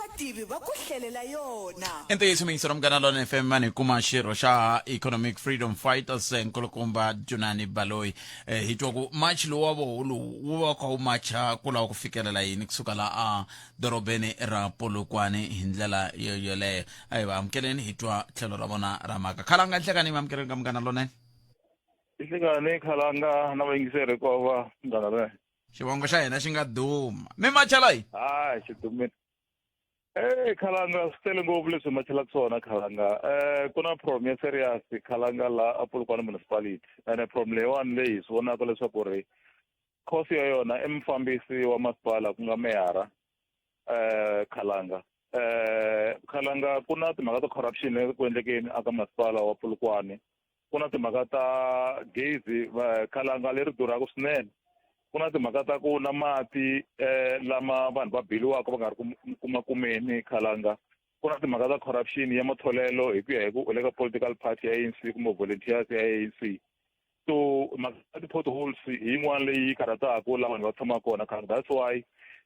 Vativi va ku hlelela yona. I ntiyiso miyingisero Munghana Lonene FM mani hi kuma xirho xa Economic Freedom Fighters eh, nkulukumba Junani Baloyi eh, hi twa ku march lowu wa voho lowu wu va kha wu macha ku lava ku fikelela yini kusuka la a dorobeni ra Polokwane hi ndlela yo yoleyo a hi va amukeleni hi twa tlhelo ra vona ra mhaka khalanga nhlekani mi amukeleni ka Munghana Lonene. Nhlekani khalanga na vayingiseri hinkwavo va Munghana Lonene. Xivongo xa hina xi nga duma mi macha la yini? Hayi xi dumile. Eh khalanga swi tele ngopfu leswi hi machelaka swona khalanga. Ku na problem ya serious khalanga la a Polokwane municipality. Ene problem leyiwani leyi hi swi vonaka leswaku ri cause ya yona i mufambisi wa masipala ku nga meyara khalanga. Khalanga ku na timhaka ta corruption ku endlekeni aka masipala wa Polokwane. Ku na timhaka ta gezi khalanga leri durhaka swinene. Ku na timhaka ta ku na mati lama vanhu va biliwaka va nga ri ku kuma kumeni khalanga. Ku na timhaka ta corruption ya matholelo hi ku ya hi ku u le ka political party ya ANC kumbe volunteers ya ANC. So mhaka ya ti-potholes hi yin'wana leyi karhataka laha vanhu va tshamaka kona khalanga. That's why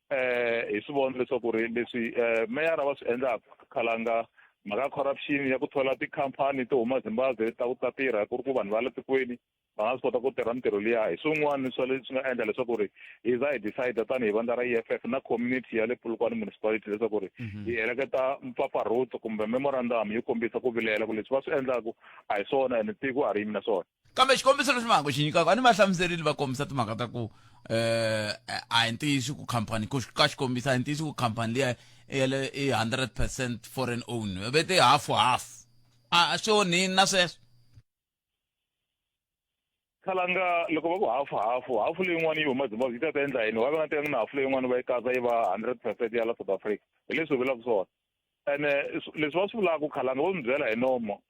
hi swi vona leswaku ri leswi meyara va swi endlaka khalanga mhaka ya corruption ya ku thola tikhampani to huma Zimbabwe ta ku ta tirha ku ri ku vanhu va le tikweni va nga swi kota ku tirha mintirho liya hi swin'wana swa leswi nga endla leswaku ri hi za hi decide tanihi vandla ra EFF na community ya le Polokwane municipality leswaku ri hi heleketa mpfapfarhuto kumbe memorandum yo kombisa ku vilela ku leswi va swi endlaku a hi swona ene tiko a ri yimi na swona. Kambe xikombiso lexi va nga xi nyikaka a ni va hlamuserile va kombisa timhaka ta ku a hi ntiyiso ku khampani ku ka xikombiso a hi ntiyiso ku khampani liya ya le i 100% foreign own ve te half half a swi onhini na sweswo. Khalanga loko va ku hafu hafu hafu leyin'wana yi huma Zimbabwe yi ta ta endla yini wa va nga tekangi na hafu leyin'wana va yi katsa yi va 100% ya la South Africa hi leswi hi vulaka swona ene leswi va swi vulaka khalanga vo mi byela hi nomo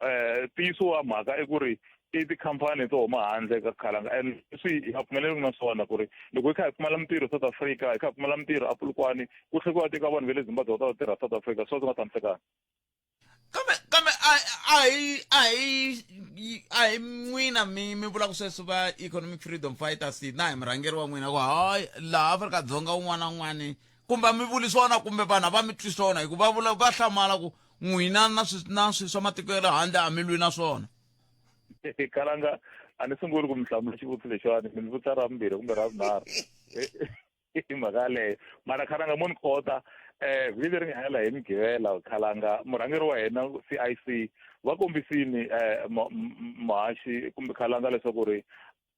ntiyiso wa mhaka i ku ri i tikhampani to huma handle ka khalanga and leswi hi nga pfumeleli na swona ku ri loko hi kha hi pfumala mintirho South Africa hi kha hi pfumala mintirho a Polokwane ku tlhela ku tika vanhu va le Zimbabwe va ta va tirha South Africa swo swi nga tshamisekanga. Kambe kambe a a hi a hi a hi n'wina mi mi vulaka sweswo va Economic Freedom Fighters na hi murhangeri wa n'wina ku hayi laha Afrika-Dzonga un'wana na un'wana kumbe a mi vuli swona kumbe vanhu a va mi twi swona hikuva va vula va hlamala ku n'wina na swi na swi swa matiko ya le handle a mi lwi na swona. Kalanga a ni sunguli ku mi hlamula xivutiso lexiwani mi ni vutisa ra vumbirhi kumbe ra vunharhu hi mhaka yaleyo mara khalanga mo ni kota vhiki leri nga hela hi mugqivela khalanga murhangeri wa hina C_I_C va kombisini muhaxi kumbe khalanga leswaku ri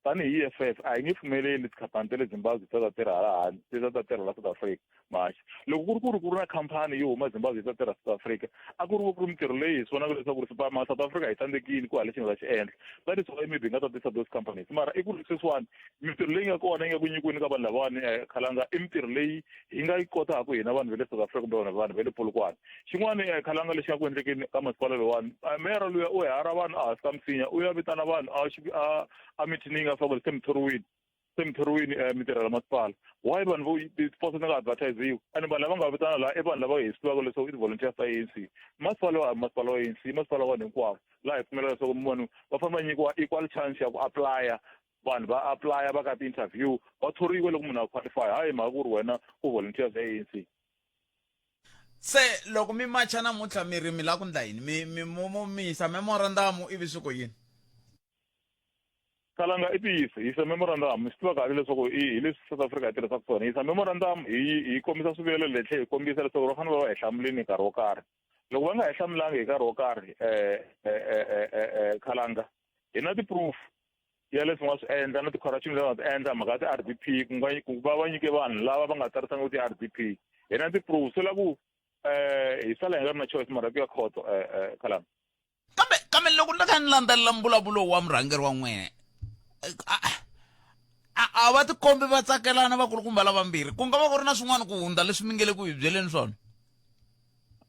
tanihi E_F_F a hi nge pfumeleli tikhampani ta le Zimbabwe ti ta ta tirha hala handle ti ta ta tirha la South Africa muhaxi loko ku ri ku ri ku ri na khampani yo huma Zimbabwe yi ta tirha South Africa a ku ri ku ri mintirho leyi hi swi vonaka leswaku ri ma South Africa hi tsandzekile ku hala lexi nga ta xi endla that is why maybe hi nga ta tisa those companies mara i ku ri sweswiwani mintirho leyi nga kona yi nga ku nyikiweni ka vanhu lavawani khalanga i mintirho leyi hi nga yi kotaka hina vanhu va le South Africa kumbe vanhu va le Polokwane xin'wana khalanga lexi nga ku endlekeni ka masipala lowani meyara luya u hara vanhu ehansi ka misinya u ya vitana vanhu a a meeting yi nga faka se mi thoriwile se mi thoriwile mi tirhela masipala why vanhu vo tiposo ti nga advertisiwi and vanhu lava nga vitana laha i vanhu lava hi swi tivaka leswaku i ti-volunteers ta A_N_C masipala wa masipala wa A_N_C masipala wa vanhu hinkwavo laha hi pfumela leswaku munhu va fanele va nyikiwa equal chance ya ku apply-a vanhu va apply va ka ti-interview va thoriwe loko munhu a qualify hayi mhaka ku ri wena u volunteers ya A_N_C. Se loko mi macha namuntlha mi ri mi lava ku ndla yini mi mi mo mi yisa memorandamu ivi swi ku yini? Kalanga i ntiyiso hi yisa memorandum swi tiva kahle leswaku i hi leswi South Africa yi tirhisaka swona hi yisa memorandum hi hi kombisa swivilelo leswi hi kombisa leswaku va fanele va va hi hlamulini hi nkarhi wo karhi loko va nga hi hlamulangi hi nkarhi wo karhi khalanga hi na ti-proof ya leswi nga swi endla na ti-corruption leswi nga swi endla mhaka ya ti-R_D_P ku nga ku va va nyike vanhu lava va nga tsarisangi ti-R_D_P hi na ti-proof se la ku hi sala hi nga ri na choice mara ku ya khoto khalanga. Kambe kambe loko ni kha ni landzelela mbulavulo wa murhangeri wa n'wina a va tikombi va tsakelana vakulukumba lavambirhi ku nga va ku ri na swin'wana ku hundza leswi mi nge le ku hi byeleni swona.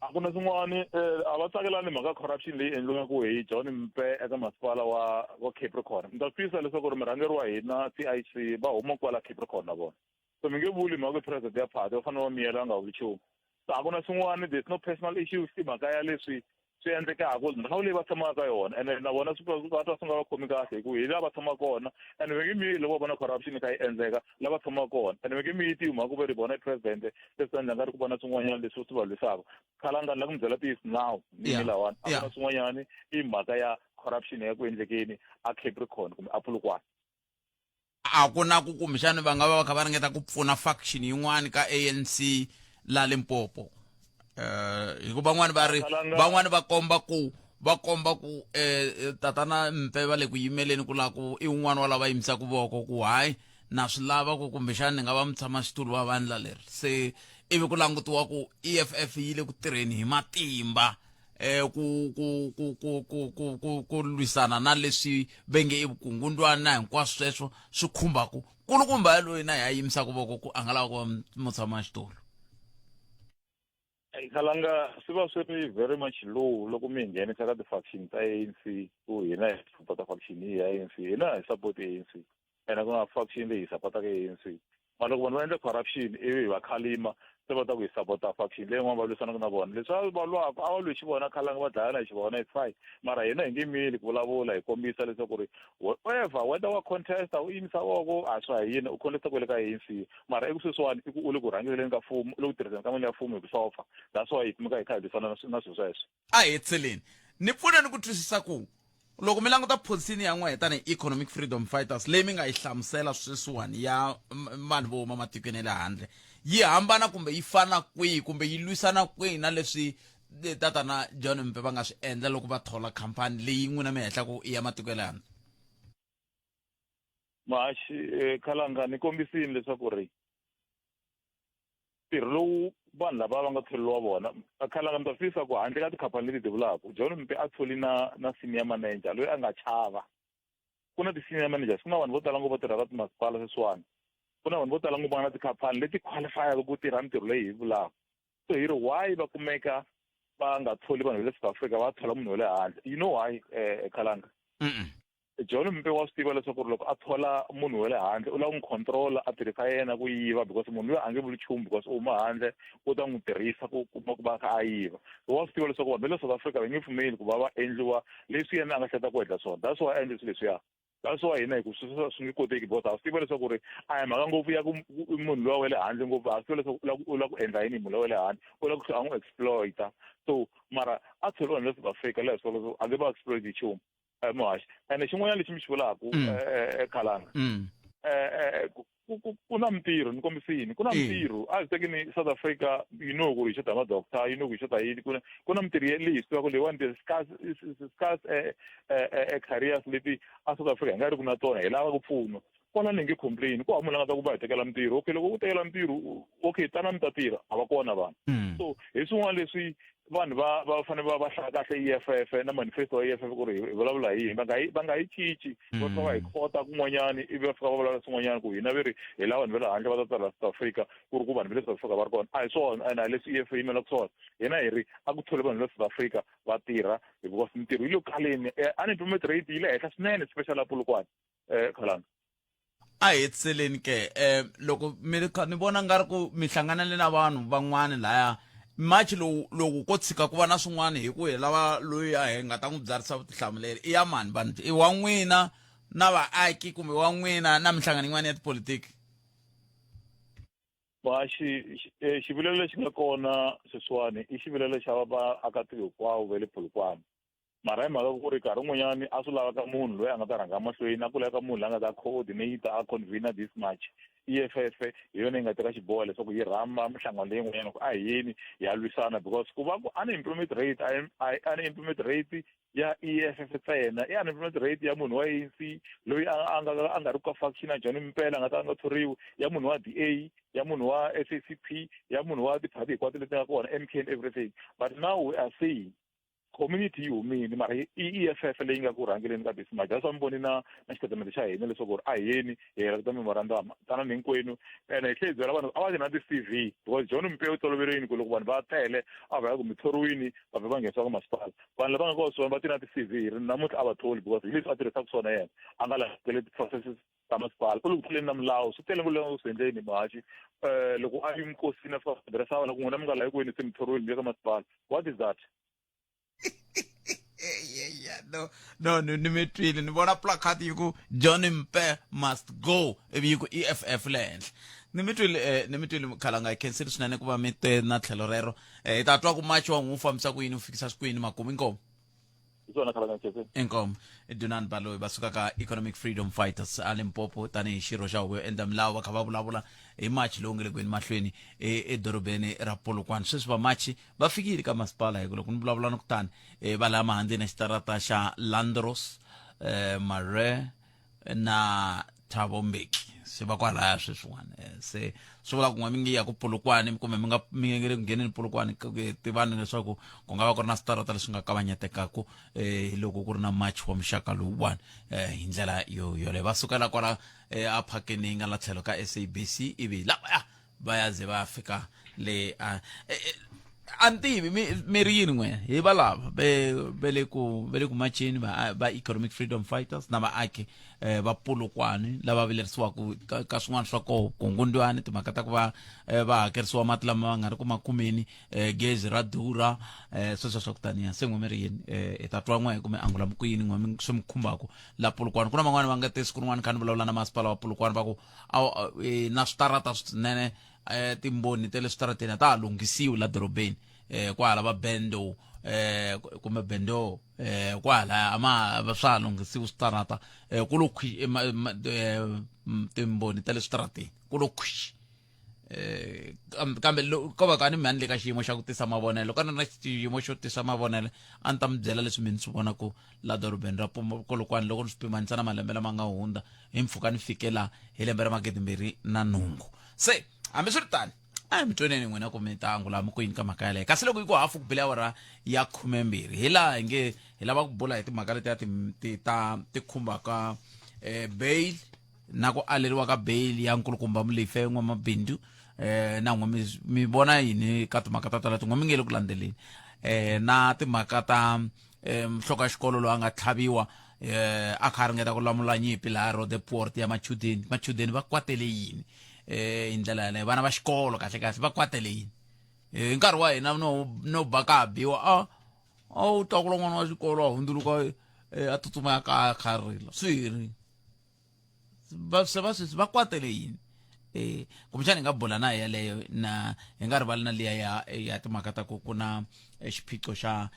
A ku na swin'wana a va tsakelani mhaka corruption leyi endliwaka hi John Mpe eka masipala wa wa Capricorn mi ta swi twisisa leswaku ri murhangeri wa hina C_I_C va huma kwala Capricorn na vona so mi nge vuli mhaka president ya party va fanele va miyela va nga vuli nchumu so a ku na swin'wana there's no personal issues i mhaka ya leswi Swi endlekaka ndhawu leyi va tshamaka ka yona, ene na vona swi va twa swi nga va khomi kahle, hi ku hi laha va tshamaka kona, ene va nge miyeli loko va vona corruption yi kha yi endleka laha va tshamaka kona, ene va nge miyeti hi mhaka ku ve ri vona i president. Se swi endla nga ri ku vona swin'wanyana leswi swi va lwisaka. Khalanga, ni la ku mi byela ntiyiso now ni mi lawani a ku na swin'wanyani, i mhaka ya corruption ya ku endlekeni a Capricorn kumbe a Polokwane. A ku na ku kumbexani va nga va va kha va ringeta ku pfuna faction yin'wani ka ANC la Limpopo, hi ku van'wani va ri, van'wani va komba ku tatana Mpe va le ku yimeleni ku lava ku i wun'wani wa lava yimisaka voko ku hayi, na swi lava ku kumbexani ni nga va mutshama xitulu wa vandla leri. Se ivi ku langutiwa ku EFF yi le ku tirheni hi matimba ku ku ku ku ku ku ku ku lwisana na leswi ve nge i vukungundwana na hinkwaswo sweswo swi khumbaku kulukumba yaloyi na ya yimisaka voko ku a nga lava ku va mutshama xitulu. Khalanga, swi va swi ri very much low loko mi hi nghenisa ka ti-faction ta ANC, ku hina hi support-a faction yi ya ANC. Hina hi support ANC, ene ku na faction leyi hi support-aka ANC. Mara loko vanhu va endla corruption ivi hi va khalima, se va ta ku hi support-a faction leyi yin'wana va lwisanaka na vona. Leswi va lwaka a va lwi xivona, khalanga, va dlayana hi xivona, it's fine. Mara hina hi nge mili ku vulavula hi kombisa leswaku ri whatever, whether wa contesta, u yimisa voko, a swa hi yini u contesta kwele ka ANC, mara eku sweswiwani i ku u le ku rhangeleni ka mfumo, u le ku tirhiseni ka mali ya mfumo hi ku sopfa. That's why hi kumeka hi kha hi lwisana na swilo sweswo. A hetseleni ni pfuna ni ku twisisa ku loko mi languta pholisini ya n'wehe tanihi Economic Freedom Fighters leyi mi nga yi hlamusela sweswiwani ya vanhu vo huma matikweni ya le handle, yi hambana kumbe yi fana kwihi kumbe yi lwisana kwihi na leswi tatana John Mpe va nga swi endla loko va thola khampani leyi n'wina mi hehlaku i ya matiko ya le handle? Mahaxi, Khalanga, ni kombisini leswaku ri ntirho lowu vanhu lava va nga tholeriwa vona, Khalanga, mi ta swi twisisa ku handle ka tikhampani leti ti vulaka, John Mpe a tholi na senior manager loyi a nga chava. Ku na ti-senior managers, ku na vanhu vo tala ngopfu va tirhaka timasipala sweswiwani, ku na vanhu vo tala ngopfu va nga na tikhampani leti qualifyaka ku tirha mintirho leyi hi vulaka. So hi ri, why va kumeka va nga tholi vanhu va le South Africa, va thola munhu wa le handle? You know why, Khalanga? John Mpe wa swi tiva leswaku ri loko a thola munhu wa le handle, u lava ku n'wi control, a tirhisa yena ku yiva, because munhu loyi a nge vuli nchumu because u huma handle, u ta n'wi tirhisa ku kuma ku va a kha a yiva. Wa swi tiva leswaku vanhu va le South Africa va nge pfumeli ku va va endliwa leswi yena a nga hleketa ku endla swona. That's why a endle swilo leswiya. That's why hina hi ku sweswo swi nge koteki, because ha swi tiva leswaku ri a hi mhaka ngopfu ya ku munhu luya wa le handle ngopfu. Ha swi tiva leswaku u lava ku endla yini hi munhu luya wa le handle, u lava ku a n'wi exploita. So mara a tholi vanhu va le South Africa laha swi leswaku a nge va exploit hi nchumu, muhaxi. Ene xin'wanyana lexi mi xi vulaka, Khalanga, ku na mintirho, ni kombisini ku na mintirho. A hi tekeni South Africa, you know ku ri hi xota hi ma-doctor, you know ku hi xota yini. Ku na mintirho leyi hi swi tivaka leyiwani, ti-scarce careers leti a South Africa hi nga ri ku na tona, hi lava ku pfunwa kwalani. Hi nge complain ku hava munhu la nga ta ku va hi tekela mintirho. Okay, loko u tekela mintirho, okay, tana mi ta tirha, a va kona vanhu. So hi swin'wana leswi vanhu va fanele va hlaya kahle EFF na manifesto wa EFF ku ri hi vulavula hi yini. Va nga yi cinci, va fika va hi khota kun'wanyani, ivi va fika va vulavula swin'wanyana ku hina ve ri hi lava vanhu va le handle va ta tirha South Africa, ku ri ku vanhu va le South Africa va ri kona. A hi swona, ene a hi leswi EFF yimelaka swona. Hina hi ri a ku thole vanhu va le South Africa va tirha, because mintirho yi le ku kaleni, unemployment rate yi le henhla swinene, especially a Polokwane, Khalanga. A hetiseleni ke, loko mi ri kha ni vona nga ri ku mi hlanganile na vanhu van'wani laya march lowu, loko ko tshika ku va na swin'wana hi ku hi lava loyi a hi nga ta n'wi byarisa vutihlamuleri, i ya mani vanhu? I wa n'wina na vaaki kumbe wa n'wina na minhlangano yin'wana ya tipolitiki? Va xivilelo lexi nga kona sweswiwani i xivilelo xa vaakatiko hinkwavo va le Polokwane. Mara hi mhaka ku ri nkarhi wun'wanyani a swi lavaka munhu loyi a nga ta rhanga mahlweni, a ku laveka munhu loyi a nga ta coordinate, a convener this march. EFF hi yona yi nga teka xiboho leswaku yi rhamba minhlangano leyin'wanyana ku a hi yeni hi ya lwisana, because ku va ku unemployment rate a hi unemployment rate ya EFF ntsena, i unemployment rate ya munhu wa ANC loyi a nga ri ka faction a John Mpela, a nga ta a nga thoriwi, ya munhu wa DA, ya munhu wa SACP, ya munhu wa tiphati hinkwato leti nga kona, MK and everything. But now we are saying community yi humile, mara i EFF leyi nga ku rhangeleni ka this march. That's why mi voni na xitatimende xa hina leswaku ri a hi yeni hi hela memorandum tanani hinkwenu. Ene hi tlhe hi byela vanhu a va ti na ti-CV, because John Mpe u toloverini ku loko vanhu va tele a va ya ku mi thoriwini, va vhe va nghenisiwa ka masipala. Vanhu lava nga kona swona va ti na ti-CV, hi ri namuntlha a va tholi, because hi leswi a tirhisaka swona yena, a nga landzeleli ti-processes ta masipala, u le ku tluleni na milawu. Swi tele ngopfu leswi swi endleni, muhaxi. Loko a yi minkosini a fika adiresa vana ku n'wina mi nga layi kwini, se mi thoriwini mi ya ka masipala. What is that? No, no, ni mi twile. Ni vona placard yi ku "John Mpe must go", ivi yi ku EFF le henhla. Ni mi twile, ni mi twile, Khalanga. Hi khensile swinene ku va mi te na tlhelo rero. Hi ta twa ku machi wa n'wi wu fambisa ku yini, wu fikisa ku yini makumu. Inkomu. Hi swona, Khalanga, nkhensile. Inkomu. I Dunani Baloyi, va suka ka Economic Freedom Fighters a Limpopo, tanihi xirho xa huvo yo endla milawu, va kha va vulavula hi machi lowu nge le kweni mahlweni edorobeni ra Polokwane sweswi. Vamachi va fikile ka masipala, hi ku loko ni vulavula ni kutani va laha mahandzeni ya xitarata xa Landros Mare na Thabo Mbeki, se va kwalaya sweswiwani. Se swi vula ku n'we mi nge ya ku Polokwane kumbe mi nga mi nge le ku ngheneni Polokwane, tivani leswaku ku nga va ku ri na switarata leswi nga kavanyetekaka loko ku ri na march wa muxaka lowuwani. Hi ndlela yo yoleyo va sukela kwala a phakeni yi nga la tlhelo ka SABC, ivi lavaya va ya ze va ya fika le a a ni tivi mi ri yini n'we hi valava ve le ku macheni va Economic Freedom Fighters na vaaki va Polokwane lava vilerisiwaka ka swin'wana swa koho kungundwani, timhaka ta ku va va hakerisiwa mati lama va nga ri ku makumeni, gezi ra durha, sweswo swa ku taniya. Se n'we mi ri yini? Hi ta twa n'we kumbe angula ku yini n'we swi mi khumbaka la Polokwane. Ku na van'wani va nga te siku rin'wana kha ni vulavula na masipala wa Polokwane, va ku na switarata swinene, timboni ta le switarateni a ta ha lunghisiwi la dorobeni, kwahala va Bendo, kumbe Bendo, kwahala a ma swa ha lunghisiwi switarata, ku lo khwi, timboni ta le switarateni ku lo khwi. Kambe ko va ka ni mhani le ka xiyimo xa ku tisa mavonelo, ka na xiyimo xo tisa mavonelo, a ni ta mi byela leswi mina ni swi vonaku la dorobeni ra Polokwane loko ni swi pimanisa na malembe lama nga hundza hi mpfhuka ni fike la hi lembe ra 2008. Se hambiswiritano, a hi mi tweneni n'wina ku mi ta angula mi ku yini ka mhaka yaleyo. Kasi loko yi ku hafu ku bile awara ya 12, hi laha hi nge hi lava ku bula hi timhaka letiya ti ta ti khumbaka bail na ku aleriwa ka bail ya nkulukumba Mulife n'wamabindzu. Na n'we mi vona yini ka timhaka ta tala tin'we mi nge le ku landzeleni, na timhaka ta nhloko ya xikolo loyi a nga tlhaviwa a kha a ringeta ku lamula nyimpi laha Roodepoort ya machudeni? Machudeni va kwatele yini hi ndlela yaleyo? Vana va xikolo kahle kahle va kwatele yini? Hi nkarhi wa hina no ba ka ha biwa, a wu twa ku lon'wana wa xikolo a hundzuluka, a tsutsuma ya kaya kha a rila, swi herile. Va se va sweswi va kwatele yini? Kumbexana hi nga bula na yeleyo, na hi nga rivali na liya ya timhaka ta ku ku na xiphiqo xa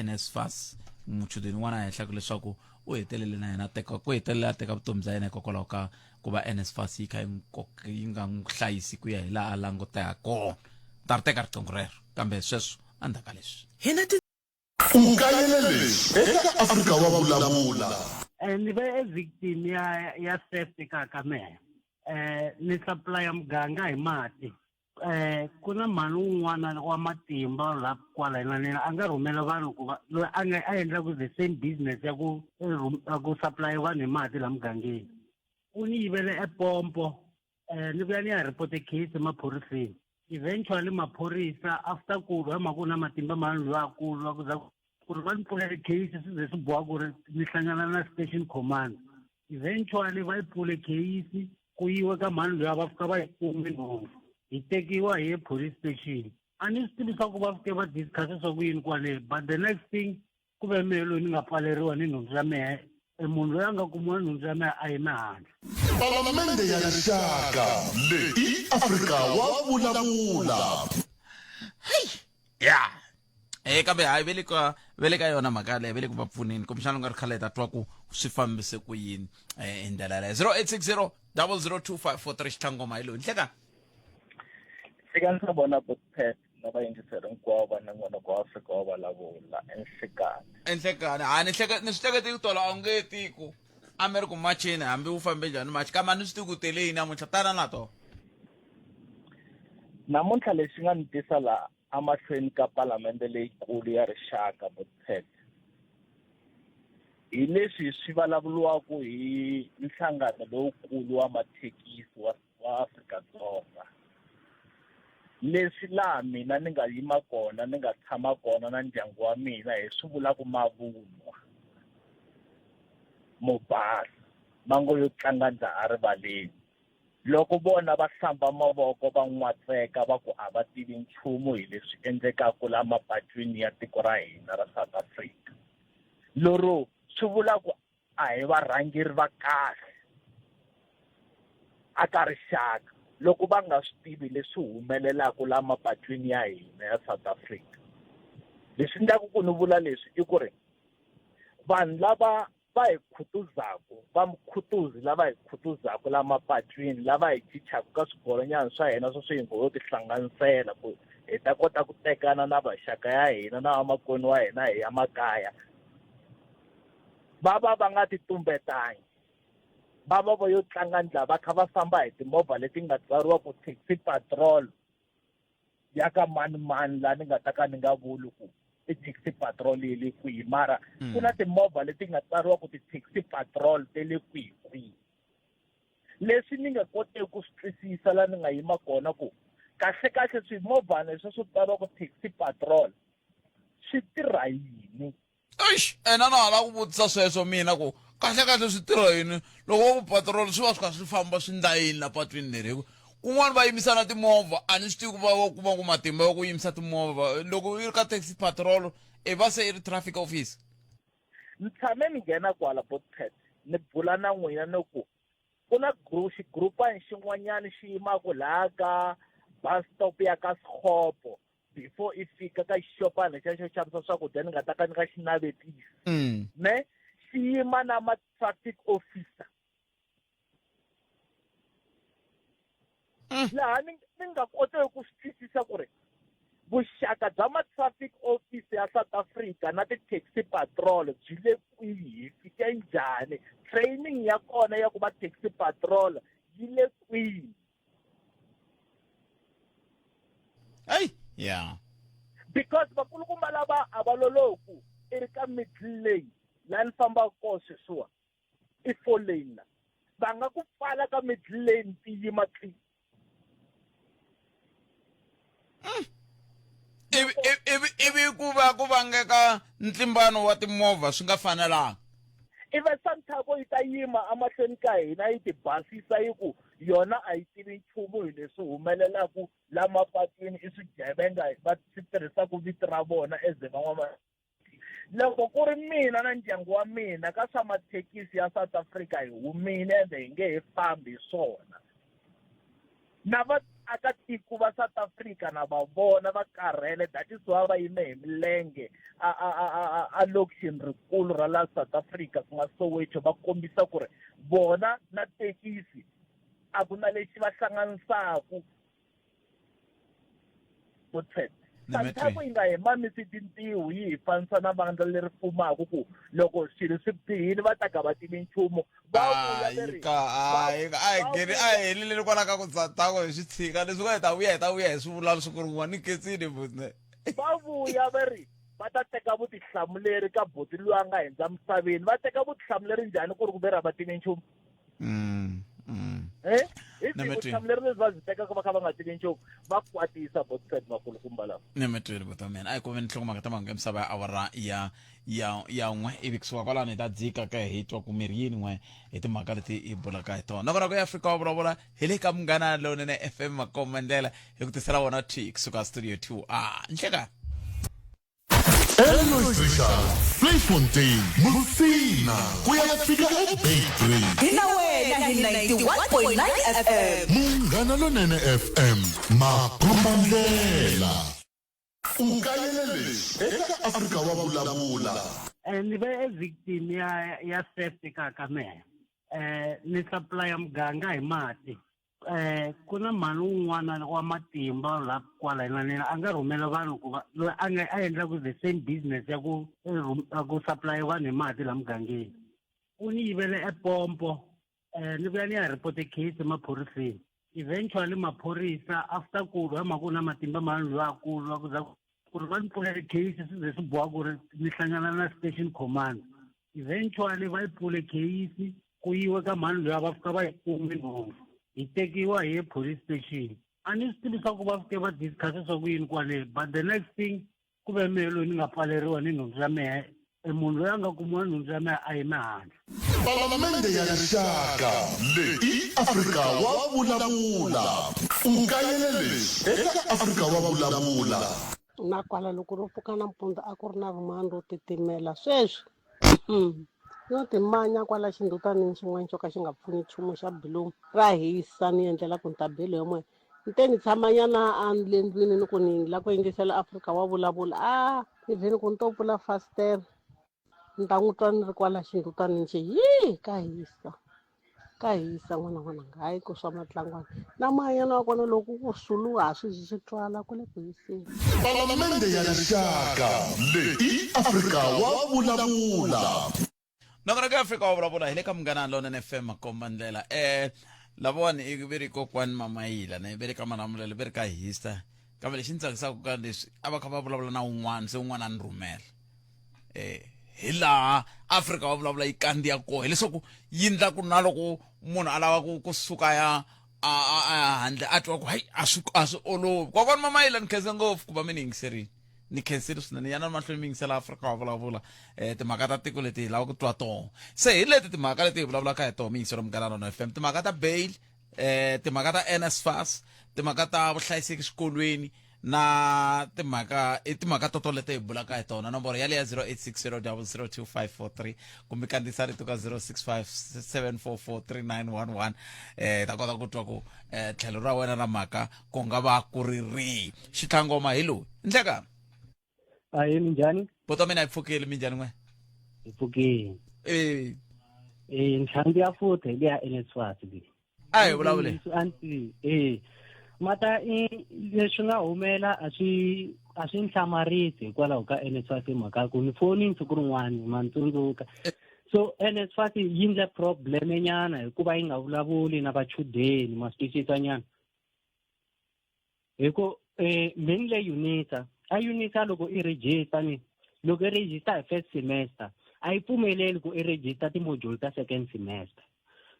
NSFAS, muchudeni un'wana a henhlaka leswaku u hetelele na yena teka ku hetelela a teka vutomi bya yena hikokwalaho ka ku va NSFAS yi kha yi yi nga n'wi hlayisi ku ya hi laha a languteka kona. Ta ri teka riqingho rero, kambe sweswo endzhaku ka leswi. Hina ti U kayele leswi eka Afrika wa Vulavula. Ni ve e victim ya theft kaya ka mehe. Ni supply muganga hi mati. Ku na mhani wun'wana wa matimba la kwala hina a nga rhumela vanhu ku va loyi a nga a endlaku the same business ya ku ya ku supply vanhu hi mati la mugangeni. U ni yivele e pompo, ni vuya ni ya report case emaphoriseni. Eventually maphorisa after ku lwa hi mhaka ku na matimba mhani loyi a ku lwa ku za ku ri va ni pfulele case, swi ze swi boha ku ri ni hlangana na station commander. Eventually va yi pfule case, ku yiwe ka mhani luya, va fika va yi kume nhundzu, hi tekiwa hi ye police station. A ni swi tivi swa ku va fike va discuss swa ku yini kwale, but the next thing ku ve mehe loyi ni nga pfaleriwa ni nhundzu ya mehe. E munhu loyi a nga kumiwa nhundzu ya mehe a yime handle. Palamende ya Rixaka leyi i Afrika wa Vulavula. Ya kambe hayi, ve le ka yona mhaka yaleyo, ve le ku va pfuneni. Kumbexana u nga ri khale hi ta twa ku swi fambise ku yini hi ndlela yaleyo. 0860 002543, xitlhangoma hi loyi. Nhleka. Fika ndzi vona Botpet na vayingiseri hinkwavo va nongonoko wa Afrika wa Vulavula enhlekani. Enhlekani ha ni hleke ni swi hlekete ku tolo a wu nge tiku a mi ri ku macheni, hambi wu fambe njhani machi, kambe a ni swi tivi ku tele yini namuntlha. Tana na tona. Namuntlha lexi nga ni tisa laha emahlweni ka palamende leyikulu ya rixaka, Botpet, hi leswi swi vulavuriwaka hi nhlangano lowukulu wa mathekisi wa Afrika-Dzonga. Leswi laha mina ni nga yima kona, ni nga tshama kona na ndyangu wa mina, hi swi vulaka mavunwa mo basa ma ngo yo tlanga ndza rivaleni. Loko vona va hlamba mavoko va n'watseka va ku a va tivi nchumu hi leswi endlekaka la mapatwini ya tiko ra hina ra South Africa. Lero swi vula ku a hi varhangeri va kahle a ka rixaka loko va nga swi tivi leswi humelelaka la mapatwini ya hina ya South Africa. Leswi endlaka ku ni vula leswi i ku ri vanhu lava va hi khutuzaku, va mukhutuzi lava hi khutuzaku la mapatwini, lava hi chichaka ka swigolonyana swa hina swa swiyingo yo tihlanganisela ku hi ta kota ku tekana na vaxaka ya hina na vamakwenu wa hina hi ya makaya, va va va nga ti tumbetangi, va va va yo tlanga ndla va kha va famba hi timovha leti nga tsariwa ku taxi patrol ya ka mani mani, laha ni nga ta ka ni nga vuli ku i taxi patrol yi le kwihi, mara ku na timovha leti nga tsariwa ku ti-taxi patrol te le kwihi kwihi. Leswi ni nga koteki ku swi twisisa laha ni nga yima kona ku kahle kahle swimovhana leswi swo tsariwa ku taxi patrol swi tirha yini. Eish, ena na ha lava ku vutisa sweswo mina ku kahle kahle swi tirha yini loko va ku patrol swi va swi kha swi famba swi ndla yini la patwini leri, hi ku kun'wana va yimisa na timovha a ni swi tivi ku va va kuma ku matimba ya ku yimisa timovha loko yi ri ka taxi patrol i va se i ri traffic office. Ni tshame ni nghena kwala Botpet ni bula na n'wina ni ku ku na xigrupani xin'wanyana xi yimaka laha ka bus stop ya ka Sekgopo before i fika ka xixopana lexiya xo xavisa swakudya ni nga ta ka ni nga xi navetisi. Ne xi yima na ma traffic officer. Laha ni nga koteki ku swi twisisa ku ri vuxaka bya ma traffic office ya South Africa na ti-taxi patrol byi le kwihi, fike njhani, training ya kona ya ku va taxi patrol yi le kwihi. Hey, yeah. Because vakulukumba lava a va loloku i ri ka middle lane laha ni fambaka kona sweswiwa i 4 lane la va nga ku pfala ka middle lane ti yima tli. Ivi ku va ku vangeka ntlimbano wa timovha swi nga fanelanga. Ivi Santaco yi ta yima emahlweni ka hina yi ti basisa yi ku yona a yi tivi nchumu hi leswi humelelaka la mapatwini, i swigevenga va swi tirhisaka vito ra vona as van'wama. Loko ku ri mina na ndyangu wa mina ka swa mathekisi ya South Africa hi humile ende hi nge he fambi hi swona. Na vaakatiko va South Africa na va vona va karhele, that is why va yime hi milenge a lokixini rikulu ra la South Africa ku nga Soweto, va kombisa ku ri vona na thekisi a ku na lexi va hlanganisaku. Ku tshemba. Santaco yi nga hi mamisi tintiho yi hi fanisa na vandla leri fumaka ku loko swilo swi bihile va ta ka va tivi nchumu. Va vuya leri a hi a hi heleleli kwala ka ku Santaco hi swi tshika leswi nga hi ta vuya hi ta vuya hi swi vula siku rin'wana ni ketsini butne. Va vuya va ri va ta teka vutihlamuleri ka buti loyi a nga hundza misaveni, va teka vutihlamuleri njhani ku ri ku ve ra va tivi nchumu? Hi vutihlamuleri lebyi va byi tekaka va kha va nga tivi nchumu, va kwatisa Botfed vakulukumba lava. Ni mi twile buti wa mina. A hi kumeni nhlokomhaka ta mahungu ya misava ya awara ya ya ya n'we, ivi kusuka kwalano hi ta dzika ka hi twa ku miri yini n'we hi timhaka leti hi bulaka hi tona. Nakona ku ya Afrika wa vulavula hi le ka Munghana Lonene FM makomba ndlela hi ku tisela wona thwi kusuka studio 2 a nhlekani. Eloisha, Vleifontein, Musina, ku ya fika eBeitbridge. Hi na wena hi 91.9 FM. Munghana Lonene FM, makombandlela. U kayele leswi eka Afrika wa vulavula. Ni ve victim ya theft ka mehe. Ni supply muganga hi mati. Ku na mhani wun'wana wa matimba la kwala na nina a nga rhumela vanhu ku va loyi a nga a endlaku the same business ya ku ku supply vanhu hi mati la mugangeni. U ni yivele e pompo, ni vuya ni ya report case emaphoriseni. Eventually maphorisa after ku lwa mhaka ku na matimba mhani loyi a ku lwa ku za ku ri va ni pfulele case swi ze swi boha ku ri ni hlangana na station commander. Eventually va yi pfule case ku yiwe ka mhani luya va fika va yi kume nhundzu, hi tekiwa hi ye police station. A ni swi tivi swa ku va fike va discuss swa ku yini kwale, but the next thing ku ve mehe loyi ni nga pfaleriwa ni nhundzu ya mehe, e munhu loyi a nga kumiwa nhundzu ya mehe a yime handle. Palamende ya Rixaka leyi i Afrika wa vulavula. U kayele leswi eka Afrika wa vulavula. Na kwala loko ro pfuka nampundzu a ku ri na rin'wana ro titimela sweswi. No timanya kwala xindhutanini xin'wana xo ka xi nga pfuni nchumu xa bilomu ra hisa ni endlela ku ni ta belo ya moya ni te ni tshamanyana a le ndlwini ni ku ni la ku yingisela Afrika wa vulavula a ni vhe ni ku ni to pfula fasitere ni ta n'wi twa ni ri kwala xindhutanini xi yi ka hisa ka hisa n'wana n'wananga hayi ku swa matlangwana na moyanyana wa kona loko ku suluha a swi zi swi twala ku le ku hiseni. Palamende ya Rixaka leyi i Afrika wa vulavula. Nongonoko ya Afrika wa vulavula hi le ka Munghana Lonene FM makomba ndlela lavawani i ve ri kokwani Mamayila ne ve ri ka Malamulele ve ri ka hisa kambe lexi ni tsakisaka ka leswi a va kha va vulavula na un'wana se un'wana a ni rhumela hi laha Afrika wa vulavula yi kandziya koho hileswaku yi ndla ku na loko munhu a lava ku kusuka ya a handle a twa ku hayi a swi a swi olovi kokwani Mamayila ni khense ngopfu ku va mi ni yingiserile ni khensile swinene yana mahlweni mi yingisela Afrika wa vulavula timhaka ta tiko leti hi lava ku twa toho se hi leti timhaka leti hi vulavulaka hi toho mi yingisela Munghana Lonene FM timhaka ta bail timhaka ta NSFAS timhaka ta vuhlayiseki swikolweni na timhaka i timhaka toto leti hi bulaka hi tona nomboro yale ya 0860002543 kumbe kandziyisa rito ka 0657443911 ta kota ku twa ku tlhelo ra wena ra mhaka ku nga va ku ri rihi xitlhangoma hi loyi ndleka Ayi minjhani? Buti wa mina hi pfukile minjhani n'we? Hi pfukile. Ntlhambi ya futhi hi leya NSFAS leyi. A hi vulavule. Anti mata i leswi nga humela a swi a swi nhlamarisi hikwalaho ka NSFAS hi mhaka ku ni fonini siku rin'wana ma ni tsundzuka. So NSFAS yi ndle problem nyana hikuva yi nga vulavuli na vachudeni ma swi twisisa nyana. Hi ku mheni le UNISA a UNISA loko i register ni loko i register hi first semester a yi pfumeleli ku i register ti-module ta second semester.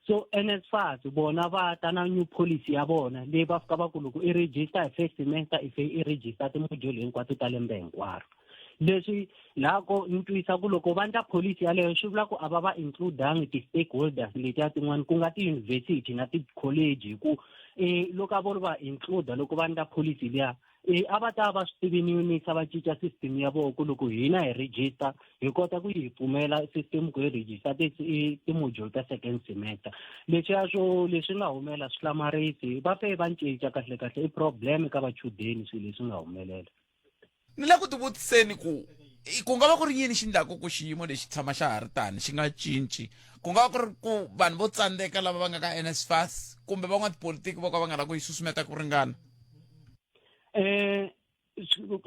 So NSFAS vona va ta na new policy ya vona leyi va fika va ku loko i register hi first semester i fe i register ti-module hinkwato ta lembe hinkwaro. Leswi laha ko ni twisa ku loko va ndla policy yaleyo swi vula ku a va va includangi ti-stakeholders letiya tin'wana ku nga ti-university na ti-college hi ku loko a vo va include loko va ndla policy liya a va ta va swi tivini UNISA va cinca system ya vona ku loko hina hi register hi kota ku yi pfumela system ku hi register ti-module ta second semester. Leswiya swo leswi nga humela swi hlamarisi va fe va cinca kahle kahle i problem ka vachudeni swilo leswi nga humelela. Ni le ku tivutiseni ku ku nga va ku ri yini xi ndlaku ku xiyimo lexi tshama xa ha ri tani xi nga cinci ku nga va ku ri ku vanhu vo tsandzeka lava va nga ka NSFAS kumbe van'watipolitiki vo ka va nga lavi ku yi susumeta ku ringana.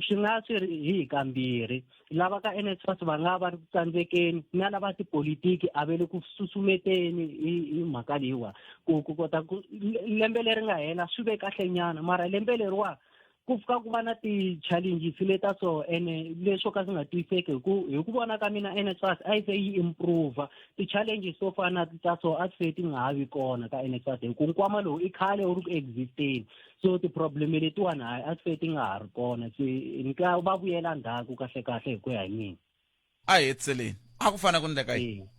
Swi nga swi ri hi kambirhi lava ka NSFAS va nga va ri ku tsandzekeni na lava tipolitiki a ve le ku susumeteni hi mhaka leyiwa ku ku kota ku lembe leri nga hela swi ve kahle nyana mara lembe leriwa ku fika ku va na ti-challenges leta so ene leswo ka swi nga twiseki hi ku hi ku vona ka mina NSFAS a yi se yi improve ti-challenges to fana na ta so a ti se ti nga ha vi kona ka NSFAS hi ku nkwama lowu i khale wu ri ku existeni so ti-problem letiwani hayi a ti se ti nga ha ri kona se ni ka va vuyela ndzhaku kahle kahle hi ku ya hi mina. A hi hetiseleni a ku fanele ku ndleka yini?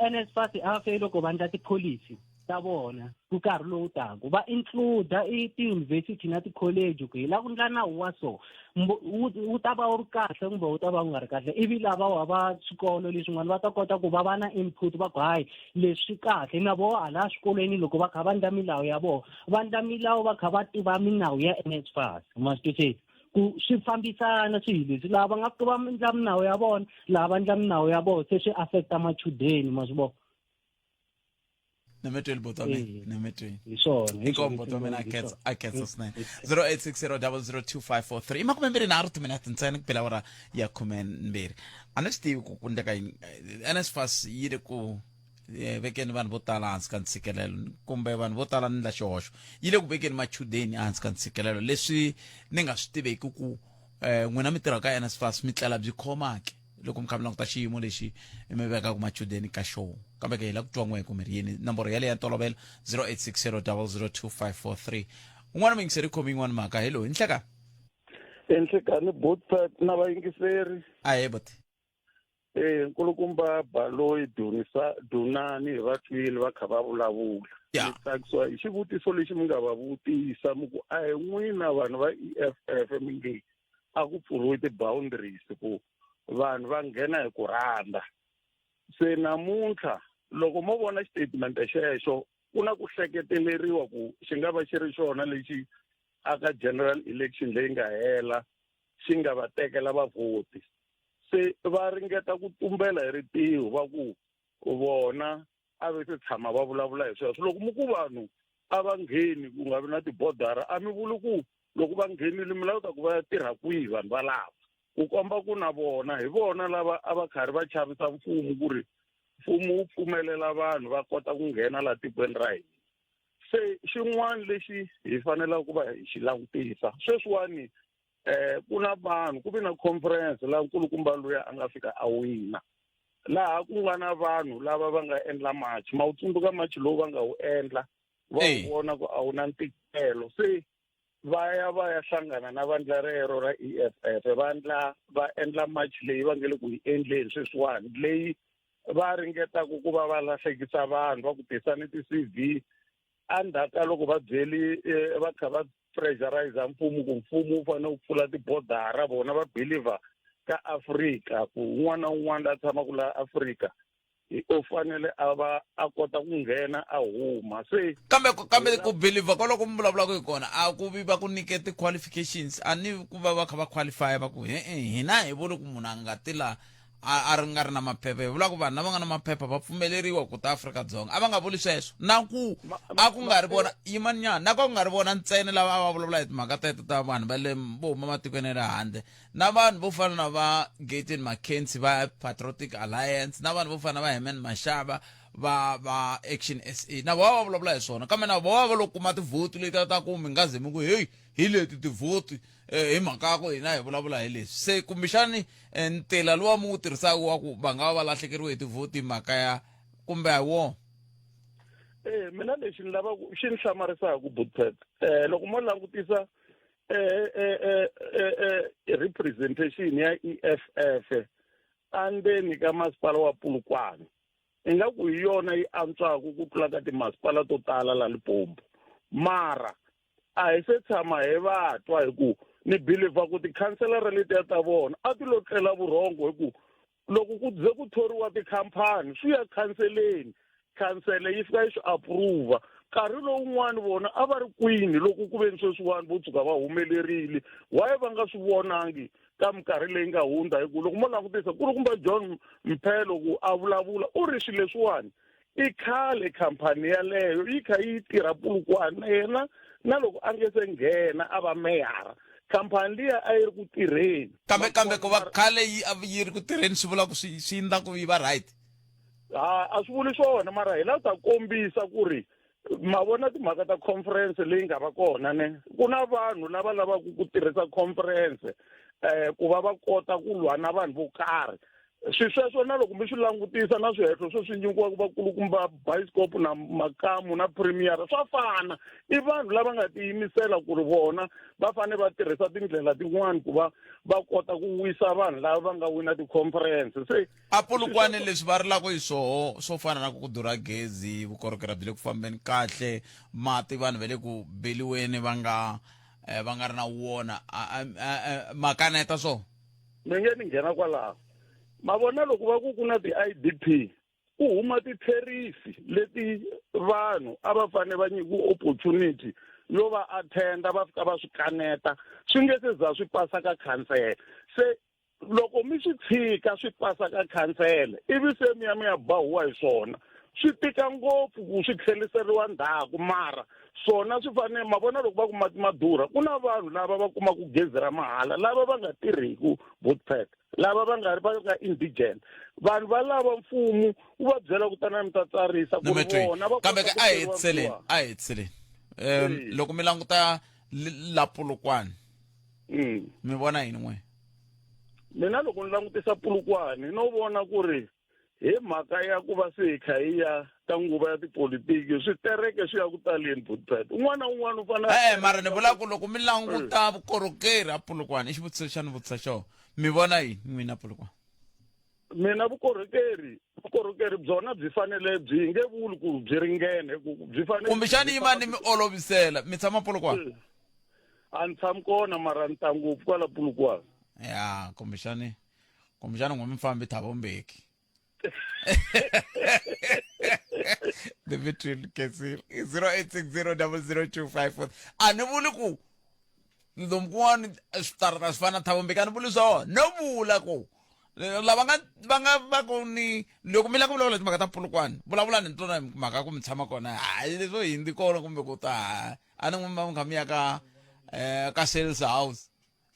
NSFAS a fe loko va ndla tipholisi ta vona ku nkarhi lowu taka va include i tiyunivhesiti na tikholeji ku hi lava ku ndla nawu wa so wu ta va wu ri kahle kumbe wu ta va wu nga ri kahle ivi lava va swikolo leswin'wana va ta kota ku va va na input va ku hayi leswi swi kahle na voho hala swikolweni loko va kha va ndla milawu ya vona va ndla milawu va kha va tiva minawu ya NSFAS ma swi twisisa ku swi fambisana swilo leswi laha va nga fika va ndla minawu ya vona laha va ndla minawu ya vona se swi affecta machudeni ma swi vona. Nemetweni buti wa mina nemetweni hi swona hi kombo buti wa mina a khetsa swinene 0860002543 i 27 timinete ntsena ku bela awara ya 12 a ni swi tivi ku ku ndleka yini NSFAS yi le ku vekeni vanhu vo tala hansi ka ntshikelelo kumbe vanhu vo tala ni ndla xihoxo yi le ku vekeni machudeni ehansi ka ntshikelelo leswi ni nga swi tiveki ku n'wina mi tirha ka NSFAS mi tlela byi khoma ke loko mi kha mi languta xiyimo lexi mi vekaka machudeni ka xona kambe ke hi la ku twa n'we kumbe ri yini nomboro yaleyo ya ntolovelo 0860002543 un'wana muyingiseri khomi yin'wana mhaka hello hi nhlekani. Enhlekani botpat na vayingiseri. Ahee buti. Nkulukumba Baloyi Dunisa Dunani hi va twile va kha va vulavula. Ni tsakisiwa hi xivutiso lexi mi nga va vutisa mi ku a hi n'wina vanhu va EFF mi nge a ku pfuriwe ti-boundaries ku Vanhu va nghena hi ku rhandza. Se namuntlha loko mo vona xitatimende xexo ku na ku hleketeleriwa ku xi nga va xi ri xona lexi aka general election leyi nga hela xi nga va tekela vavhoti. Se va ringeta ku tumbela hi ritiho va ku vona a va se tshama va vulavula hi sweswo. Loko mi ku vanhu a va ngheni ku nga vi na tibodara a mi vuli ku loko va nghenile mi lava ku va ya tirha kwihi vanhu valava, ku komba ku na vona hi vona lava a va karhi va chavisa mfumo ku ri mfumo wu pfumelela vanhu va kota ku nghena la tikweni ra hina. Se xin'wana lexi hi fanelaka ku va hi xi langutisa sweswiwani, ku na vanhu ku vi na conference laha nkulukumba luya a nga fika a wina, laha ku nga na vanhu lava va nga endla march. Ma wu tsundzuka march lowu va nga wu endla, va wu vona ku a wu na ntikelo, se va ya va ya hlangana na vandla rero ra EFF, vandla va endla march leyi va nge le ku yi endleni sweswiwani, leyi va ringetaka ku va va lahlekisa vanhu va ku tisani ti-CV endzhaku ka loko va byeli va kha va pressurize mfumo ku mfumo wu fanele wu pfula tibodara. Vona va believer ka Afrika ku un'wana na un'wana la tshamaka laha Afrika u fanele a va a kota ku nghena a huma. Se Kambe ku believer kwaloko mi vulavulaka hi kona a ku vi va ku nyike ti-qualifications, a ni ku va va kha va qualify va ku e-e, hina hi vuli ku munhu a nga ti laha a ri nga ri na maphepha, hi vula ku vanhu lava nga na maphepha va pfumeleriwa ku ta Afrika-Dzonga. A va nga vuli sweswo na ku a ku nga ri vona yimani nyana, na ku a ku nga ri vona ntsena lava a va vulavula hi timhaka teto ta vanhu va le vo huma matikweni ya le handle, na vanhu vo fana na va Gayton McKenzie va Patriotic Alliance, na vanhu vo fana na va Herman Mashaba va va Action SA, na vona va vulavula hi swona, kambe na vona va lo kuma tivhoti letiya ta ku mi nga ze mi ku heyi hi leti tivhoti hi mhaka ya ku hina hi vulavula hi leswi. Se kumbexani ntila lowa mi wu tirhisaka wa ku va nga va va lahlekeriwe hi tivhoti mhaka ya kumbe a hi wona? Mina lexi ni lavaka xi ni hlamarisaka Bootpet, loko mo langutisa representation ya EFF andzeni ka masipala wa Polokwane, ingaku hi yona yi antswaka ku tlula ka timasipala to tala la Limpopo, mara a hi se tshama hi va twa hi ku ni believer ku tikhanselara letiya ta vona a ti lo tlela vurhongo, hi ku loko ku ze ku thoriwa tikhampani swi ya khanseleni, khansele yi fika yi swi approve. Nkarhi lowun'wani vona a va ri kwini loko ku ve ni sweswiwani vo tshuka va humelerile? Why va nga swi vonangi ka minkarhi leyi nga hundza? Hi ku loko mo langutisa kulukumba John Mphelo ku a vulavula u ri swilo leswiwani i khale khampani yaleyo yi kha yi tirha Polokwane, na yena na loko a nge se nghena a va meyara khampani liya a yi ri ku tirheni. Kambe ku va khale yi yi ri ku tirheni swi vula ku swi swi endla ku yi va right? Ha, a swi vuli swona, mara hi lava ta kombisa ku ri ma vona timhaka ta conference leyi nga va kona ne ku na vanhu lava lavaka ku tirhisa conference ku va va kota ku lwa na vanhu vo karhi. Swi sweswo na loko mi swi langutisa na swihehlo swo swi nyikiwaka vakulukumba bioscope na makamu na premier swa fana, i vanhu lava nga tiyimisela ku ri vona va fanele va tirhisa tindlela tin'wani ku va va kota ku wisa vanhu lava va nga wina ti-conference. Se a Polokwane leswi va rilaka hi swoho swo fana na ku durha gezi, vukorhokeri byi le ku fambeni kahle, mati vanhu va le ku beliweni va nga va nga ri na wona, ma kaneta swona? Mi nge ni nghena kwalaho. Ma vona loko va ku ku na ti-I_D_P ku huma titherifi leti vanhu a va fanele va nyikiwa opportunity yo va attenda va fika va swi kaneta swi nge se za swi pasa ka khansele. Se loko mi swi tshika swi pasa ka khansele ivi se mi ya mi ya ba huwa hi swona, swi tika ngopfu ku swi tlheriseriwa ndzhaku. Mara swona swi fanele ma vona loko va ku mati ma durha, ku na vanhu lava va kumaka gezi ra mahala lava va nga tirhiku Bootpet, lava va nga va nga indigent, vanhu va lava mfumo wu va byela ku tana mi ta tsarisa ku ri vona va kambe a hi hetiseleni, a hi hetiseleni. Loko mi languta la Polokwane, mi vona yini n'we? Mina loko ni langutisa Polokwane no vona ku ri hi mhaka ya ku va se hi kha hi ya ka nguva ya tipolitiki, switereke swi ya ku taleni Bootpet, un'wana na un'wana u fanele E-e, mara ni vula ku loko mi languta vukorhokeri a Polokwane, i xivutiso xa ni vutisa xona, mi vona yini n'wina Polokwane? Mina vukorhokeri byona byi fanele byi nge vuli ku byi ringene ku byi fanele Kumbexani yimani mi olovisela, mi tshama Polokwane? A ni tshami kona, mara ni ta ngopfu kwala Polokwane. Ya, kumbexani Kumbexana n'we mi fambi Thabo Mbeki. The between Kesile 08600025 a ni vuli ku lomu kun'wana switarata swi fana na Thabo Mbeki, a ni vuli swona, no vula ku lava nga va nga va ku ni loko mi lava ku vulavula timhaka ta Polokwane, vulavulani ni tona mhaka ku mi tshama kona, hayi leswo hindi kona kumbe ku ta a ni n'wi mi kha mi ya ka ka sales house.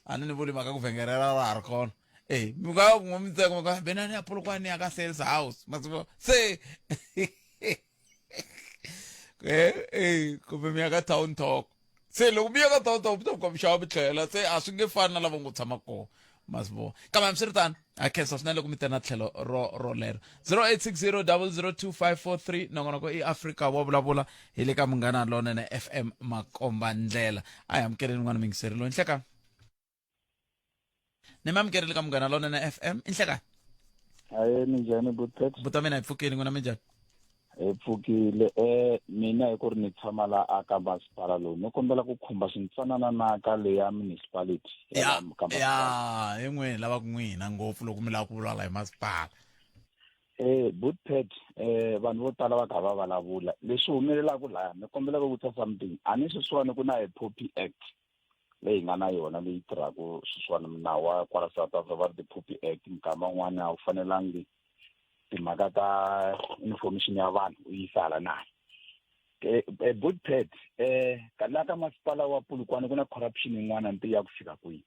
A ni ni vuli mhaka ku vhengele ra ha ri kona e mi nga ku n'wi mi tseka mi ka bena ni ya Polokwane ya ka sales house masiku se kumbe mi ya ka town talk. Se loko mi ya ka town talk mi ta mi xava mi tlhela, se a swi nge fani na lava ngo tshama kona masivo. Kambe hambiswiritano a khensa swinene loko mi te na tlhelo ro rolero. 0860002543 nongonoko i Afrika wa vulavula hi le ka Munghana Lonene FM makomba ndlela. A hi amukeleni n'wana mingiseri loyi nhlekani ni mi amukerile ka Munghana Lonene FM i nhlekani. Aye, minjhani Butet? Buta mina hi pfukile, n'wina minjhani? Hi pfukile. Mina hi ku ri ni tshama la aka masipala lowu, ni kombela ku khumba swintsanana na ka leya municipality ya la ka ya hi n'wini lava ku n'wina ngopfu loko mi lava ku vulavula hi masipala. Bootpad, vanhu vo tala va kha va vulavula leswi humelelaka laya. Ni kombela ku vutisa something. A ni sweswiwani ku na a POPI Act leyi nga na yona leyi tirhaka sweswiwani, nawu wa kwala South Africa va ri ti-POPI Act, minkama wun'wani a wu fanelangi timhaka ta information ya vanhu u yisa hala na hala. Bootpad, ka la ka masipala wa Polokwane ku na corruption yin'wana nti ya ku fika kwihi.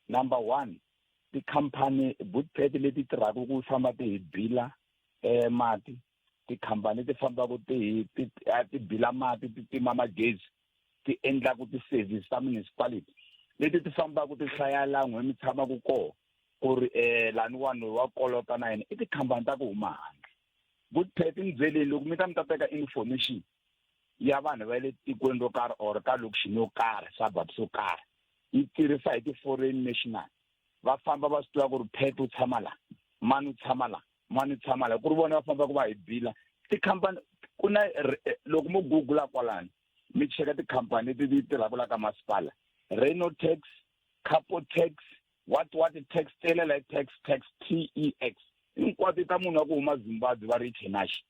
Number one, tikhampani Bootpad leti tirhaka ku famba ti hi bila mati, tikhampani leti fambaka ti ti ti bila mati, ti tima magezi, ti endlaku ti-service ta municipality leti ti fambaka ti hlaya la n'we mi tshamaka kona ku ri laniwani loyi wa kolota na yena, i tikhampani ta ku huma handle. Bootpad, ni byeleni, loko mi ta mi ta teka information ya vanhu va le tikweni ro karhi or ka lokixini yo karhi, suburbs yo karhi, yi tirhisa hi ti-foreign national, va famba va swi tiva ku ri Pet u tshama la, mani u tshama la, mani u tshama la, ku ri vona va fambaka va hi bila tikhampani. Ku na loko mo google kwalani mi cheka tikhampani leti ti tirhaka la ka masipala, Renotex, Capotex, what what tax, telela tax tax TEX, hinkwato ta munhu wa ku huma Zimbabwe va ri Chenashi.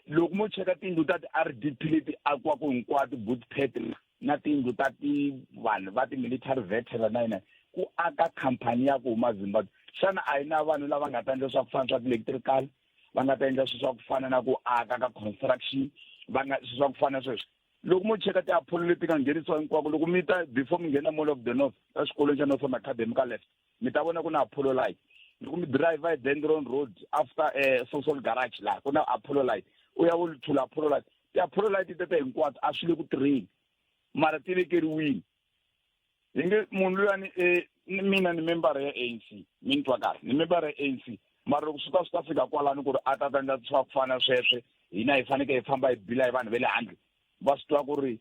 Loko mo cheka tiyindlu ta ti-RDP leti akiwaka hinkwato Bootpad na tiyindlu ta ti vanhu va ti-military veteran na yina, ku aka khampani ya ku huma Zimbabwe. Xana a yi na vanhu lava nga ta endla swa ku fana swa ti-electrical, va nga ta endla swilo swa ku fana na ku aka ka construction, va nga swilo swa ku fana sweswo? Loko mo cheka ti-Apollo leti nga nghenisiwa hinkwako, loko mi ta before mi nghena Mall of the North exikolweni xa Northern Academy ka left, mi ta vona ku na Apollo light. Loko mi driver hi Dendron Road after Social Garage laha ku na Apollo light, u ya u thula Apollo light. Ti-Apollo light tete hinkwato a swi le ku tirheni, mara ti vekeriwile. Hi nge munhu luyani, mina ni member ya ANC, mi ni twa kahle, ni member ya ANC, mara loko swi ta swi ta fika kwalano ku ri a ta ta endla swa ku fana sweswe, hina hi fanekele hi famba hi bila hi vanhu va le handle, va swi tiva ku ri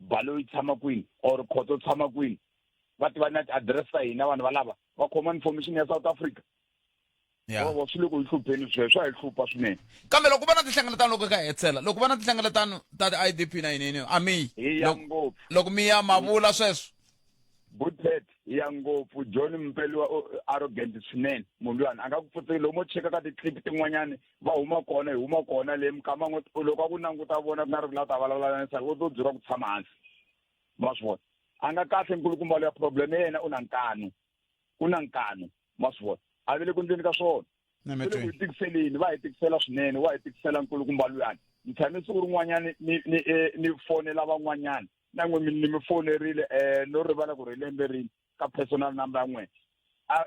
Baloyi tshama kwini or Khoto tshama kwini, va tiva na ti-address ta hina. Vanhu valava va khoma information ya South Africa. Wa swi le ku hi hlupheni sweswo, swa hi hlupha swinene. Kambe loko va na tinhlengeletano, loko ka hetsela, loko va na tinhlengeletano ta ti-IDP na yini yini, a mi yi? Hi ya ngopfu. Loko mi ya mavula sweswo? Bootpad, hi ya ngopfu. John Mpeliwa arrogant swinene munhu luyani, a nga ku pfutseki. Loko mo cheka ka ti-clip tin'wanyani va huma kona, hi huma kona le mikama n'we, loko a ku languta vona ku nga ri ku la ta vulavula na u to byeriwa ku tshama hansi. Ma swi vona, a nga kahle nkulukumba luya. Problem ya yena u na nkanu, u na nkanu, ma swi vona, a ve le ku endleni ka swona, le ku hi tikiseleni, va hi tikisela swinene, wa hi tikisela nkulukumba luyani. Ni tshame siku rin'wanyani ni ni ni fonela van'wanyana na n'we, ni mi fonerile, no rivala ku ri lembe rini, ka personal number ya n'we, a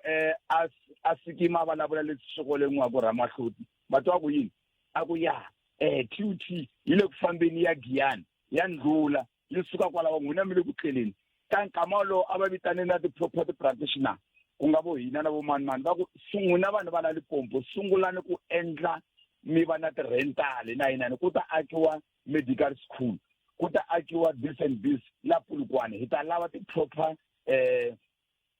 a a sikima a vulavula leswi xikolweni n'wa ku Ramahloti va twa ku yini, a ku ya TUT yi le ku fambeni ya Giyani ya ndlula yi suka kwalaho, n'wina mi le ku tleleni. Ka nkama wolowo a va vitane na ti-property practitioner, ku nga vo hina na vo mani mani, va ku n'wina vanhu va la Limpopo sungulani ku endla mi va na ti-rental na yinani, ku ta akiwa medical school, ku ta akiwa this and this la Polokwane, hi ta lava ti-proper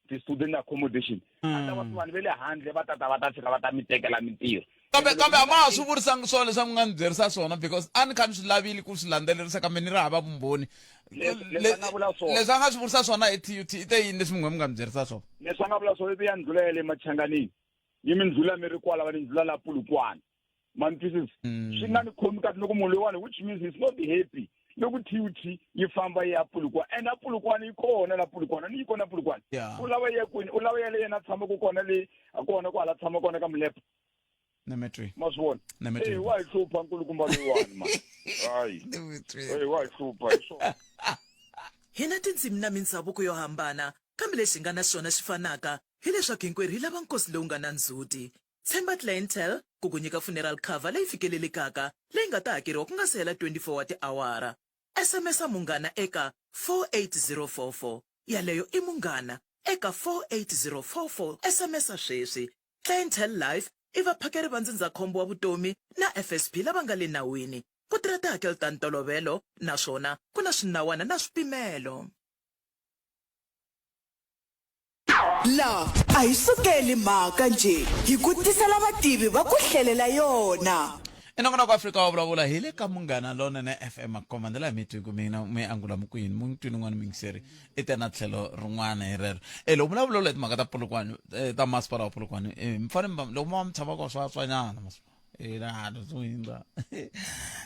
ti-student accommodation. A ta va vanhu va le handle va ta ta va ta fika va ta mi tekela mintirho. Kambe kambe a ma ha swi vurisangi swona leswi a mi nga ni byerisa swona because a ni kha ni swi lavile ku swi landzelerisa kambe ni ri hava vumbhoni. Leswi a nga vula swona. Leswi a nga swi vurisa swona hi TUT i te yini leswi mun'we mi nga mi byerisa swona? Leswi a nga vula swona i te ya ndlhula ya le Machanganini yi mi ndlhula mi ri kwala va ni ndlhula la Polokwane. Ma ni twisisa? Swi nga ni khomi kahle loko munhu loyiwani which means he's not happy loko TUT yi famba yi ya Polokwane and a Polokwane yi kona la Polokwane ni yi kona Polokwane. U lava yi ya kwini? U lava ya le yena a tshamaka kona le a kona kwala tshama kona ka Mulepo. Nemetri. Ma swi vona? Nemetri. Eh, wa hi hlupha nkulukumba loyiwani ma. Hayi. Eh, wa hi hlupha hi swona. Hi na tindzimi na mindzhavuko yo hambana, kambe lexi hi nga na xona xi fanaka, hi leswaku hinkwerhu hi lava nkosi lowu nga na ndzhuti. Tshemba Clientele ku ku nyika funeral cover leyi fikelelekaka leyi nga ta hakeriwa ku nga si hela 24 wa tiawara. SMS-a Munghana eka 48044. Yaleyo i Munghana eka 48044. SMS-a sweswi. Clientele Life i vaphakeri va ndzindzakhombo wa vutomi na FSP lava nga le nawini. Ku tirha tihakelo ta ntolovelo naswona ku na swinawana na swipimelo. La a hi sukeli mhaka njhe, hi ku tisela vativi va ku hlelela yona. I nongonoko wa Afrika wa vulavula hi le ka Munghana Lonene FM Makomba ndlela mi twi ku mina mi angula mi ku yini mu twini n'wana muyingiseri i te na tlhelo rin'wana hi rero e loko vulavula hi timhaka ta Polokwane ta masipala wa Polokwane mi fanele mi loko mi va mi tshama kona swa tswanyana masipala hundza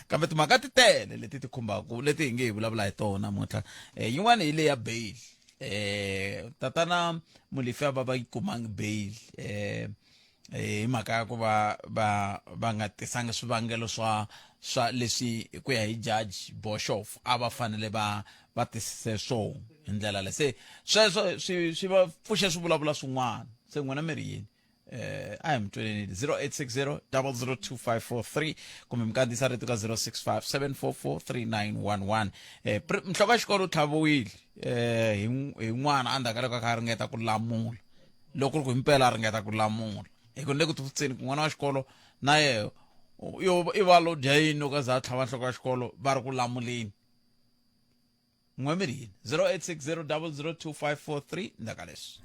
kambe timhaka ti tele leti ti khumbaka leti hi nge hi vulavula hi tona namuntlha yin'wana hi leya bail tatana Molefi a va va yi kumangi bail hi mhaka ya ku va va va nga tisanga swivangelo swa swa leswi ku ya hi judge Boshoff a va fanele va va tisise swona hi ndlela leyi se sweswo swi swi va pfuxe swi vulavula swin'wana se n'wina mi ri yini a hi mi tweleni 0860 002543 kumbe mi kandziyisa rito ka 065 744 3911 nhloko ya xikolo u tlhaviwile hi hi n'wana endzhaku ka loko a kha a ringeta ku lamula loko ri ku himpela a ringeta ku lamula hi ku ni le ku tivutiseni ku n'wana wa xikolo na yehe yo i va lo dya yini loko a za a tlhava nhloko ya xikolo va ri ku lamuleni n'we mi ri yini 0860 002543 ndzhaku ka leswi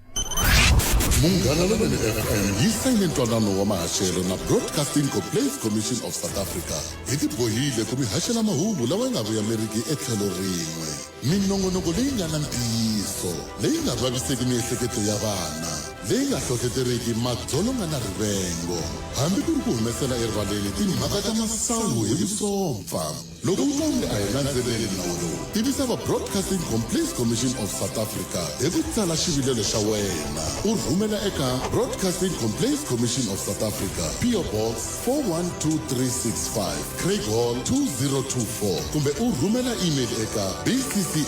Munghana Lonene FM yi sayine ntwanano wa mahaxelo na Broadcasting Complaints Commission of South Africa. Hi tibohile ku mi haxela mahungu lawa ya nga vuyameriki etlhelo rin'we. Minongonoko leyi nga na ntiyiso, leyi nga vaviseki miehleketo ya vana, leyi nga hlohleteriki madzolonga na rivengo, hambi ku ri ku humesela erivaleni timhaka ta masangu hi vusompfa. Loko u twa onge a hi landzeleli nawu lowu, tivisa va Broadcasting Complaints Commission of South Africa hi ku tsala xivilelo xa wena u rhumela eka Broadcasting Complaints Commission of South Africa, PO Box 412365, Craighall 2024, kumbe u rhumela email eka bccsa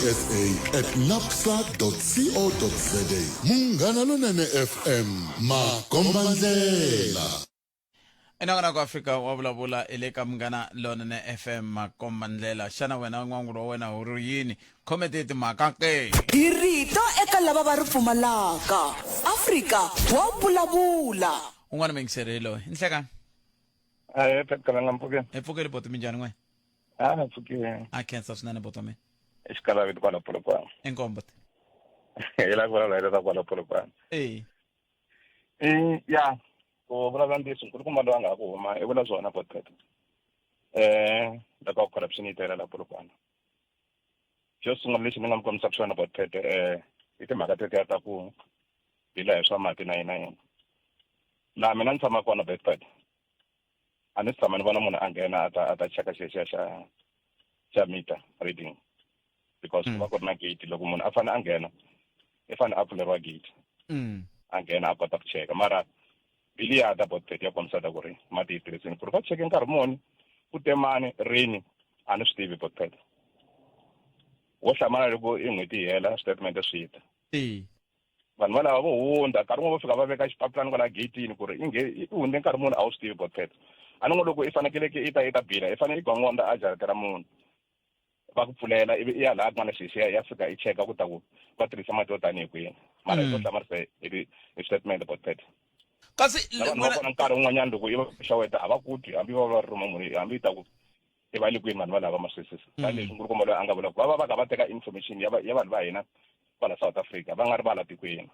at napsa co za. Munghana Lonene FM, makombandlela. Enongonoko Afrika wa vulavula i le ka Munghana Lonene FM makomba ndlela xana wena n'wangulo wa wena wu ri yini khomete timhaka ke Hi rito eka lava va ri pfumalaka. Afrika wa vulavula. Un'wana muyingiseri hi loyi nhlekani Ahee, Pat Kalanga mpfukeni. Hi pfukeli boti minjhani n'we A ni pfukile. A khensa swinene boti wa mina. Exikalawini kwala Polokwane. Inkomu boti. Hi la ku vulavula hi leswaku kwala Polokwane. Eya. Ya ku vulavula ntiyiso nkulukumba loyi a nga ha ku huma i vula swona botpet loko corruption yi tele la Polokwane xo sungula lexi ni nga mi kombisaka xona botpet i timhaka tetiya ta ku dila hi swa mati na yina yini laha mina ni tshama kona botpet a ni si tshama ni vona munhu a nghena a ta a ta cheka xexiya xa xa meter reading because ku va ku ri na gate loko munhu a fane a nghena i fane a pfuleriwa gate a nghena a kota ku cheka mara bili ya ta bot ya kombisa ta ku ri mati yi tirhisini ku ri va cheke nkarhi muni ku te mani rini a ni swi tivi bot wo hlamala loko i n'hweti yi hela switatimende swi ta vanhu valava vo hundza nkarhi wun'we vo fika va veka xipapilani kwala geyitini ku ri inge i hundze nkarhi muni a wu swi tivi botpet a ni ngo loko i fanekeleke i ta i ta bila i fanele i gongonda a jarata ra munhu va ku pfulela ivi i ya laha ku nga na xixiya ya fika i cheka ku ta ku va tirhisa mati yo tanihi kwini mara hi to hlamarisa hi hi statement botpet kasi na vanhu va kona nkarhi wun'wanyana loko i va xaweta a va ku twi hambi va va rhuma munhu hambi i ta ku i va le kwini vanhu valava ma swisisa tanihileswi nkulukumba loyi a nga vula ku va va va kha va teka information ya ya vanhu va hina kwala South Africa va nga ri va la tikweni.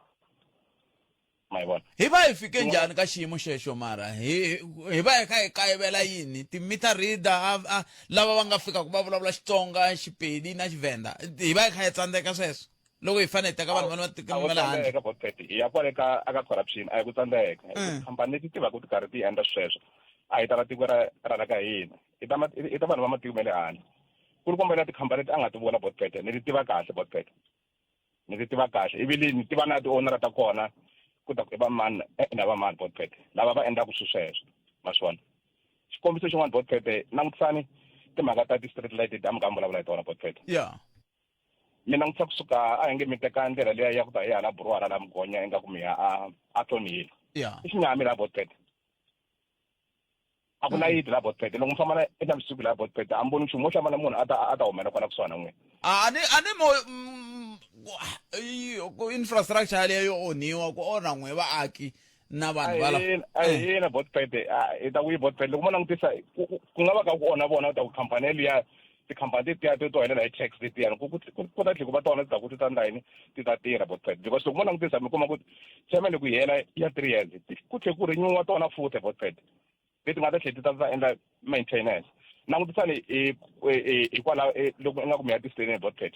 Ma yi vona? Hi va hi fike njhani ka xiyimo xexo mara? Hi hi va hi kha hi kayivela yini? Ti-meter reader a, a, lava va nga fikaka va vulavula Xitsonga, Xipedi na Xivhenda. Hi va hi kha hi tsandzeka sweswo loko hi fanele hi teka vanhu va le A matikweni wu ma le handle. tsandzeka Botpet hi ya kwale ka aka corruption a hi ku tsandzeka hi ku tikhampani leti tivaka ti karhi ti endla sweswo a hi ta tiko ra ra la ka hina i ta i ta vanhu va matiko ma le handle ku ri kombela tikhampani leti a nga ti vona Botpet ni ti tiva kahle Botpet ni ti tiva kahle ivi ni tiva na ti-owner ta kona ku ta ku i va mani na va mani Botpet lava va endlaka swilo sweswo ma swi vona xikombiso xin'wana Botpet langutisani timhaka ta ti-street light leti a mi ka mi vulavula hi tona Botpet Yeah. Mi langutisa kusuka a hi nge mi teka ndlela liya ya ku ta hi hala buruwara la Mgonya ingaku mi ya a a Thornhill. Yeah. I xinyami laha Botpet. A ku layiti laha Botpet. Loko mi famba na navusiku laha Botpet a mi voni nchumu mo hlamala munhu a ta a ta humela kwala kusuhana n'wina. A ni a ni mo ku infrastructure yaleyo yo onhiwa ku onha n'we vaaki na vanhu va la a hi yena Botpet hi ta ku yi Botpet loko mo langutisa ku nga va ka ku onha vona ta ku khampani yeliya tikhampani tetiya to helela hi tax letiyani ku ku ta tlhela ku va tona ti ta ku ti ta endla yini ti ta tirha Botpet because loko mo langutisa mi kuma ku chairman loko yi hela ya 3 years ku tlhela ku renew-wa tona futhi Botpet leti nga ta tlhela ti ta ta endla maintenance langutisani hikwalaho loko ingaku mi ya tisiteni Botpet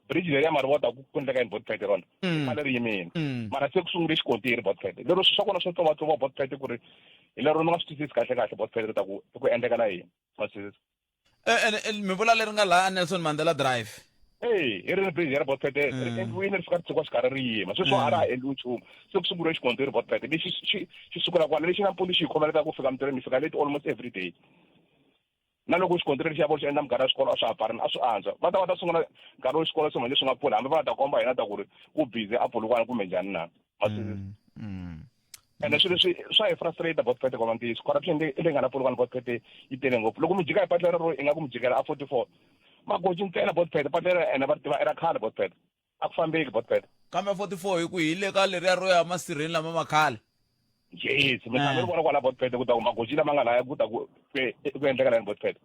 bridge leri ya Marivota ku endleka yini Botpet rona khale ri yimile mara se ku sungule xikontiri Botpet lero swa kona swo tlovatloviwa Botpet ku ri hi lero ni nga swi twisisi kahle kahle Botpet ri ta ku ku endleka na yini ma swi twisisa Mi vula leri nga laha Nelson Mandela Drive Ey, hi ri bridge ra Botpet ri endliwile ri fika ri tshikiwa xikarhi ri yima sweswo a ra ha endliwi nchumu se ku sunguriwe xikontiri Botpet lexi xi xi sukela kwala lexi nampundzu xi hi khomeleta ku fika mintirhweni mi fika late almost every day na loko xikontiri lexi ya vo xi endla minkarhi ya swikolo a swa ha pfarini a swi antswa va ta va ta sungula nkarhi wo xikolo se manje swi nga pfuli hambi va ta komba hina ta ku ri ku busy a Polokwane kumbe njhani na ma swi ene swilo leswi swa hi frustrate Botpet kwala ntiyiso corruption leyi leyi nga na Polokwane Botpet yi tele ngopfu loko mi jika hi patu lero ingaku mi jikela a 44 magoji ntsena Botpet patu lero ene va ri tiva i ra khale Botpet a ku fambeki Botpet kambe 44 hi ku hi le ka leriya ro ya masirheni lama ma khale yes mi tshame ri vona kwala Botpet ku ta ku magoji lama nga laya ku ta ku ku endleka layani Botpet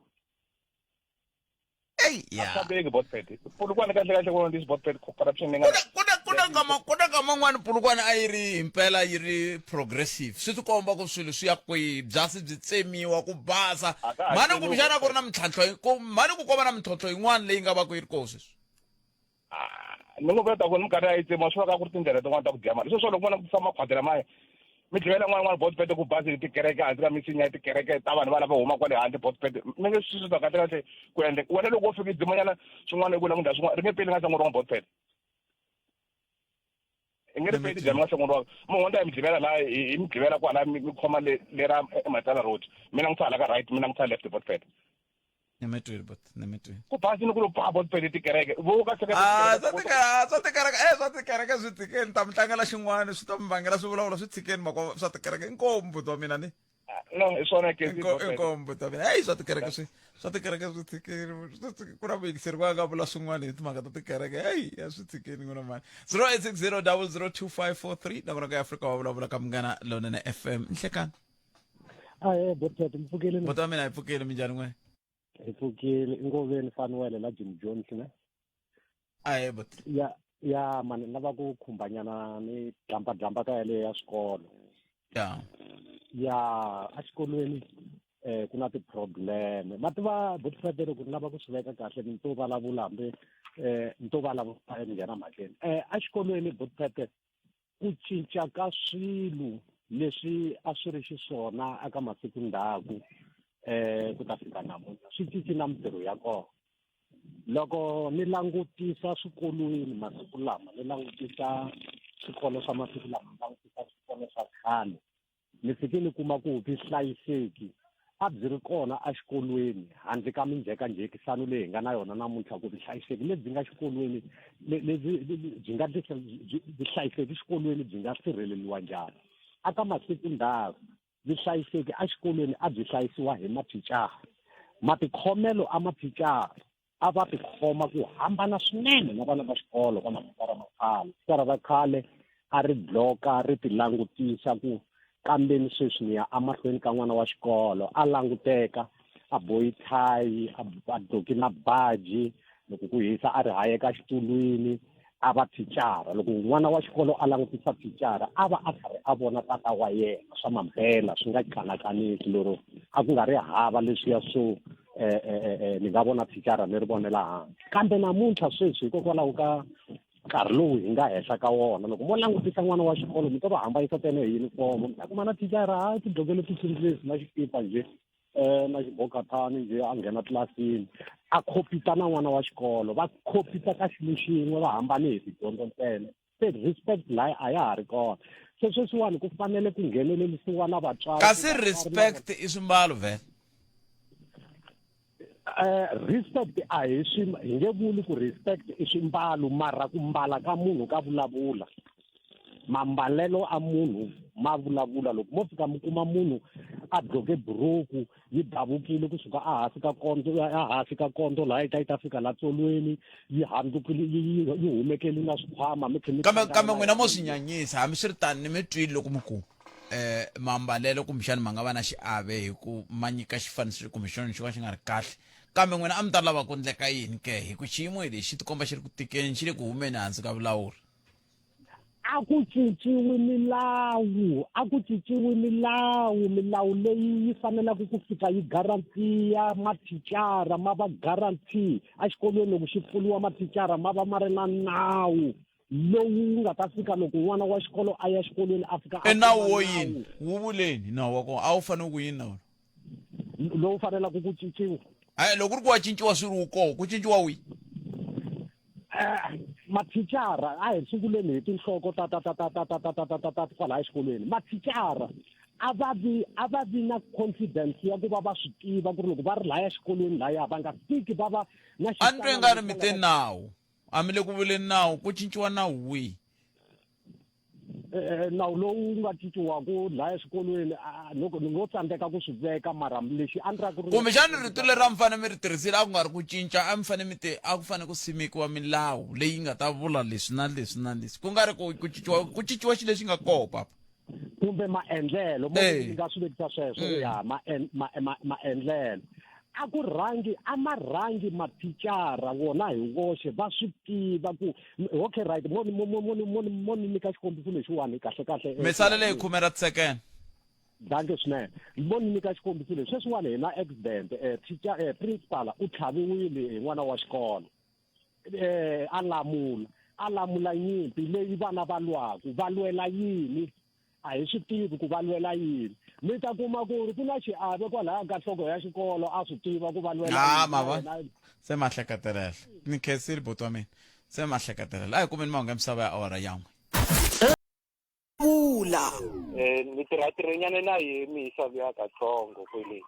Ey, ya. Fambeki Botpet Polokwane kahle kahle vona leswi Botpet corruption leyi nga Kuna kuna kama kuna kama n'wana Polokwane a yi ri himpela yi ri progressive swi tikomba ku swilo swi ya kwihi byasi byi tsemiwa ku basa A ka ha mhani tsemiwi kumbexana ku ri na mintlhantlho ku mhani ku ko va na mintlhontlho yin'wana leyi nga va ku yi ri koho sweswi Ni ngo vula ta ku ni minkarhi ya yi tsemiwa swi va ka ku ri tindlela tin'wana ta ku dya mali sweswo loko vona ku tisa makhwati lamaya mi dlivela n'wana n'wana Botpet ku basile tikereke hansi ka misinya ya tikereke ta vanhu va lava huma kwale handle Botpet mi nge swi swi kahle kahle ku endle wena loko wo fika i dzimanyana swin'wana i ku languta swin'wana ri nge peli nga hlongoriwanga Botpet i nge ri peli dyambu nga hlongoriwanga mi hundza hi mi dlivela laha hi mi dlivela kwala mi khoma lera eMatsala road mi langutisa hala ka right mi langutisa left Botpet Ni mi twile but ni mi twile. Ku basile ku lo paa bot pele tikereke vo ka seka Ah, swa tikereke, swa tikereke, eh swa tikereke swi tshikeni ta mi tlangela xin'wana swi ta mi vangela swi vulavula swi tshikeni mako swa tikereke inkomu mbuti wa mina ni. No, hi swona ke Inkomu mbuti wa mina. Hey swa tikereke swi swa tikereke swi tshikeni ku na muyingiseri wa nga vula swin'wana hi timhaka ta tikereke. Hey, ya swi tshikeni n'wina mani. 0860002543 nakona ka Afrika wa vulavula ka Munghana Lonene FM. Nhlekani. Ahee Botpet, mi pfukile Buti wa mina hi pfukile minjhani n'we? Hi pfukile i Ngoveni Fanuwele la Jim Jones ne. Ahee buti. Ya ya mani lava ku khumbanyana ni dlamba dlamba ka yaleyo ya swikolo. Ya. Ya exikolweni eh ku na ti-problem ma tiva Botpet loko ni lava ku swi veka kahle ni to vulavula hambi eh ni to vulavula ni nghena mhakeni eh exikolweni Botpet Ku cinca ka swilo leswi a swi ri xiswona eka masiku ndzhaku ku ta fika namuntlha swi cinci na mintirho ya kona. Loko ni langutisa swikolweni masiku lama ni langutisa swikolo swa masiku lama ni langutisa swikolo swa khale Ni fike ni kuma ku vuhlayiseki a byi ri kona exikolweni handle ka minjhekanjhekisano leyi hi nga na yona namuntlha ku vuhlayiseki lebyi nga xikolweni lebyi byi nga vuhlayiseki xikolweni byi nga sirheleriwa njhani. Aka masiku ndzhaku vuhlayiseki exikolweni a byi hlayisiwa hi mathicara. Matikhomelo a mathicara a va tikhoma ku hambana swinene na vana va xikolo va mathicara ma khale thicara ra khale a ri dloka ri ti langutisa ku kambeni sweswi ni ya emahlweni ka n'wana wa xikolo a languteka a bohi thayi a dloki na baji loko ku hisa a ri hayeka xitulwini. a va thicara loko n'wana wa xikolo a langutisa thicara a va a karhi a vona tata wa yena swa mampela swi nga kanakanisi lero a ku nga ri hava leswiya swo eh, eh, eh, eh ni nga vona thicara ni ri vonela hansi kambe namuntlha sweswi hikokwalaho ka nkarhi lowu hi nga henhla ka wona loko mo langutisa n'wana wa xikolo mi to va hambanyisa tene hi yunifomo mi ta kuma na thicara hayi tidlokele ti-sleeveless na xikipa njhe um na xibokatani njhe a nghena tlilasini a khopita na n'wana wa xikolo va khopita ka xilo xin'we va hambane hi tidyondzo ntsena se respect laya a ya ha ri kona se sweswiwani ku fanele ku nghenelelisiwa na vatswari kasi respect i swimbalo vhele Eh, respect a hi swi hi nge vuli ku respect i swimbalo mara ku mbala ka munhu ka vulavula mambalelo a munhu ma vulavula loko mo fika mi kuma munhu a dloke buruku yi davukile kusuka ehansi ka kondzo ehansi ka kondzo laha yi ta yi ta fika la tsolweni yi handzukile yi yi humekeli na swikhwama mi tlhe mi kambe kambe n'wina mo swi nyanyisa hambi swi ri tani ni mi twile loko mi ku eh mambalelo kumbexani ma nga va na xiave hi ku ma nyika xifaniso kumbexani xo ka xi nga ri kahle kambe n'wina a mi ta lava ku ndleka yini ke hi ku xiyimo lexi xi tikomba xi ri ku tikeni xi le ku humeni hansi ka vulawuri a ku cinciwi milawu a ku cinciwi milawu milawu leyi yi fanelaka ku fika yi garantiya mathicara ma va guarantee exikolweni loko xi pfuriwa mathicara ma va ma ri na nawu lowu wu nga ta fika loko n'wana wa xikolo a ya xikolweni a fika i nawu wo yini wu vuleni nawu wa kona a wu fanele ku yini nawu lowu fanelaka ku cinciwa hayi loko ku ri ku wa cinciwa swi ri wu koho ku cinciwa wihi eh, mathicara a hi sunguleni hi tinhloko ta ta ta ta ta ta ta ta ta ta ta kwalaya exikolweni mathicara a va vi a va vi na confidence ya ku va va swi tiva ku ri loko va ri laya xikolweni laya va nga fiki va va na a ni twe nga ri mi te nawu a mi le ku vuleni nawu ku cinciwa nawu wihi eh, eh, nawu lowu nga cinciwaku laya exikolweni loko ni ngo tsandzeka ku swi veka mara lexi a ni ra ku ri kumbexani rito leri a mi fanele mi ri tirhisile a ku nga ri ku cinca a mi fanele mi te a ku fanele ku simekiwa milawu leyi nga ta vula leswi na leswi na leswi ku nga ri ku ku cinciwa ku cinciwa xilo lexi nga koho papa kumbe maendlelo mo ni nga swi vekisa sweswo mm. ya maendlelo a ku rhangi a ma rhangi mathicara wona hi woxe va swi tiva ku okay right mo mo mo mo mo mo ni nyika xikombiso lexiwani kahle kahle eh, mi leyi khume ra tisekene danke swinene mo ni nyika xikombiso lexi sweswiwani hi na accident eh, teacher eh, principal u tlhaviwile hi n'wana wa xikolo eh a lamula a lamula nyimpi leyi vana va lwaku va lwela yini a hi swi tivi ku va lwela yini mi ta kuma ku ri ku na xiave kwalaya ka nhloko ya xikolo a swi tiva ku va lwela ah, mava se ma hleketelela ni khensile buti wa mina se ma hleketelela a hi kumeni mahungu ya misava ya awara yan'we vula eh ni tirha tirhenyana na ye mi yisa ya katsongo kwele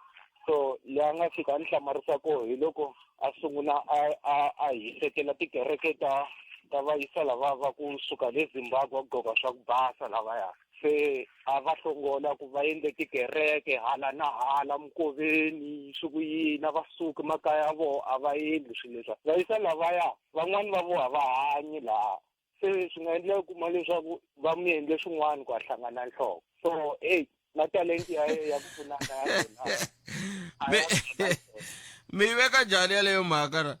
so leyi a nga fika a ni hlamarisa koho hi loko a sungula a a a hisekela tikereke ta ta vayisa lava va kusuka le Zimbabwe va gqoka swa ku basa lavaya se a va hlongola ku va endle tikereke hala na hala mukoveni swi ku yini a va suki makaya ya vona a va endli swilo leswiya vayisa lavaya van'wani va vona a va hanyi laha se swi nga endleka kuma leswaku va mi endle swin'wana ku a hlangana nhloko so eyi na talenti ya ya ku pfunana ya yena mi yi veka njhani yaleyo mhaka ra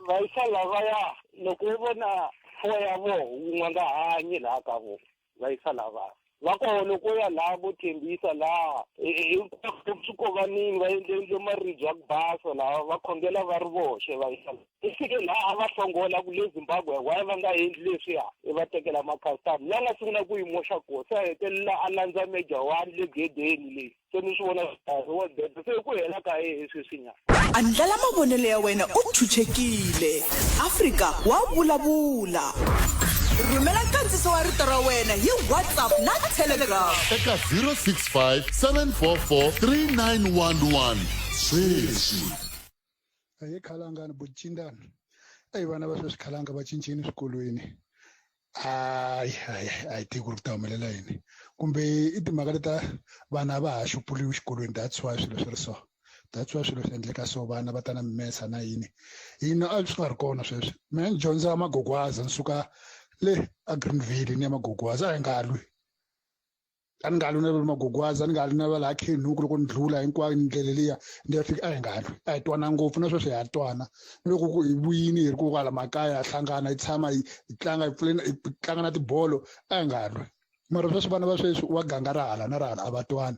vayisa lavaya loko wo vona fo ya voho wun'we nga hanyi laha ka vona vayisa lavaya va koho loko u ya laha vo thembisa laha hinkwako swikovanini va endle endle maribye ya ku basa laha va khongela va ri voxe va yisa i fike laha a va hlongola ku le zimbabwe why va nga endli leswiya i va tekela makhastama la nga sungula ku yi moxa koho se a hetelela a landza major one le gedeni leyi se ni swi vona wa bebe se ku hela ka yehe sweswinyana Andlala mavonelo ya wena u chuchekile. Afrika wa vulavula. Rhumela nkandziso wa rito ra wena hi WhatsApp na Telegram. Eka 065 744 3911 sweswi. Ahee khalangani bocindani eyi vana va sweswi khalanga va cincile swikolweni hayi hayi a hi tivi ku ri ku ta humelela yini kumbe i timhaka leta vana va ha xupuriwi xikolweni that's why swilo swi ri so that's why swilo swi endleka so vana va ta na mimesa na yini hina a swi nga ri kona sweswi mina ni dyondza magogwaza ni suka le a greenville ni ya magogwaza a hi nga lwi. A ni nga lwi na va Magogwaza, a ni nga lwi na va laha Khenhuku loko ni ndlula hinkwayo ndlela liya ni ya fika a hi nga lwi a hi twana ngopfu na sweswi ha twana ni loko ku hi vuyini hi ri ku kwala makaya ha hlangana hi tshama hi tlanga hi pfuleni hi tlanga na tibolo a hi nga lwi mara sweswi vana va sweswi wa ganga ra hala na ra hala a va twani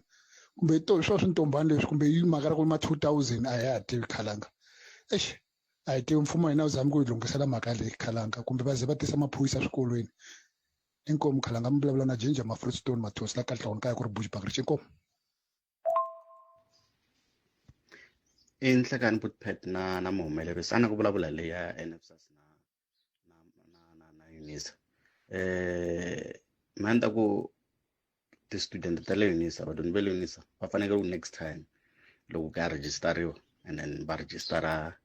kumbe to swo swintombani leswi kumbe yi mhaka ra ku ma 2000 a hi ha tivi khalanga eish a hi tivi mfumo wa hina wu zami ku yi lunghisela mhaka leyi khalanga kumbe va ze va tisa maphorisa swikolweni inkomu khalanga mi vulavula na ginger mafruitstone mathosi la katlehong kaya ku ri bushbuckridge inkomu I nhlekani Putpet na na muhumelerisi a na ku vulavula leyi ya NSFAS na na na na, na UNISA eh mina ni ta ku ti-student ta le UNISA vadyondzi va le UNISA va fanekele ku next time loko ku ya rejistariwa and then va rejistara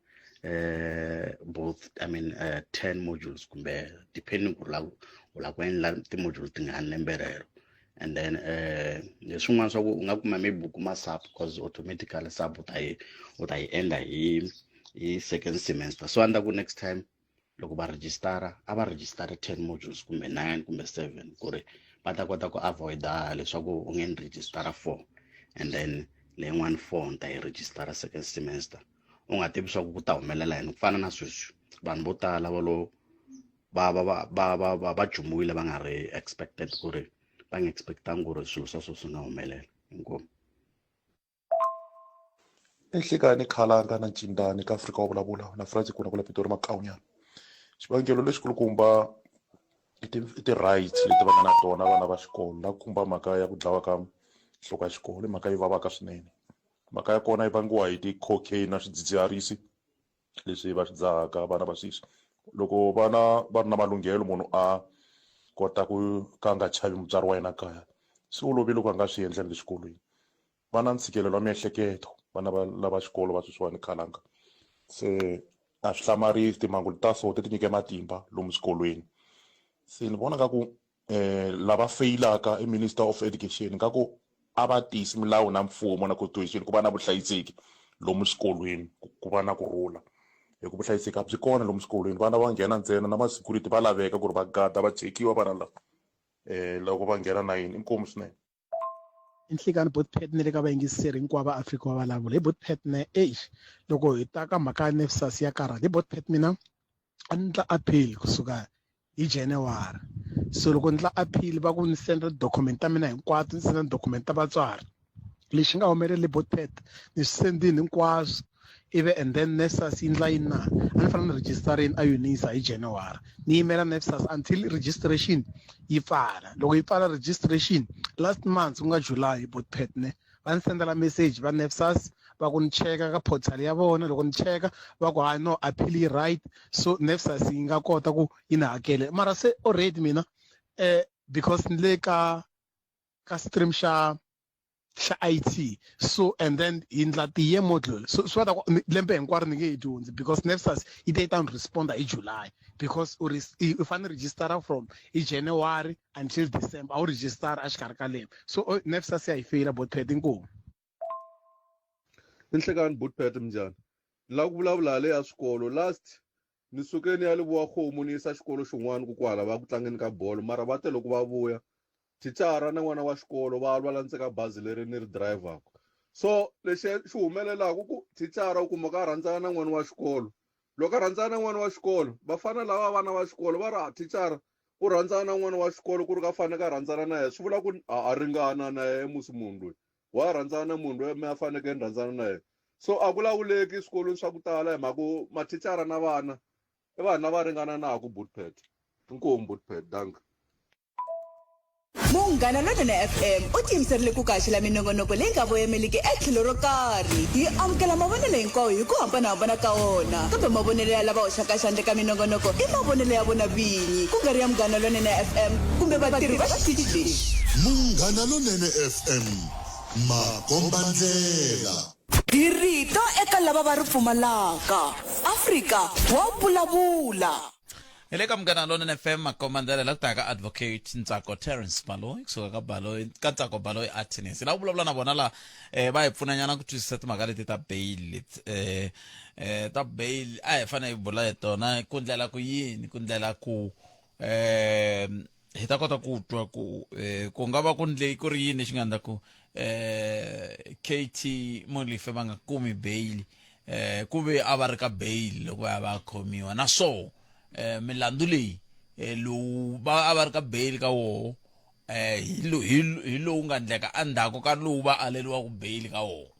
eh both I mean 10 modules kumbe depending ku la u la ku endla ti-modules tingani lembe rero and then eh leswin'wana swa ku u nga kuma maybe u kuma sub because automatically sub u ta yi u ta yi endla hi hi second semester so a ni ta ku next time loko va rejistara a va rejistare 10 modules kumbe 9 kumbe 7 ku ri va ta kota ku avoida leswaku u nge ni rejistara 4 and then leyin'wana 4 ni ta yi rejistara second semester u nga tivi swa ku ku ta humelela yini ku fana na sweswi vanhu vo tala va lo va va va va va va va jumiwile va nga ri expected ku ri va nga expectangi ku ri swilo swa so swi nga humelela inkomu Enhlekani Khalanga na Ncindani ka Afrika wa vulavula na Francis kuna kula Pitori Makaunyana xivangelo lexikulukumba i ti i ti-rights leti va nga na tona vana va xikolo la khumba mhaka ya ku dlawa ka nhloko ya xikolo i mhaka yi vavaka swinene mhaka ya kona yi vangiwa hi ti-cocaine na swidzidziharisi leswi va swi dzahaka vana va sweswi loko vana va ri na malunghelo munhu a kota ku ka a nga chavi mutswari wa yena kaya swi olovile ku a nga swi endla na le xikolweni va na ntshikelelo wa miehleketo vana va lava xikolo va sweswiwani khalanga se a swi hlamarisi timhangu ta so ti tinyike matimba lomu swikolweni se ni vona nga ku um lava feyilaka i minister of education nga ku a va tisi milawu na mfumo na constitution ku va na vuhlayiseki lomu swikolweni ku va na kurhula hi ku vuhlayiseki a byi kona lomu swikolweni vana va nghena ntsena na ma-security va laveka ku ri va gada va chekiwa vana lava um loko va nghena na yini inkomu swinene I nhlikani bot Pat ni le ka vayingiseri hinkwavo va Afrika wa vulavula hi bot Pat ne eish loko hi ta ka mhaka ya NSFAS ya karhata hi bot Pat mina a ni ndla appeal kusuka hi January so loko ni ndla appeal va ku ni senda document ta mina hinkwato ni senda document ta vatswari lexi nga humelela le bot Pat ni swi sendini hinkwaswo ivi and then NSFAS yi ndla yini na a ni fanele ni registerini a UNISA hi January ni yimela NSFAS until registration yi pfala loko yi pfala registration last month ku nga July botpet ne va ni sendela message va NSFAS va ku ni cheka ka portal ya vona loko ni cheka va ku hayi no appeal yi right so NSFAS yi nga kota ku yi ni hakele mara se already mina eh because ni le ka ka stream xa xa IT so and then hi ndla ti-year module so swi va ta lembe hinkwaro ni nge yi dyondzi because NSFAS yi ta yi ta ni responda hi July because u u fanele registera from hi January until December a wu registera exikarhi ka lembe so NSFAS ya yi feyila botpet inkomu Inhlekani Butpet minjhani ni lava ku vulavula le ya swikolo last ni suke ni ya Lebowakgomo ni yisa xikolo xin'wana ku kwala va ku tlangeni ka bolo mara va te loko va vuya thicara na n'wana wa xikolo va lwa la ndzeni ka bazi leri ni ri dirayivhaku so lexi xi humelelaku ku thicara u kuma ka rhandzana na n'wana wa xikolo loko a rhandzana na n'wana wa xikolo vafana lava vana va xikolo va ri ah, thicara u rhandzana na n'wana wa xikolo ku ri ka fanele ka rhandzana na yena swi vula ku a ringana na yena musi munhu loyi wa rhandzana na munhu loyi mi a fanekele ni rhandzana na yena so a ku lawuleki swikolweni swa ku tala hi mhaka ku mathicara na vana i vanhu lava ringananaku butpet inkomu butpet danke Munghana Lonene FM u tiyimiserile ku kaxela minongonoko leyi nga voyameliki etlhelo ro karhi. Hi amukela mavonelo hinkwawo hi ku hambanahambana ka wona, kambe mavonelo ya lava hoxaka xandla eka minongonoko i mavonelo ya vona vinyi, ku nga ri ya Munghana Lonene FM kumbe vatirhi va xitichi lexi. Munghana Lonene FM, makombandlela. Hi rito eka lava va ri pfumalaka. Afrika wa vulavula. Hi le ka Munghana Lonene FM makombandlela la ku taka advocate Ntsako Terence Baloyi kusuka ka Baloyi ka Ntsako Baloyi Attorneys la ku vulavula na vona la eh, va hi pfunanyana ku twisisa timhaka leti ta bail leti eh, eh, ta bail a hi fanele hi bula hi tona ku ndlela ku yini ku ndlela ku eh, Hi ta kota ku twa ku eh, ku nga va ku ndle ku ri yini lexi nga endla ku eh, KT Molefe va nga kumi bail eh, ku ve a va ri ka bail loko va ya va khomiwa na swoho eh, milandzu leyi eh, lowu va a va ri ka bail ka woho eh, hi lo- hi lo- hi lowu nga ndleka endzhaku ka lowu va aleriwaka bail ka woho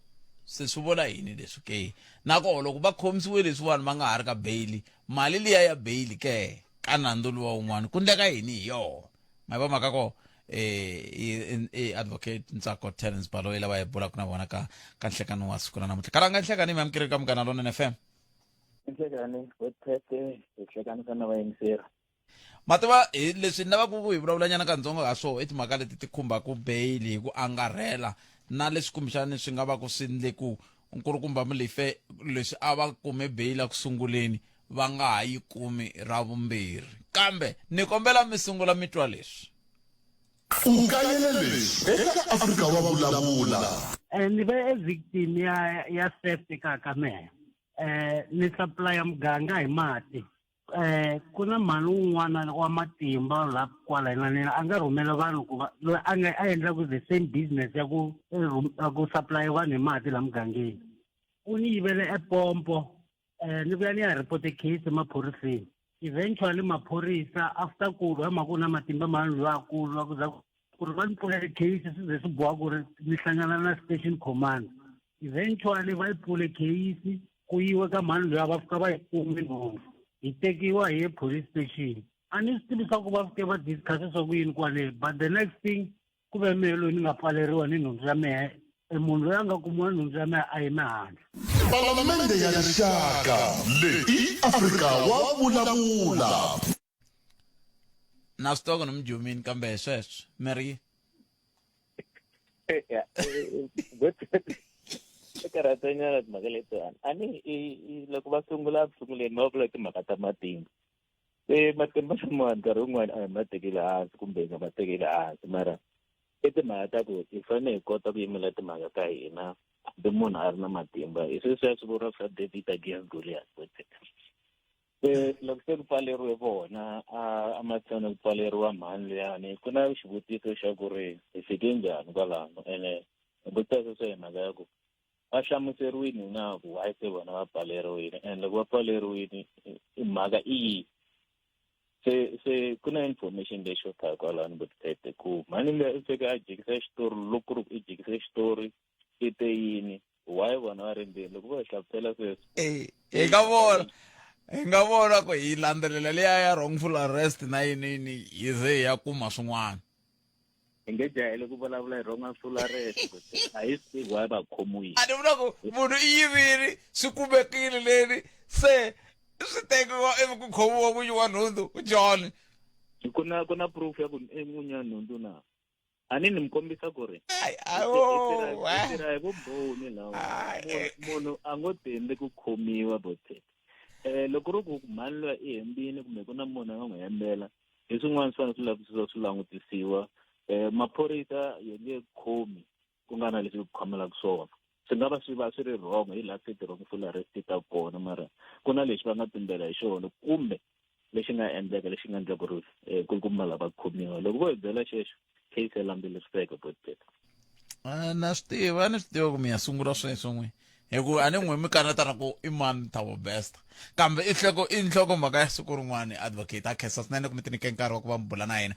se swi vula yini leswi ke nakoho loko va khomisiwe leswiwani va nga ha ri ka bail mali liya ya bail ke ka nandzu luwa wun'wana ku ndleka yini hi yoho ma yi va mhaka ko eh i advocate Ntsako Terence Baloyi lava hi bulaka na vona ka ka nhlekani wa siku ra namuntlha kalanga nhlekani mi amukeri ka Munghana Lonene FM. Nhlekani wetphete hi hlekani ka na vayingiseri. Ma tiva hi leswi ni lavaka ku hi vulavulanyana kantsongo ha swona i timhaka leti ti khumbaka bail hi ku angarhela na leswi kumbexani swi nga va ku swi ndle ku nkulukumba Molefe leswi a va kume bail eku sunguleni va nga ha yi kumi ra vumbirhi. Kambe ni kombela mi sungula mi twa leswi. U kayele leswi eka Afrika wa Vulavula. Ni ve e victim ya ya theft ka ka mehe. Ni supply muganga hi mati. Ku na mhani wun'wana wa matimba la kwala hina a nga rhumela vanhu ku va loyi a nga a endlaku the same business ya ku ya ku supply vanhu hi mati la mugangeni. U ni yivele e pompo Ni vuya ni ya report case emaphoriseni. Eventually maphorisa after ku lwa hi mhaka ku na matimba ma lwa ku lwa ku za ku ri va ni pfulele case swi ze swi boha ku ri ni hlangana na station commander. Eventually va yi pfule case ku yiwe ka mhani luya va fika va yi kume nhundzu. Hi tekiwa hi ye police station. A ni swi tivi swa ku va fike va discuss swa ku yini kwale but the next thing ku ve mehe loyi ni nga pfaleriwa ni nhundzu ya mehe e munhu loyi a nga kumiwa nhundzu ya mehe a yime handle. Palamende ya Rixaka leyi i Afrika wa vulavula. Na swi tiva ku ni mujumini kambe hi sweswo mi ri I karhatanyana timhaka letiwani a ni loko va sungula eku sunguleni va vula timhaka ta matimba se matimba lamawani nkarhi wun'wani a hi ma tekeli hansi kumbe hi nga ma tekeli hansi mara i timhaka ta ku hi fanele hi kota ku yimela timhaka ta hina hambi munhu a ri na matimba hi sweswiya swi vuriwa swa David against Goliath se loko se ku pfaleriwe vona a ematshan'wini ku pfaleriwa mhani luyani ku na xivutiso xa ku ri hi fike njhani kwalano ene hi vutisa sweswo hi mhaka ya ku va hlamuseriwini na ku why se vona va pfaleriwile and loko va pfaleriwile i mhaka i yihi se se ku na information leyi xotaka kwalano botete ku mhani luya i fike a jikisa xitori loko ku ri ku i jikise xitori i te yini why vona va ri ndzeni loko vo hi hlamusela sweswo hi nga vona hi nga vona ku hi landzelela liya ya wrongful arrest na yini yini hi ze hi ya kuma swin'wana hi nge jahele ku vulavula hi wrongful arrest a hi swi tivi why va khomiwile a ni vula ku munhu i yivile swi kumekile leni se swi tekiwa ivi ku khomiwa n'winyi wa nhundzu john ku na ku na proof ya ku i n'winyi wa nhundzu na a ni ni mi kombisa ku ri tirha hi vumbhoni lawa munhu a ngo tendli ku khomiwa botet um loko ri ku mhani luya i hembini kumbe ku na munhu a nga n'wi hembela hi swin'wana swi fanele swi lavisisiwa swi langutisiwa um maphorisa ya nge khomi ku nga na leswi ku khomelaka swona swi nga va swi va swi ri wrong hi laha se ti-wrongful arrest ta kona mara ku na lexi va nga tumbela hi xona kumbe lexi nga endleka lexi nga endla ku ri eh, ku kuma lava khomiwa loko vo hi byela xexo case ya landzeleriseka boteta Ah, na swi tiva ni swi tiva ku mi ya sungula sweswo n'we hi ku a ni n'we mi kanetana ku i mani Thabo Bester kambe i nhloko i nhlokomhaka ya siku rin'wana advocate a khensa swinene ku mi tinike nkarhi wa ku va mi bula na yena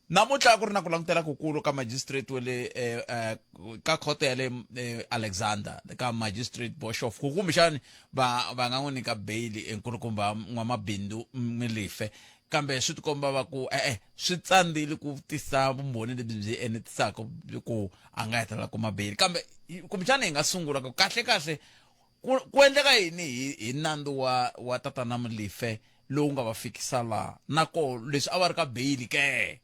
namuntlha ku ri na ku langutela kukulu ka magistrate wa le eh, eh, ka khoto ya le eh, Alexander ka magistrate Boshoff ku kumbexani va va nga n'wi nyika bail enkulukumba n'wamabindzu Molefe kambe swi tikomba va ku e-e swi tsandzile ku tisa vumbhoni lebyi byi enetisaka ku a nga hetelela kuma bail kambe kumbexana hi nga sungula ku kahle kahle ku ku endleka yini hi hi nandzu wa wa tatana Molefe lowu nga va fikisa laha na koho leswi a va ri ka bail ke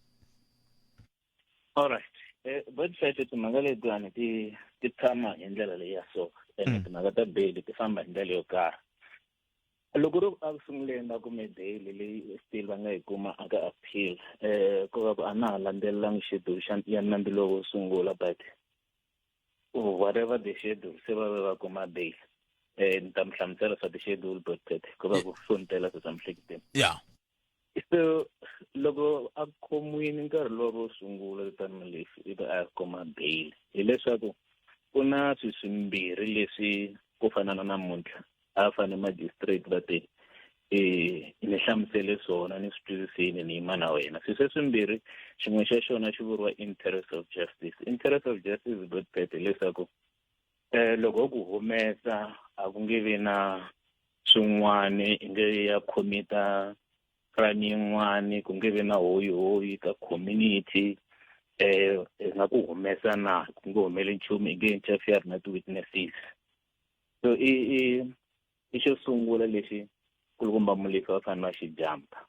Alright. Eh, website timhaka letiwani ti ti tshama hi ndlela leyi ya so ene timhaka ta bail ti famba hi ndlela yo karhi loko ri a ku sunguleni va kume bail leyi still va nga yi kuma aka appeal eh ko va ku a na ha landzelelangi schedule xa ya nandzu lowo wo sungula but whatever the schedule se va ve va kuma bail eh ni ta mi hlamusela swa ti-schedule but ko va ku fontela swi swa mihleketeni ya. So loko a khomiwile nkarhi lowu ro sungula tatana Molefi ivi a kuma bail hileswaku ku na swilo swimbirhi leswi ku fana na namuntlha a fane magistrate va te ni hlamusele swona ni swi twisisile ni yima na wena. Swilo sweswimbirhi xin'we xa xona xi vuriwa interest of justice. Interest of justice Godfred hileswaku loko ku humesa a ku nge vi na swin'wani i nge ya khomita crime yin'wani ku nge vi na hoyihoyi ka community hi nga ku humesa na ku nge humeli nchumu i nge interfere na ti-witnesses. So i i i xo sungula lexi kulukumba Molefi va fanele va xi jump-a.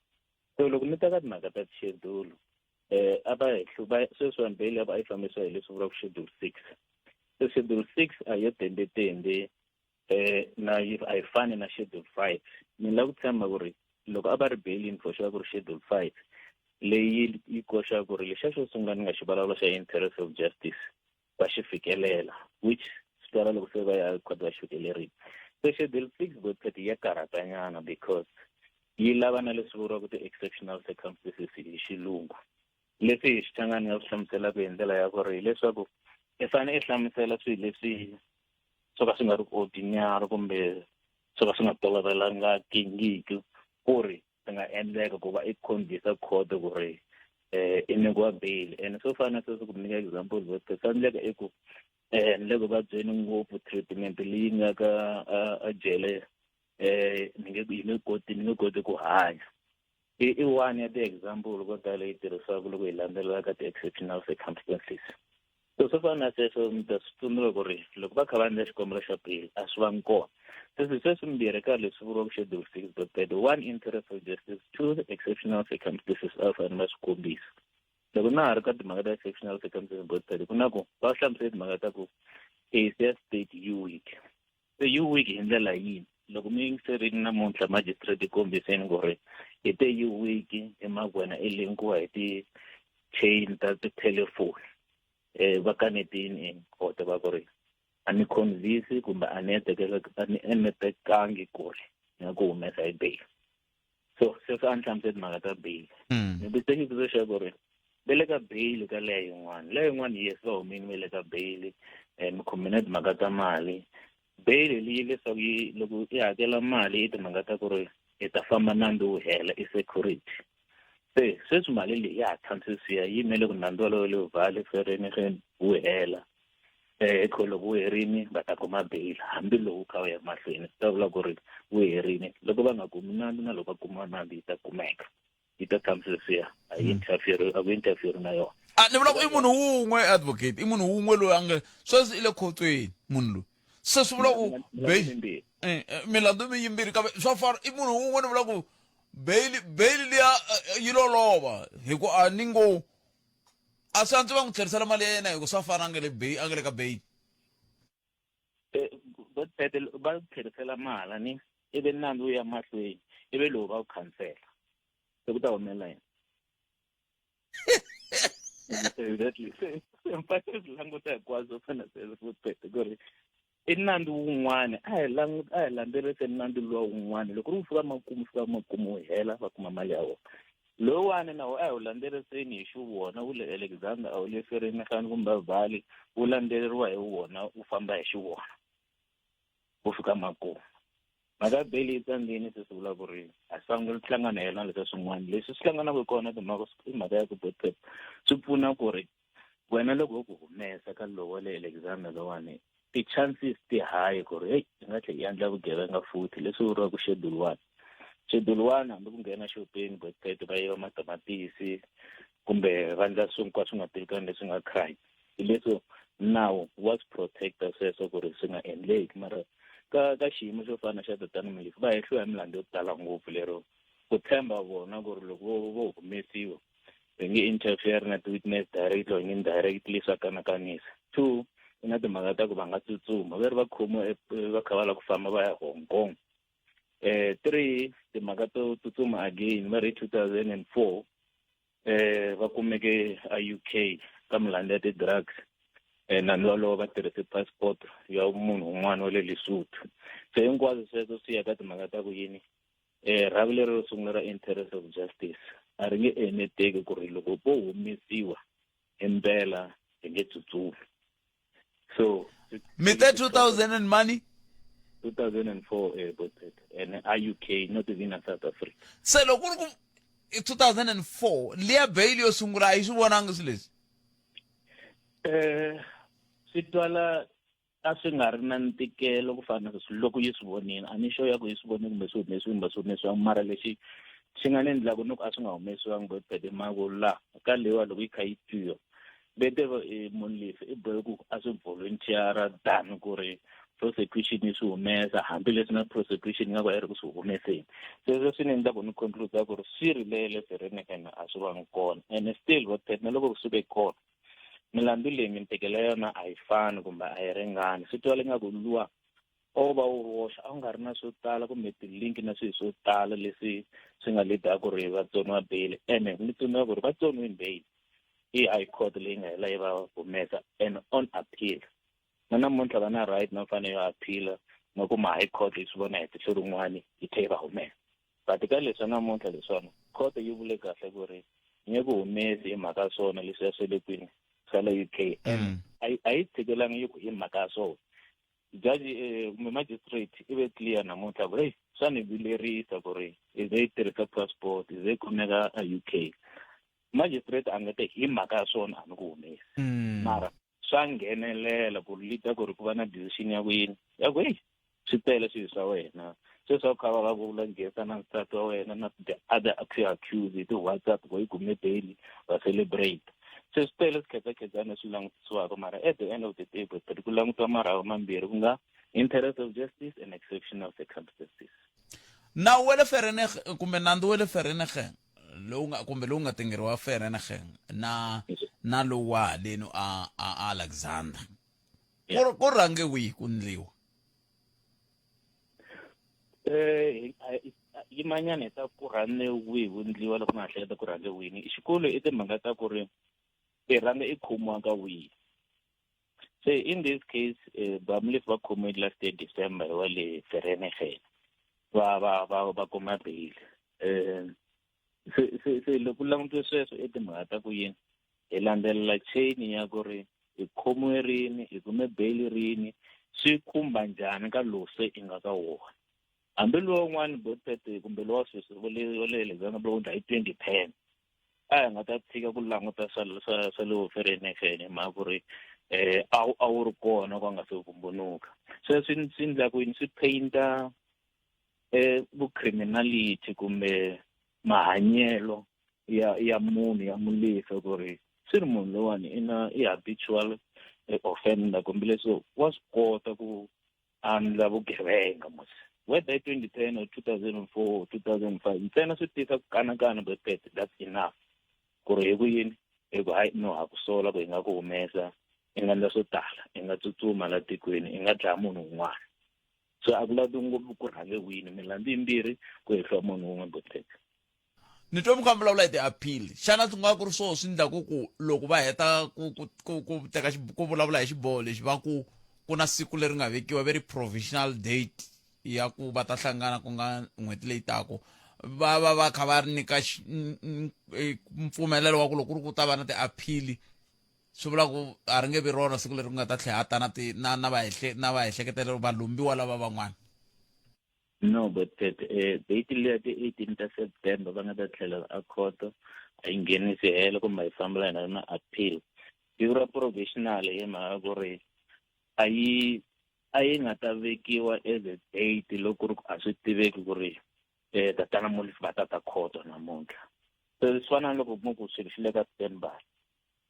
So loko mi ta ka timhaka ta ti-schedule a va hi hluva sweswiwani bail ya va a yi fambisiwa hi leswi vuriwaka schedule 6. So schedule 6 a yo tendetende na yi a yi fani na schedule 5. Ni lava ku tshemba ku ri loko a va ri bail-ini for sure ku ri schedule 5 leyi yi koxaka ku ri lexiya xo sungula ni nga xi vulavula xa interest of justice va xi fikelela, which swi twala loko se va ya court va xi fikelerile. So schedule 6 Godfred ya karhatanyana because yi lava na leswi vuriwaka ti-exceptional circumstances hi xilungu, leswi hi Xichangani nga swi hlamuselaka hi ndlela ya ku ri hileswaku i fanele i hlamusela swilo leswi swo ka swi nga ri ordinary kumbe swo ka swi nga tolovelangiki ku ri swi nga endleka ku va i convince court ku ri i nyikiwa bail. And swo fana na sweswo, ku nyika example, swa endleka i ku ni le ku vabyeni ngopfu, treatment leyi nga ka a jele ni nge yi nge koti ni nge koti ku hanya. I one ya ti-example ko tala leyi tirhisiwaka loko hi landzelela ka ti-exceptional circumstances. So swo fana na sweswo mi ta swi tsundzuka ku ri loko va kha va endla xikombelo xa bail a swi vangi kona. Se swilo sweswimbirhi ka leswi vuriwaka schedule 6 dot thirty one, interest of justice, two, exceptional circumstances, a fanele va swi kombisa. Loko na ha ri ka timhaka ta exceptional circumstances dot 30, ku na ku va hlamusele timhaka ta ku case ya state yi weak. Se yi weak hi ndlela yini? Loko mi yingiserile namuntlha magistrate yi kombiseni ku ri hi te yi weak hi mhaka wena i linkiwa hi ti-chain ta tithelefoni. Va kanetini in court va ku ri a ni convince kumbe a ni a ni enetekangi ku ri ni nga ku humesa hi bail. So sweswo a ni hlamuseli timhaka ta bail. Ni vutise xivutiso xa ku ri va le ka bail ka leya yin'wana, leya yin'wana yes va humile va le ka bail, mi khome na timhaka ta mali. Bail leyi leswaku yi loko i hakela mali i timhaka ta ku ri i ta famba nandzu wu hela, i security. Se sweswi mali leyi ya ha tshamisiwa yi yimele ku nandzu walowo le vhale ferenexeni wu hela. Hi loko wu herini va ta kuma bail, hambiloko wu kha wu ya mahlweni swi ta vula ku ri wu herini. Loko va nga kumi nandzu na loko va kuma nandzu yi ta kumeka, yi ta tshamisiwa, a yi interfere, a ku interfere na yona. A ni vula ku i munhu wun'we advocate, i munhu wun'we loyi a nga sweswi i le khotsweni munhu loyi. Se swi vula ku bail milandzu mi yimbirhi kambe swa fana, i munhu wun'we. Ni vula ku bail liya yi lolova hi ku a ni ngo a swi antswi va n'wi tlherisela mali ya yena hi ku swa fana a nga le bail, a nga le ka bail. Va tlherisela mali ni ivi nandzu wu ya mahlweni ivi lowu va wu khansela, se ku ta humelela yini? Exactly, se mfanele swi languta hinkwaswo fana sweswo futhi ku ri i nandzu wun'wani a hi languta a hi landzelerisi nandzu luwa wun'wani loko ri wu fika makumu fika makumu wu hela va kuma mali ya vona. Lowuwani na wo a hi wu landzeleriseni hi xiwona, wu le Alexander a wu le Vereeniging kumbe Valley, wu landzeleriwa hi wona wu famba hi xiwona wu fika makumu. Mhaka ya bail yi tsandzini, se swi vula ku ri a swi fanele ku hlangana yena leswa swin'wana leswi swi hlanganaka hi kona timhaka i mhaka ya ku botep swi pfuna ku ri wena loko wo ku humesa ka lowa le Alexander lowani ti-chances ti high ku ri heyi i nga tlhela i endla vugevenga futhi, leswi vuriwaka schedule 1. Schedule 1 hambi ku nghena xopeni botpet va yiva matamatisi kumbe va endla swi hinkwaswo swi nga tivikani leswi nga crime, hi leswo nawu wa swi protecta sweswo ku ri swi nga endleki. Mara ka xiyimo xo fana xa tatana Molefi va hehliwa hi milandzu yo tala ngopfu lero ku tshemba vona ku ri loko vo humesiwa va nge interfere na ti-witness directly or indirectly, swa kanakanisa. Two, i na timhaka ta ku va nga tsutsuma va ri va khomiwa va kha va lava ku famba va ya Hong Kong. Three, timhaka to tsutsuma again va ri 2004 va kumeke a UK ka milandzu ya ti-drugs, nandzu walowo va tirhise passport ya munhu un'wana wa le Lesotho. Se hinkwaswo sweswo swi ya ka timhaka ta ku yini um rhavi leri ro sungula ra interest of justice a ri nge eneteki ku ri loko vo humesiwa impela hi nge tsutsumi so mi te 2000 and money 2004 eh, Botpet and a UK not even a South Africa se loko ku ri ku i 2004 liya bail yo sungula a yi swi vonanga swilo leswi eh swi twala a swi nga ri na ntikelo ku fana na sweswi loko yi swi vonile a ni sure ya ku yi swi vonile kumbe swi humesiwile kumbe swi humesiwanga mara lexi xi nga ni endlaku ni ku a swi nga humesiwangi botpet i mhaka ku la ka leyiwa loko yi kha yi twiwa vete eh, munhu lefi i bohe ku a swi volunteer than ku ri prosecution yi swi humesa hambileswi na prosecution yi nga ku a yi ri ku swi humeseni sweswo swi ni endla ku ni conclude ku ri swi rilele Vereeniging a swi vangi kona and still botpet na loko swi ve kona milandzu leyi mintikelo ya yona a yi fani kumbe a yi ringani swi twala ingaku luwa o va wu woxe a wu nga ri na swo tala kumbe ti-link na swilo swo tala leswi swi nga lead ku ri va tsoniwa bail ene ni tsundzuka ku ri va tsoniwini bail i high court leyi nga hela yi va humesa and on appeal na namuntlha va na right na mfanelo yo appeal na kuma high court yi swi vona hi tihlo rin'wani yi tlhe yi va humesa but ka leswa namuntlha leswiwani court yi vule kahle ku ri nge ku humesi hi mhaka ya swona leswi ya swa le kwini swa le UK and mm. a yi tshikelangi yi ku hi mhaka ya swona judge eh, kumbe magistrate i ve clear namuntlha ku hey swa ni vilerisa ku ri i ze yi tirhisa passport i ze yi kumeka a UK magistrate a nga te hi mhaka ya swona a ni ku humesi mm. mara swa nghenelela ku leada ku ri ku va na decision ya ku yini ya ku heyi swi tele swilo swa wena sweswi va kha va va vula nghesa na nsati wa wena na the other accused hi ti-whatsapp ku yi kume bail va celebrate se swi tele swikhedzakhedzana leswi langutisiwaka mara at the end of the day but ku langutiwa marhavi mambirhi ku nga interest of justice and exceptional circumstances nawu wa le Vereeniging kumbe nandzu wa le Vereeniging lowu nga kumbe lowu nga tengeriwa Vereeniging na na lowu wa halenu a a Alexander ku ku rhange wihi ku ndliwa eh yimanyana hi ta ku rhange wihi ku ndliwa loko na ha hleketa ku rhange wini xikolo i timhaka ta ku ri i rhanga i khomiwa ka wihi se in this case eh, bamlif va khomiwe last year December hi wa le Vereeniging va va va va kuma bail eh se se se loko ku langutiwe sweswo i timhaka ta ku yini hi landzelela chain ya ku ri hi khomiwe rini hi kume bail rini swi khumba njhani ka lowu se i nga ka wona hambi lowa un'wana botete kumbe lowa sweswi wa le wa le Alexander lowu ndla hi 2010 a hi nga ta tshika ku languta swa swa swa le Vereeniging hi mhaka ku ri eh a wu a wu ri kona ku nga se vumbunuka sweswi swi endla ku yini swi painta eh vucriminality kumbe mahanyelo ya ya munhu ya mulife ku ri swi ri munhu lowani i na i habitual eh, offender kumbe leswi wa swi kota ku andla vugevenga mos whether i 2010 or 2004 or 2005 ntsena swi tisa ku kanakana but that's enough ku ri hi ku yini hi ku hayi no ha ku sola ku hi nga ku humesa i nga endla swo tala i nga tsutsuma la tikweni i nga dlaya munhu un'wana so a ku lavi ngopfu ku rhange wini milandzu yimbirhi ku hehliwa munhu wun'we boteka ni twe mi kha mi vulavula hi ti-appeal xana swi nga ku ri swoho swi endlaku ku loko va heta ku ku ku ku teka ku vulavula hi xiboho lexi va ku ku na siku leri nga vekiwa ve ri provisional date ya ku va ta hlangana ku nga n'hweti leyi taku va va va kha va ri nyika e, mpfumelelo wa ku loko ku ri ku ta va na ti-appeal swi vula ku a ri nge vi rona siku leri ku nga ta tlhela a ta na ti na na vahehle na vaehleketelelo valumbiwa lava van'wana no but that eh, date liya ti 18 ta September va nga ta tlhela a khoto a yi nghenisi helo kumbe a yi fambela yena na appeal yi ra provisional hi mhaka ku ri a yi a yi nga ta vekiwa as a date loko ku ri ku a swi tiveki ku ri um tatana Molefe va ta ta khoto namuntlha se swi fana na loko mi ku swilo swi le ka standby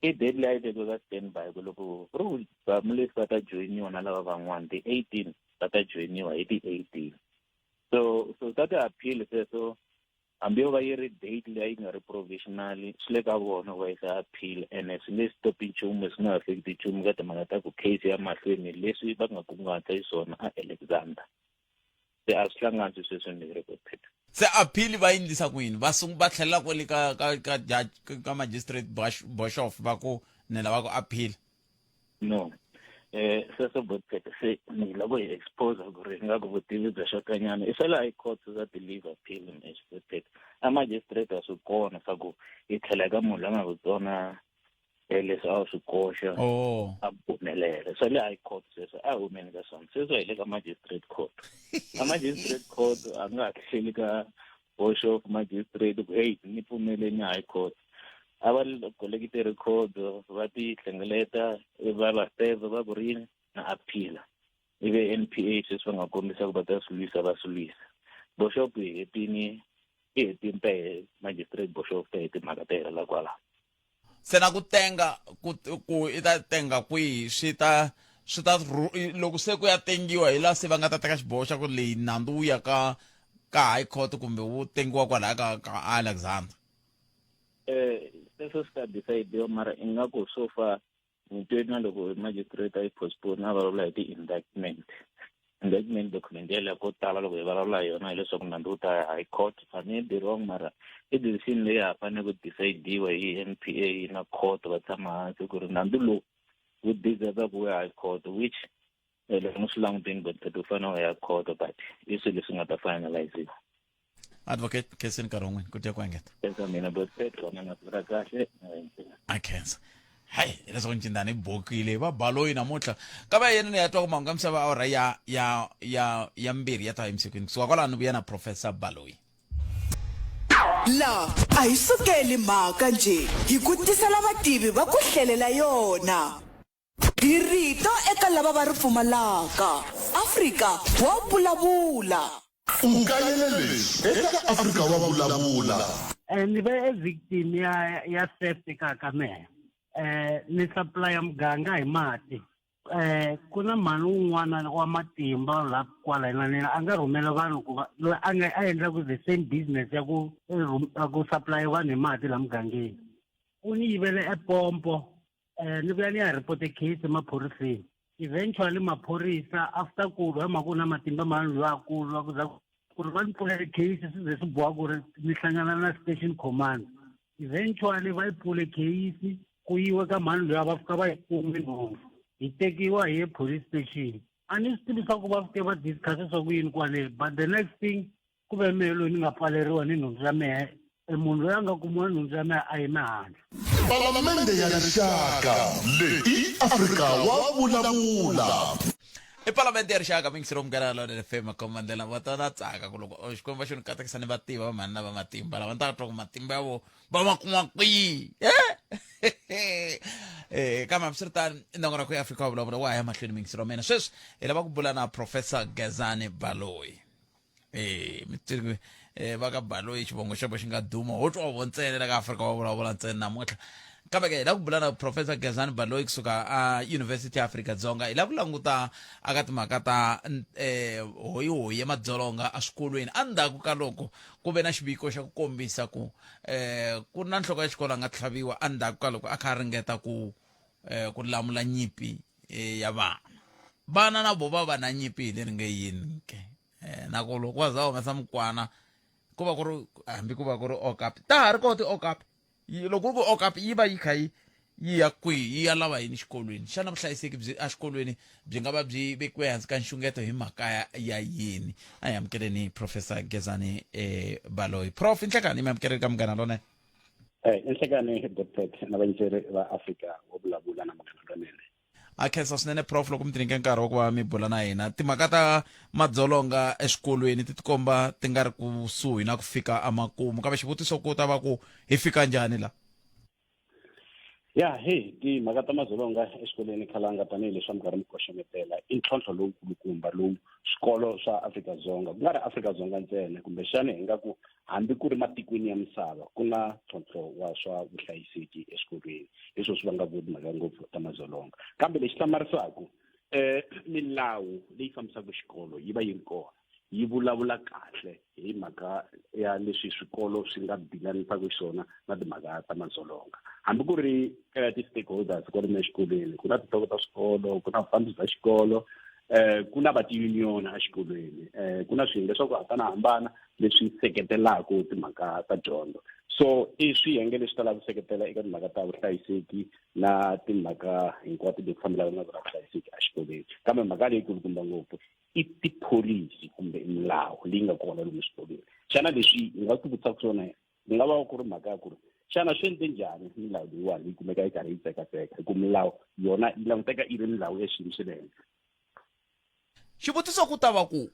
i date leyi a yi vekiwe ka standby ku loko ku ri ku vamulefi va ta joyiniwa na lava van'wana ti 18 va ta joyiniwa hi ti 18 so so ta ti-appeal sweswo hambi yo va yi ri date leyi yi nga ri provisional swi le ka vona ku va yisa appeal ene swi nge stop nchumu swi nga affect nchumu ka timhaka ta ku case ya mahlweni leswi va nga kunguhata xiswona a Alexander se a swi hlangani sweswi swimbirhi ku phela se appeal va yi endlisa ku yini va sung va tlhelela kwale ka ka ka judge ka magistrate Boshoff va ku ni lava ku appeal no Sweswo botpet se ni loko hi expose ku ri nga ku vutivi bya xokanyana i swa le high court swa ti-leave appeal and botpet a magistrate a swi kona swa ku hi tlhela ka munhu loyi a nga ku tsona leswi a swi koxa oh. a pfumelela swa le high court sweswo a humeni ka swona sweswo hi le ka magistrate court a magistrate court a nga ha tlheli ka boxo of magistrate ku hey ni pfumeleni high court a va kolekite record va ti hlengeleta va va serve va ku ri yini na appeal ivi N_P_A sweswi va nga kombisa ku va ta swi lwisa va swi lwisa Boshopo hi hetini i hetini ta hi magistrate Boshopo ta hi timhaka ta helela kwalaho se na ku tenga ku ku i ta tenga kwihi swi ta swi ta loko se ku ya tengiwa hi laha se va nga ta teka xiboho xa ku leyi nandzu wu ya ka ka high court kumbe wu tengiwa kwalaya ka ka Alexander eh sweswo swi ta decide mara ingaku so far ni twe na loko magistrate a yi postpone a vulavula hi ti-indictment indictment document yeleyo ko tala loko hi vulavula hi yona hileswaku nandzu wu ta ya high court I may be wrong mara i decision leyi ha fanele ku decidiwa hi N P A na court va tshama hansi ku ri nandzu lowu wu deserve ku ya high court which loko ni swi langutini but wu fanele u ya court but i swilo leswi nga ta finaliziwa advocate khenseni nkarhi wun'wini ku dya ku engeta eka mina botpet wona na ra kahle a khensa hayi hileswaku ncindani i bokile va baloyi namuntlha ka va yena ni ya twa ku mahungu ya misava awara ya ya ya ya mbirhi ya ta emisikwini kusuka kwalano ni vuya na professor baloyi La a hi sukeli mhaka njhe hi ku tisela vativi va ku hlelela yona. Hi rito eka lava va ri pfumalaka. Afrika wa vulavula. U kayele leswi eka Afrika wa Vulavula. Ni ve e victim ya ya theft kaya ka mehe ni supplya muganga hi mati ku na mhani wun'wana wa matimba la kwala hina a nga rhumela vanhu ku va loyi a nga a endlaku the same business ya ku ya ku supply vanhu hi mati la mugangeni u ni yivele e pompo eh ni vuya ni ya report case emaphoriseni eventually maphorisa after ku lwa mhaka ku na matimba ma lwa ku lwa ku za ku ri va ni pfulele case swi ze swi boha ku ri ni hlangana na station command eventually va yi pfule case ku yiwe ka mhani luya va fika va yi kume nhundzu hi tekiwa hi ye police station a ni swi tivi swa ku va fike va discuss swa ku yini kwale but the next thing ku ve mehe loyi ni nga pfaleriwa ni nhundzu ya mehe e munhu loyi a nga kumiwa nhundzu ya mehe a yime handle Palamende ya Rixaka leyi i Afrika wa vulavula. I palamende ya rixaka mingisero munghana lonene fm makomandlela va ta na tsaka ku loko oh, xikwembu xo ni katekisa ni va tiva va mhani na va matimba lava ni ta twa ku matimba ya vo va ma kuma kwihi eh kambe hambiswiritano nongonoko ya afrika wa vulavula wa ha ya mahlweni mingisero wa mina sweswi hi lava ku bula na professor gezani baloyi eh mi tivi eh va ka baloyi xivongo xo xi nga duma ho twa vo ntsena la ka Afrika va vulavula ntsena namuntlha kambe ke hi lava ku bula na professor Gezani Baloyi kusuka a University ya Afrika Dzonga hi lava ku languta aka timhaka ta eh hoyihoyi ya madzolonga eswikolweni endzhaku ka loko ku ve na xiviko xa ku kombisa ku eh ku na nhloko ya xikolo a nga tlhaviwa endzhaku ka loko a kha a ringeta ku eh ku lamula nyipi eh, ya vana vana na vo va va na nyipi hi leri nge yini ke eh, na ku loko wa za humesa mukwana ku va ku ri hambi ku va ku ri okapi ta ha ri kona ti-okapi loko ku ri ku okapi yi va yi kha yi yi ya kwihi yi ya lava yini xikolweni xana vuhlayiseki byi exikolweni byi nga va byi vekiwe hansi ka nxungeto hi mhaka ya, ya yini a hi amukeleni professor gezani eh, baloyi prof inhlekani mi amukeleni ka munghana lonene Eh, inhlekani Godfred na vayingiseri va Afrika wo vulavula na munghana lonene. A khensa swinene prof loko mi tinyike nkarhi wa ku va mi bula na hina timhaka ta madzolonga eswikolweni ti tikomba ti nga ri kusuhi na ku fika emakumu kambe xivutiso ku ta va ku hi fika njhani la Ya he timhaka ta madzolonga exikolweni khalanga tanihileswi a mi karhi mi koxemetela i ntlhontlho lowukulukumba lowu swikolo swa Afrika-Dzonga ku nga ri Afrika-Dzonga ntsena kumbexana hi nga ku hambi ku ri matikweni ya misava ku na ntlhontlho wa swa vuhlayiseki eswikolweni hi swona swi vangaka timhaka ngopfu ta madzolonga kambe lexi hlamarisaka um milawu leyi fambisaka xikolo yi va yi ri kona yi vulavula kahle hi mhaka ya leswi swikolo swi nga dilanisaka xiswona na timhaka ta madzolonga hambi ku ri eh, ti-stakeholders kwalomu exikolweni ku na tinhloko ta swikolo ku na vufambisi bya xikolo eh ku na va ti-union exikolweni eh ku na swiyenge swa ku hambanahambana leswi seketelaka timhaka ta dyondzo So i swiyenge leswi talaka ku seketela eka timhaka ta vuhlayiseki na timhaka hinkwato leti fambelaka na vuhlayiseki exikolweni. Kambe mhaka leyi kulukumba ngopfu i tipholisi kumbe milawu leyi nga kona lomu eswikolweni. Xana leswi hi nga tivutisaka swona ku nga va ku ri mhaka ya ku ri xana swi endle njhani milawu leyiwani yi kumeka yi karhi yi tsekatseka, hi ku milawu yona yi languteka yi ri milawu ya xiyimo xa le henhla. Xivutiso ku ta va ku,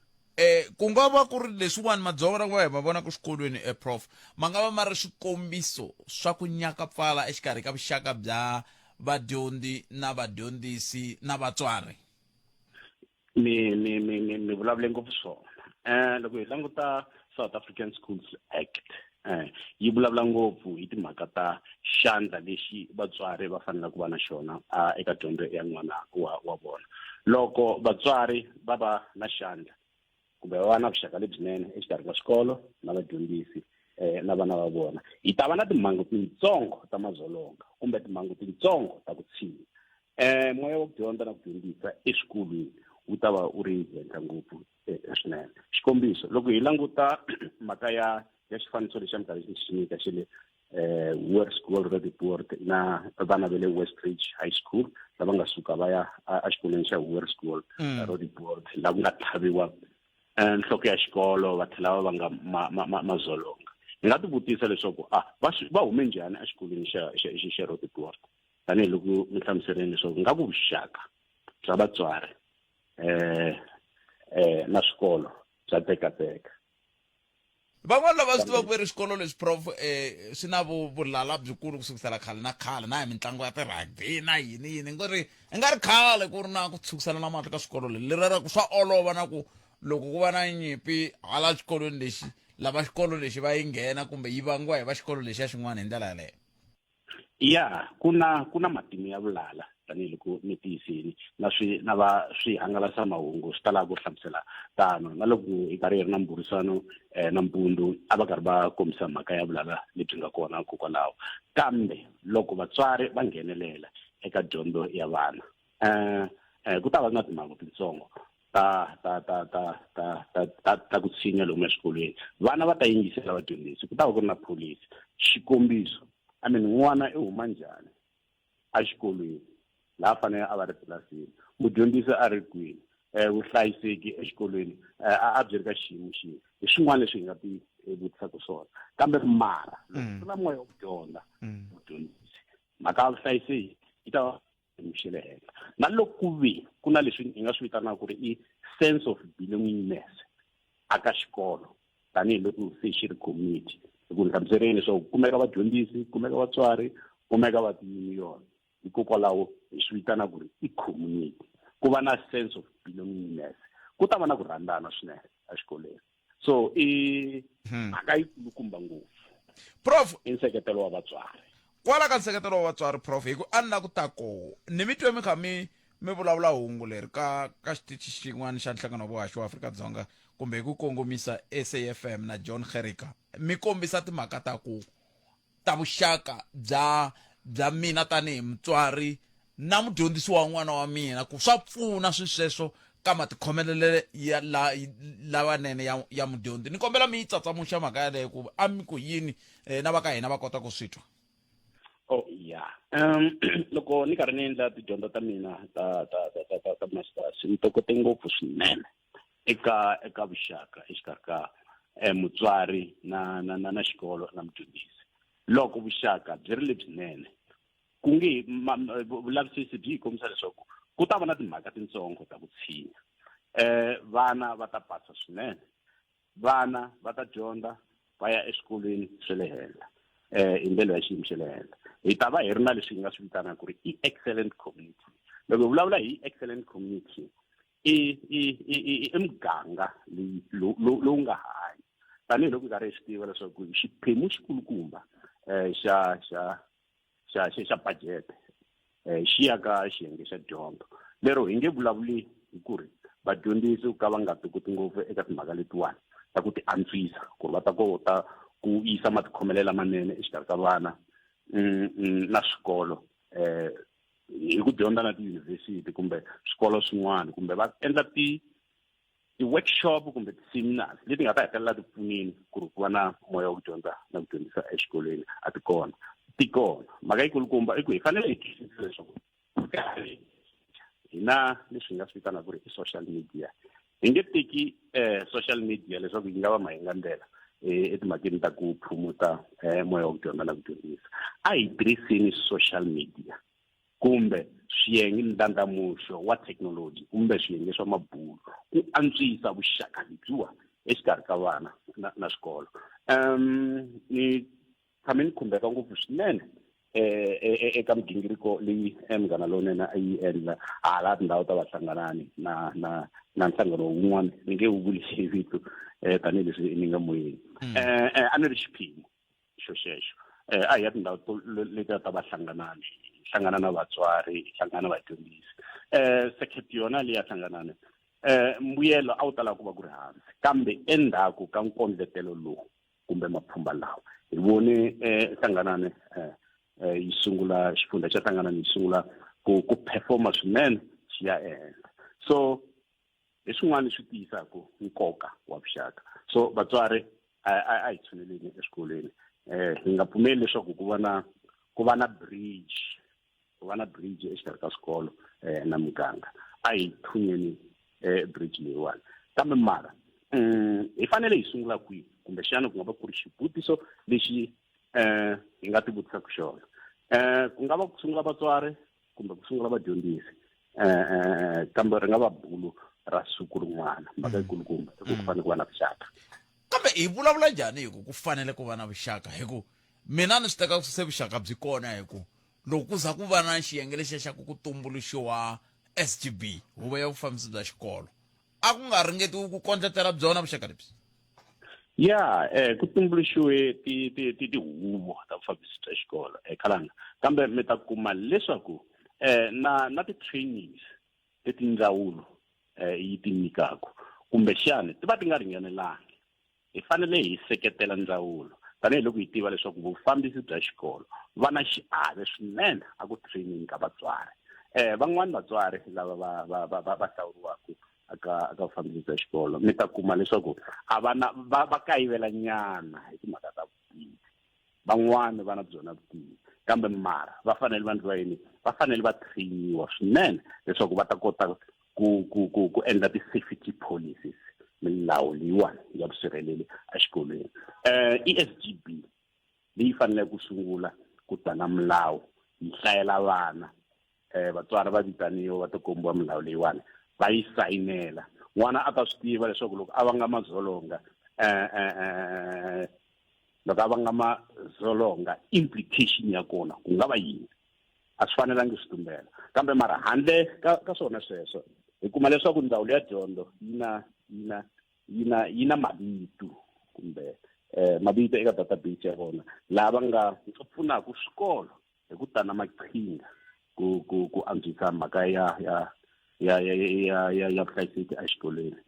ku nga va ku ri leswiwani madzolonga lawa hi ma vonaka exikolweni, prof, ma nga va ma ri swikombiso swa ku nyakapfala exikarhi ka vuxaka bya vadyondzi na vadyondzisi na vatswari? Mi mi mi mi mi vulavule ngopfu swona. Loko hi languta South African Schools Act, yi vulavula ngopfu hi timhaka ta xandla lexi vatswari va faneleke ku va na xona eka dyondzo ya n'wana wa vona. Loko vatswari va va na xandla kumbe va va na vuxaka lebyinene exikarhi ka swikolo na vadyondzisi na vana va vona, hi ta va na timhangu tintsongo ta madzolonga kumbe timhangu tintsongo ta ku tshinya. Moya wa ku dyondza na ku dyondzisa eswikolweni wu ta va wu ri henhla ngopfu swinene. Xikombiso, loko hi languta mhaka ya xifaniso lexi a mi karhi xi xi nyika xa le Hoërskool Roodepoort na vana va le Westridge High School lava nga suka va ya exikolweni xa Hoërskool Roodepoort, laha ku nga tlhaviwa nhloko ya xikolo va tlhela va vanga madzolonga. Hi nga tivutisa leswaku va hume njhani exikolweni xa Roodepoort, tanihiloko mi hlamuserile leswaku nga ku vuxaka bya vatswari na swikolo bya tekateka. Van'wana lava swi tivaka ve ri swikolo leswi, prof, swi na vulala byikulu ku sukisela khale na khale, na hi mitlangu ya ti-rugby na yini yini, ngo ri i nga ri khale ku ri na ku tshukisana na mahlo ka swikolo leri, lera ku swa olova na ku loko ku va na nyimpi hala xikolweni lexi, lava xikolo lexi va yi nghena kumbe yi vangiwa hi va xikolo lexiya xin'wana hi ndlela yaleyo. Ya, ku na matimu ya vulala tanihiloko mi tiyisini na swi na va swihangalasamahungu swi talaka ku hlamusela tano, na loko hi karhi hi ri na mbhurisano na mpundzu a va karhi va kombisa mhaka ya vulala lebyi nga kona kokwalaho. Kambe loko vatswari va nghenelela eka dyondzo ya vana, ku ta va na timhangu tintsongo ta ta ta ta ta ta ta ta ku tshinya lomu eswikolweni. Vana va ta yingisela vadyondzisi, ku ta va ku ri na pholisi. Xikombiso, n'wana i huma njhani exikolweni laha a fanele a va ri tlilasini, mudyondzisi a ri kwini, vuhlayiseki exikolweni a byi ri ka xiyimo xihi, hi swin'wana leswi hi nga ti vutisaka swona. Kambe mara loko ku ri na moya wa ku dyondza mudyondzisi, mhaka ya vuhlayiseki yi ta va xa le henhla. Na loko ku ve ku na leswi hi nga swi vitanaka ku ri i sense of belongingness aka xikolo, tanihiloko se xi ri community, hi ku hlamuseleni leswaku ku kumeka vadyondzisi, ku kumeka vatswari, ku kumeka va tiyuniyoni, hikokwalaho hi swi vitana ku ri i community. Ku va na sense of belongingness, ku ta va na ku rhandzana swinene exikolweni. So i mhaka yikulukumba ngopfu. Prof, i nseketelo wa vatswari. Kwala ka nseketelo wa vatswari, Prof, hi ku a ni la ku ta koho, ni mi twe mi kha mi vulavula hungu leri ka xitichi xin'wana xa Nhlangano wa Vuhaxi wa Afrika-Dzonga, kumbe hi ku kongomisa SAFM na John Gericke, mi kombisa timhaka ta ku ta vuxaka bya mina tanihi mutswari na mudyondzisi wa n'wana wa mina, ku swa pfuna swi sweswo ka matikhomelele ya la lawanene ya mudyondzi. Ni kombela mi yi tsatsamuxa mhaka yaleyo, ku a mi ku yini na va ka hina va kota ku swi twa. Oh ya, loko ni karhi ni endla tidyondzo ta mina ta masters, ni tokote ngopfu swinene eka vuxaka exikarhi ka mutswari na xikolo na mudyondzisi. Loko vuxaka byi ri lebyinene, ku nge vulavisisi byi hi kombisa leswaku ku ta va na timhaka tintsongo ta ku tshinya. Vana va ta pasa swinene, vana va ta dyondza va ya eswikolweni swa le henhla, hi ndlela ya xiyimo xa le henhla. Hi ta va hi ri na leswi hi nga swi vitanaka ku ri i excellent community. Loko hi vulavula hi excellent community, i muganga lowu nga hanyi, tanihiloko hi karhi hi swi tiva leswaku xiphemu xikulukumba xa budget xi ya ka xiyenge xa dyondzo. Lero hi nge vulavuli hi ku ri vadyondzisi ka va nga tokoti ngopfu eka timhaka letiwani ta ku ti antswisa, ku ri va ta kota ku yisa matikhomelo lamanene exikarhi ka vana na swikolo, hi ku dyondza na tiyunivhesiti kumbe swikolo swin'wana, kumbe va endla ti-workshop kumbe ti-seminars leti nga ta hetelela ti pfunile ku ri ku va na moya wa ku dyondza na ku dyondzisa exikolweni a ti kona ti kona mhaka yikulukumba i ku hi fanele hi twisisa leswaku karhi hina leswi hi nga swi vitanaka ku ri i social media hi nge teki um social media leswaku yi nga va mahingandlela eh, etimhakeni ta ku phumuta um moya wa ku dyondza na ku dyondzisa a hi tirhiseni social media kumbe swiyenge ndlandlamuxo wa thekinoloji kumbe swiyenge swa mabulo ku antswisa vuxaka lebyiwa exikarhi ka vana na, na swikolo um ni tshame ni khumbeka ngopfu swinene eh, eh, eh, eka migingiriko leyi munghana lowunene a yi endla hala tindhawu ta vahlanganani na na na nhlangano wun'wana ni nge wu vuli hi vito um tanihileswi ni nga moyeni um a ni ri xiphemu xo xexo um a hi ya tindhawu to letiya ta vahlanganani hi hlangana na vatswari hi hlangana na vadyondzisi um circuit yona leyi ya hlanganani um mbuyelo a wu tala ku va ku ri hansi kambe endzhaku ka nkondletelo lowu kumbe mapfhumba lawa hi vone um hlanganani um yi sungula xifundza xa hlanganani yi sungula ku ku performa swinene xi ya ehenhla so hi swin'wana leswi tiyisaka nkoka wa vuxaka so vatswari a hi tshuneleni eswikolweni um hi nga pfumeli leswaku ku va na ku va na bridge ku va na bridge exikarhi ka swikolo um na muganga a hi thunyeni um bridge leyiwani kambe mara um hi fanele hi sungula kwihi kumbexana ku nga va ku ri xivutiso lexi um hi nga tivutisaka xona um ku nga va ku sungula vatswari kumbe ku sungula vadyondzisi um kambe ri nga va bulu ra siku rin'wana mhaka yikulukumba i ku ku fanele ku va na vuxaka kambe hi vulavula njhani hi ku ku fanele ku va na vuxaka hi ku mina ni swi teka se vuxaka byi kona hi ku loko ku za ku va na xiyenge lexiya xa ku ku tumbuluxiwa SGB huvo ya vufambisi bya xikolo a ku nga ringetiwi ku kondletela byona vuxaka lebyi ya eh ku tumbuluxiwe ti ti ti tihuvo ta vufambisi bya xikolo ekhalanga kambe mi ta kuma leswaku eh na na ti-trainings leti ndzawulo eh yi ti nyikaka kumbexani ti va ti nga ringanelangi hi fanele hi seketela ndzawulo tanihiloko hi tiva leswaku vufambisi bya xikolo va na xiave swinene a ku training ka vatswari eh van'wani vatswari lava va va va va va hlawuriwaka aka aka vufambisi bya xikolo mi ta kuma leswaku a va na va va kayivela nyana hi timhaka ta vutivi van'wani va na byona vutivi kambe mara va fanele va ndliwa yini va fanele va trainiwa swinene leswaku va ta kota ku ku ku ku endla ti-safety policies milawu leyiwani ya vusirheleli exikolweni um E_S_G_B leyi faneleke ku sungula ku ta na milawu yi hlayela vana um vatswari va vitaniwa va ta kombiwa milawu leyiwani va yi sayinela n'wana a ta swi tiva leswaku loko a vanga madzolonga um loko a vanga madzolonga implication ya kona ku nga va yini a swi fanelangi swi tumbela kambe mara handle ka ka swona sweswo hi kuma leswaku ndzawulo ya dyondzo yi na yi na yi na yi na mavito kumbe eh mavito eka database ya vona lava nga pfunaka swikolo hi ku tana maqhinga ku ku ku antswisa mhaka ya ya ya ya ya ya ya vuhlayiseki exikolweni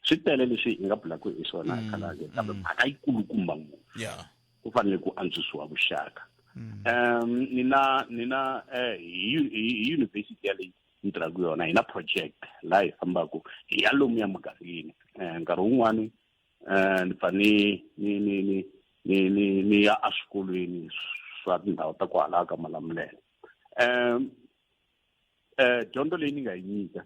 swi tele leswi hi nga bulaka hi swona khalake kambe mhaka yikulukumba ngopfu ku fanele ku antswisiwa vuxaka um ni na ni na eh, hi hi university yaleyi ni tirhaka yona hi na project laha hi fambaka hi ya lomuya mugangeni um nkarhi wun'wani um ni pfa ni ni ni ni ni ni ni ya eswikolweni swa tindhawu ta kwalaha ka Malamulele um eh dyondzo leyi ni nga yi nyika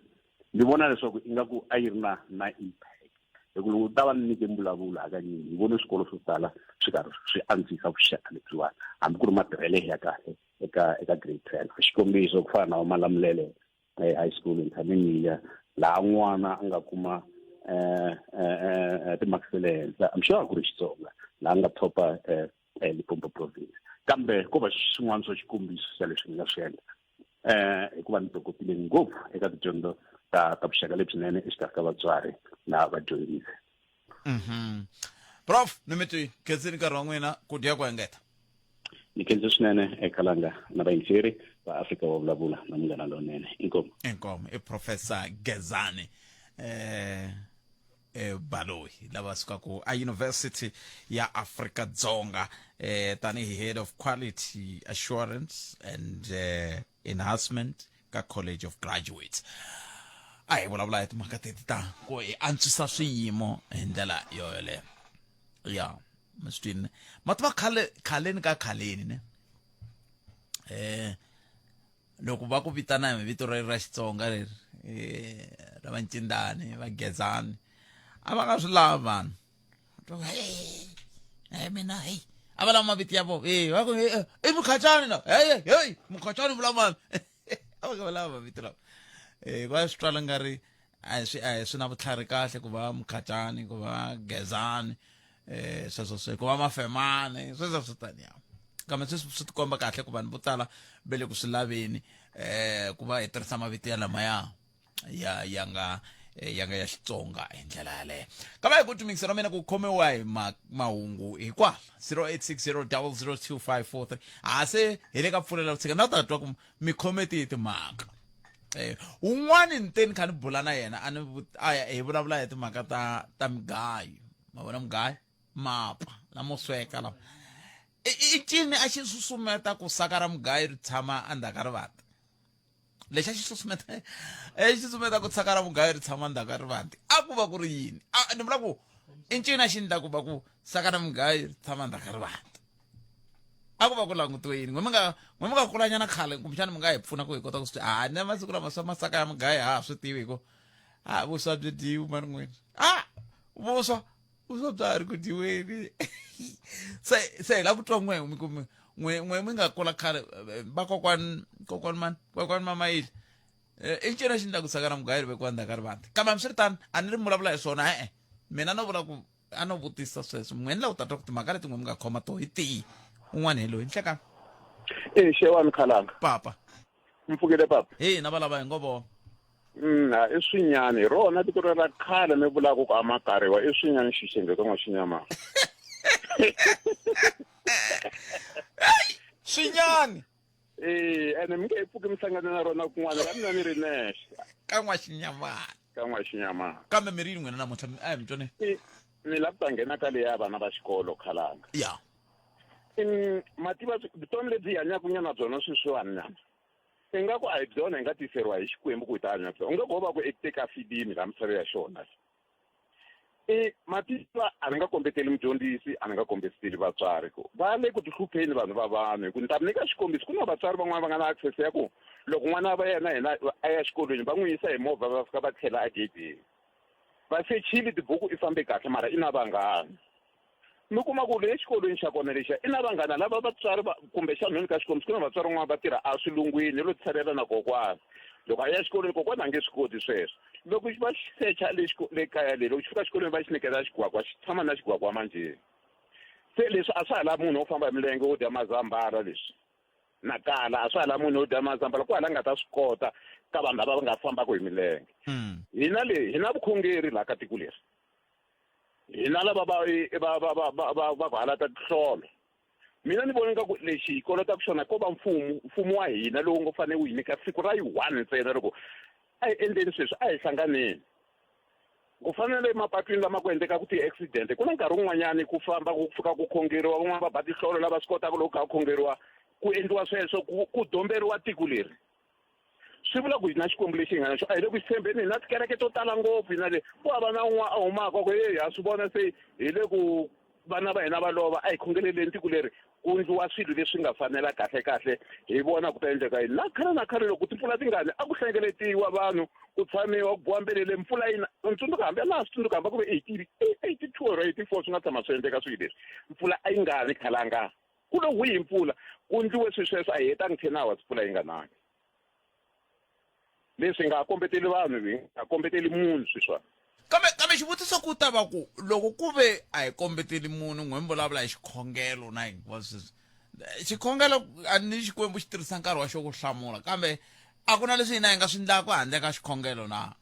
ni vona leswaku ingaku a yi ri na na impact hi ku loko u ta va ni nyike mbulavulo hakanyingi ni vone swikolo swo tala swi karhi swi antswisa vuxaka lebyiwani hambi ku ri matirhele ya kahle eka eka grade 12 xikombiso ku fana na Malamulele eh, high school ni tshame ni ya laha n'wana a nga kuma eh, eh, eh, timakisi ta le henhla I'm sure a ku ri Xitsonga laha a nga thopa eh, eh, Limpopo province kambe ko va xin'wana swa xikombiso xa leswi ni nga swi endla eh hikuva ni tokotile ngopfu eka tidyondzo ta ta vuxaka lebyinene exikarhi ka vatswari na vadyondzisi Prof ni mi twi khensini nkarhi wa n'wina ku dya ku engeta ni khense swinene ekalanga na vayingiseri va Afrika wa vulavula na munghana lonene inkomu inkomu i professor Gezani eh eh Baloyi lava sukaka a University ya Afrika Dzonga eh tanihi head of quality assurance and eh, enhancement ka College of Graduates. A hi vulavula hi timhaka teti ta ku hi antswisa swiyimo hi ndlela yo yoleyo. Ya mi swi twini ma tiva khale khaleni ka khaleni ne loko va ku vitana hi vito ra Xitsonga leri ra Vancindani va Gezani a va nga swi lavi vanhu hey mina hey a va lava mavito ya vona e va ku i mukhachani na hey hey mukhachani vula mani a va nga va lava mavito lawa va swi twala nga ri a hi swi a hi swi na vutlhari kahle ku va mukhachani ku va gezani sweswo swe ku va mafemani sweswo swi taniya kambe sweswi swi tikomba kahle ku vanhu vo tala va le ku swi laveni ku va hi tirhisa mavito ya lamaya ya ya nga ya nga ya Xitsonga hi ndlela yaleyo. Kambe hi ku timikisa ra mina ku khomiwa hi mahungu hikwala 0860002543 ha se hi le ka pfulela ku tshika na ta twa ku mi khome tihi timhaka. Un'wani ni te ni kha ni bula na yena a ni a hi vulavula hi timhaka ta ta migayo. Ma vona mugayo mapa lamo sweka lawa i cini a xi susumeta ku saka ra mugayo ri tshama endzhaku ka rivanti. Lexi a xi susumeta xi susumeta ku tshaka ra mugayo ri tshama ndzhaku ka rivanti a ku va ku ri yini? A ni vula ku i ncini a xi endla ku va ku saka ra mugayo ri tshama ndzhaku ka rivanti a ku va ku langutiwe yini? N'we mi nga n'we mi nga kulanyana khale kumbexana mi nga hi pfuna ku hi kota ku swi a na masiku lama swa masaka ya mugayo ha ha swi tivi hi ku a vuswa byi dyiwi mani n'wini a vuswa vuswa bya ha ri ku dyiweni. Se se hi lava ku twa n'we mi ku n'we n'we mi nga kula khale va kokwani kokwani mani kokwani mamayile i ncini xi endlaku saka ra mugayo ri vekiwa ndzhaku ka rivanti kambe hambiswiritano a ni ri mi vulavula hi swona e-e mina no vula ku a no vutisa sweswo n'we ni lava ku ta twa ku timhaka leti n'we mi nga khoma toho hi tihi un'wana hi loyi nhlekani. E xewani khalanga. Papa. Mpfukile papa. Hi na valava hi ngo vona. Ha i swinyani hi rona tiko ra khale mi vulaka ku a ma kariwa i swinyani xixenge ka n'waxinyamana. Swinyani. Eh, ene mi nge he pfuki mi hlangane na rona kun'wana ra mina ni ri nexe. Ka n'waxinyamana. Ka n'waxinyamana. Kambe mi ri yini n'wina namuntlha a hi mi twene. Ni lava ku ta nghena ka leya vana va xikolo khalanga. Ya. Mativa vutomi lebyi hi hanyaka nyana byona sweswiwani nyana. Ingaku a hi byona hi nga tiseriwa hi Xikwembu ku hi ta hanya byona. Ingaku ho va ku teka filimi laha misaveni ya xona. I mativa a ni nga kombeteli mudyondzisi a ni nga kombeteli vatswari ku va le ku tihlupheni vanhu va vanhu hi ku ni ta mi nyika xikombiso ku na vatswari van'wana va nga na access ya ku loko n'wana va yena yena a ya xikolweni va n'wi yisa hi movha va fika va tlhela egedeni va sechile tibuku i fambe kahle mara i na vanghana. Mi kuma ku le xikolweni xa kona lexiya i na vanghana lava vatswari va kumbexana ni ka xikombiso ku na vatswari van'wana va tirha eswilungwini lo tshalela na kokwana loko a ya exikolweni kokwana a nge swi koti sweswo loko va xi secha le le kaya leyi loko xi fika exikolweni va xi nyiketa xigwagwa xi tshama na xigwagwa manjheni se leswi a swa ha lavi munhu wo famba hi milenge wo dya mazambhala leswi na kala a swa ha lavi munhu wo dya mazambhala ku hala nga ta swi kota ka vanhu lava va nga fambaka hi milenge hina le hi na vukhongeri laha ka tiko leri hina lava va va va va va va va ku halata tinhlolo mina ni vona ingaku lexi hi kolotaka xona ko va mfumo mfumo wa hina lowu nga fanele wu hi nyika siku ra yi one ntsena loko a hi endleni sweswi a hi hlanganeni ku fana na le mapatwini lama ku endlekaka ti-accident ku na nkarhi wun'wanyani ku famba ku fika ku khongeriwa van'wana va ba tinhlolo lava swi kotaka loko kha ku khongeriwa ku endliwa sweswo ku ku domberiwa tiko leri swi vula ku hi na Xikwembu lexi hi nga na xona a hi le ku xi tshembeni hi na tikereke to tala ngopfu hina le ku hava na un'wana a humaka ku heyi ha swi vona se hi le ku vana va hina va lova a hi khongeleleni tiko leri ku ndliwa swilo leswi nga fanela kahle kahle hi vona ku ta endleka yini na khale na khale loko timpfula ti nga ni a ku hlengeletiwa vanhu ku tshamiwa ku biwa mbelele mpfula yi na ni tsundzuka hambi na swi tsundzuka hambi ku ve 82 or 84 swi nga tshama swi endleka swilo leswi mpfula a yi nga ni khalanga ku lo hwihi mpfula ku ndliwe swilo sweswo a hi hetangi 10 hours mpfula yi nga nangi leswi nga kombeteli vanhu hi nga kombeteli munhu sweswiwani. Kambe kambe xivutiso ku ta va ku loko ku ve a hi kombeteli munhu n'we mi vulavula hi xikhongelo na hinkwaswo sweswi xikhongelo a ni Xikwembu xi tirhisa nkarhi wa xo ku hlamula kambe a ku na leswi hina hi nga swi endlaka handle ka xikhongelo na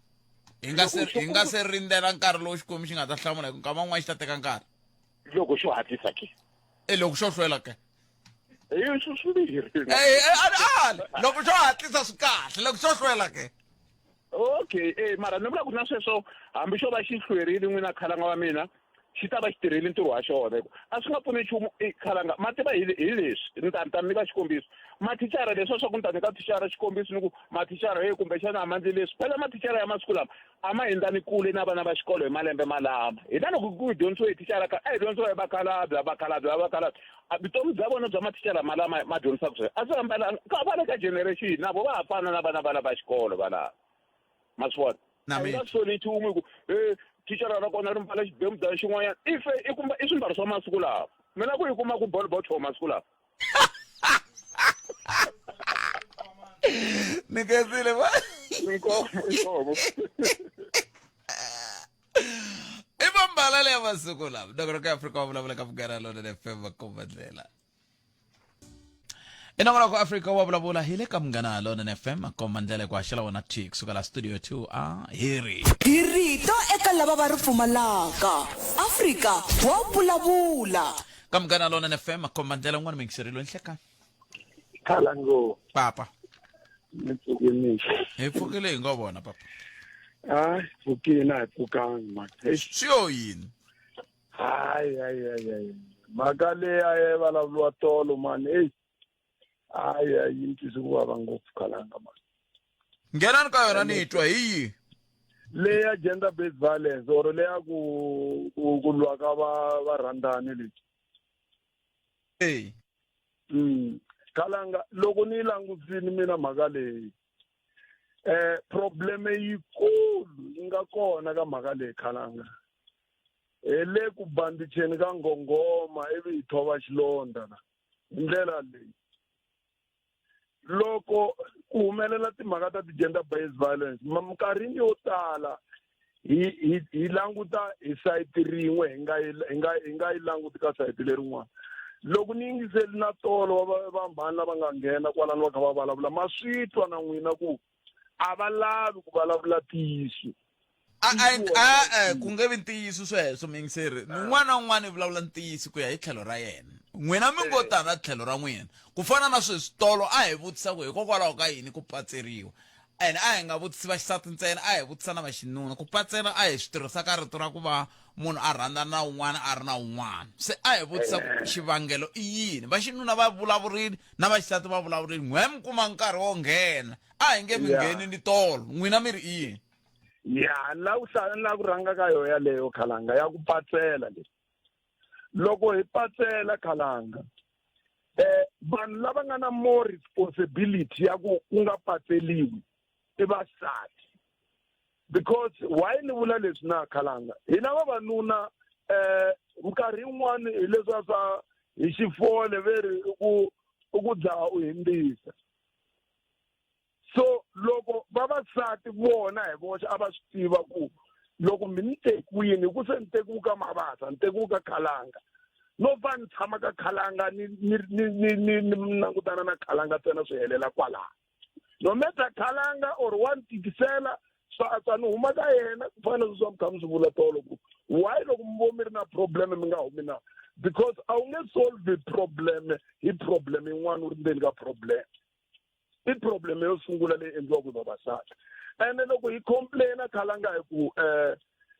hi nga se hi nga se rindzela nkarhi lowu Xikwembu xi nga ta hlamula hi ku nkama wun'wana xi ta teka nkarhi. Loko xo hatlisa ke? E loko xo hlwela ke? Hi swi swimbirhi. Eh, loko xo hatlisa swi kahle loko xo hlwela ke? Okay, eh mara ni vula ku na sweswo hambi xo va xi hlwerile n'wina khalanga wa mina xi ta va xi tirhile ntirho wa xona hi ku a swi nga pfuni nchumu i khalanga ma tiva hi hi leswi ni ta ni ta mi nyika xikombiso mathicara leswiya swa ku ni ta nyika thicara xikombiso ni ku mathicara hey kumbexana a ma ndli leswi phela mathicara ya masiku lama a ma hindzani kule na vana va xikolo hi malembe malama hina loko ku dyondzisiwe hi thicara ka a hi dyondzisiwa hi vakhalabye vakhalabye vakhalabye a vutomi bya vona bya mathicara malama ma dyondzisaka swona a swi hambananga ka va le ka generation na vo va ha fana na vana vana va xikolo valava ma swi vona Na a mi nga soli nchumu hi ku e thicara ra kona ri mbala xibemudana xin'wanyana i fe i kuma i swimbalo swa masiku lawa mina ku yi kuma ku bolo botho masiku lawa ni khensile va inkomo inkomo i vambala leya masiku lawa nongonoko ya afrika wa vulavula ka munghana lonene fm makomba ndlela i nongonoko afrika wa vulavula hi le ka munghana lonene fm makomba ndlela ku haxela wona t kusuka la studio 2 a hi ri Hi rito eka lava va ri pfumalaka. Afrika wa vulavula. Ka munghana lonene fm makomba ndlela un'wana muyingiseri loyi nhlekani Khalango. Papa. Ni pfuke mixo. Hi pfukile hi ngo vona papa. Hayi, pfukile a hi pfukangi mhaka. Eish. Swi yo yini? Hayi, hayi, hayi, hayi. Mhaka leyi a yi vulavuriwa tolo mani, eyi. Hayi, hayi, yi ni twise ku vava ngopfu Khalanga mani. Nghenani ka yona ni twa hi yihi? Leyi ya gender based violence or leya ku ku ku lwa ka va varhandzani leyi. Eyi. Khalanga loko ni yi langutisini mina mhaka leyi eh problem yikulu yi nga kona ka mhaka leyi Khalanga hi le ku bandicheni ka nghonghoma ivi hi thova xilondza la hi ndlela leyi loko ku humelela timhaka ta ti-gender based violence minkarhini yo tala hi hi hi languta hi sayiti rin'we hi nga yi hi nga hi nga yi languti ka sayiti lerin'wana loko ni yingiseli na tolo wa va mhani lava nga nghena kwalano va kha va vulavula ma swi twa na n'wina ku a va lavi ku vulavula ntiyiso A-e ku nge vi ntiyiso sweswo muyingiseri un'wana na un'wana i vulavula ntiyiso ku ya hi tlhelo ra yena n'wina mi ngo tana tlhelo ra n'wina ku fana na sweswi tolo a hi vutisa ku hikokwalaho ka yini ku patseriwa ene a hi nga vutisi vaxisati ntsena a hi vutisa na vaxinuna ku patsela a hi swi tirhisa ka rito ra ku va munhu a rhandza na un'wana a ri na un'wana se a hi vutisa ku xivangelo i yini vaxinuna va vulavurile na vaxisati va vulavurile n'we mi kuma nkarhi wo nghena a hi nge mi ngheni ni tolo n'wina mi ri i yini ya la ku la ku rhanga ka yoho yaleyo khalanga ya ku patsela leyi loko hi patsela khalanga eh vanhu lava nga na more responsibility ya ku ku nga patseliwi i vasati because why ni vula leswi na khalanga hina vavanuna eh minkarhi yin'wani hi leswiya swa hi xifole ve ri i ku i ku dzaha u hindzisa so loko vavasati vona hi voxe a va swi tiva ku loko mi ni tekiwini hi ku se ni tekiwu ka mavasa ni tekiwu ka khalanga no va ni tshama ka khalanga ni ni ni ni ni ni langutana na khalanga ntsena swi helela kwalaho no matter khalanga or wa ni tikisela swa antswa ni huma ka yena ku fana na leswi swa mi kha mi swi vula tolo ku why loko mi vo mi ri na problem mi nga humi na because a wu nge solve problem hi problem yin'wana u ri ndzeni ka problem i problem yo sungula leyi endliwaka hi vavasati ene loko hi complaina khalanga hi ku um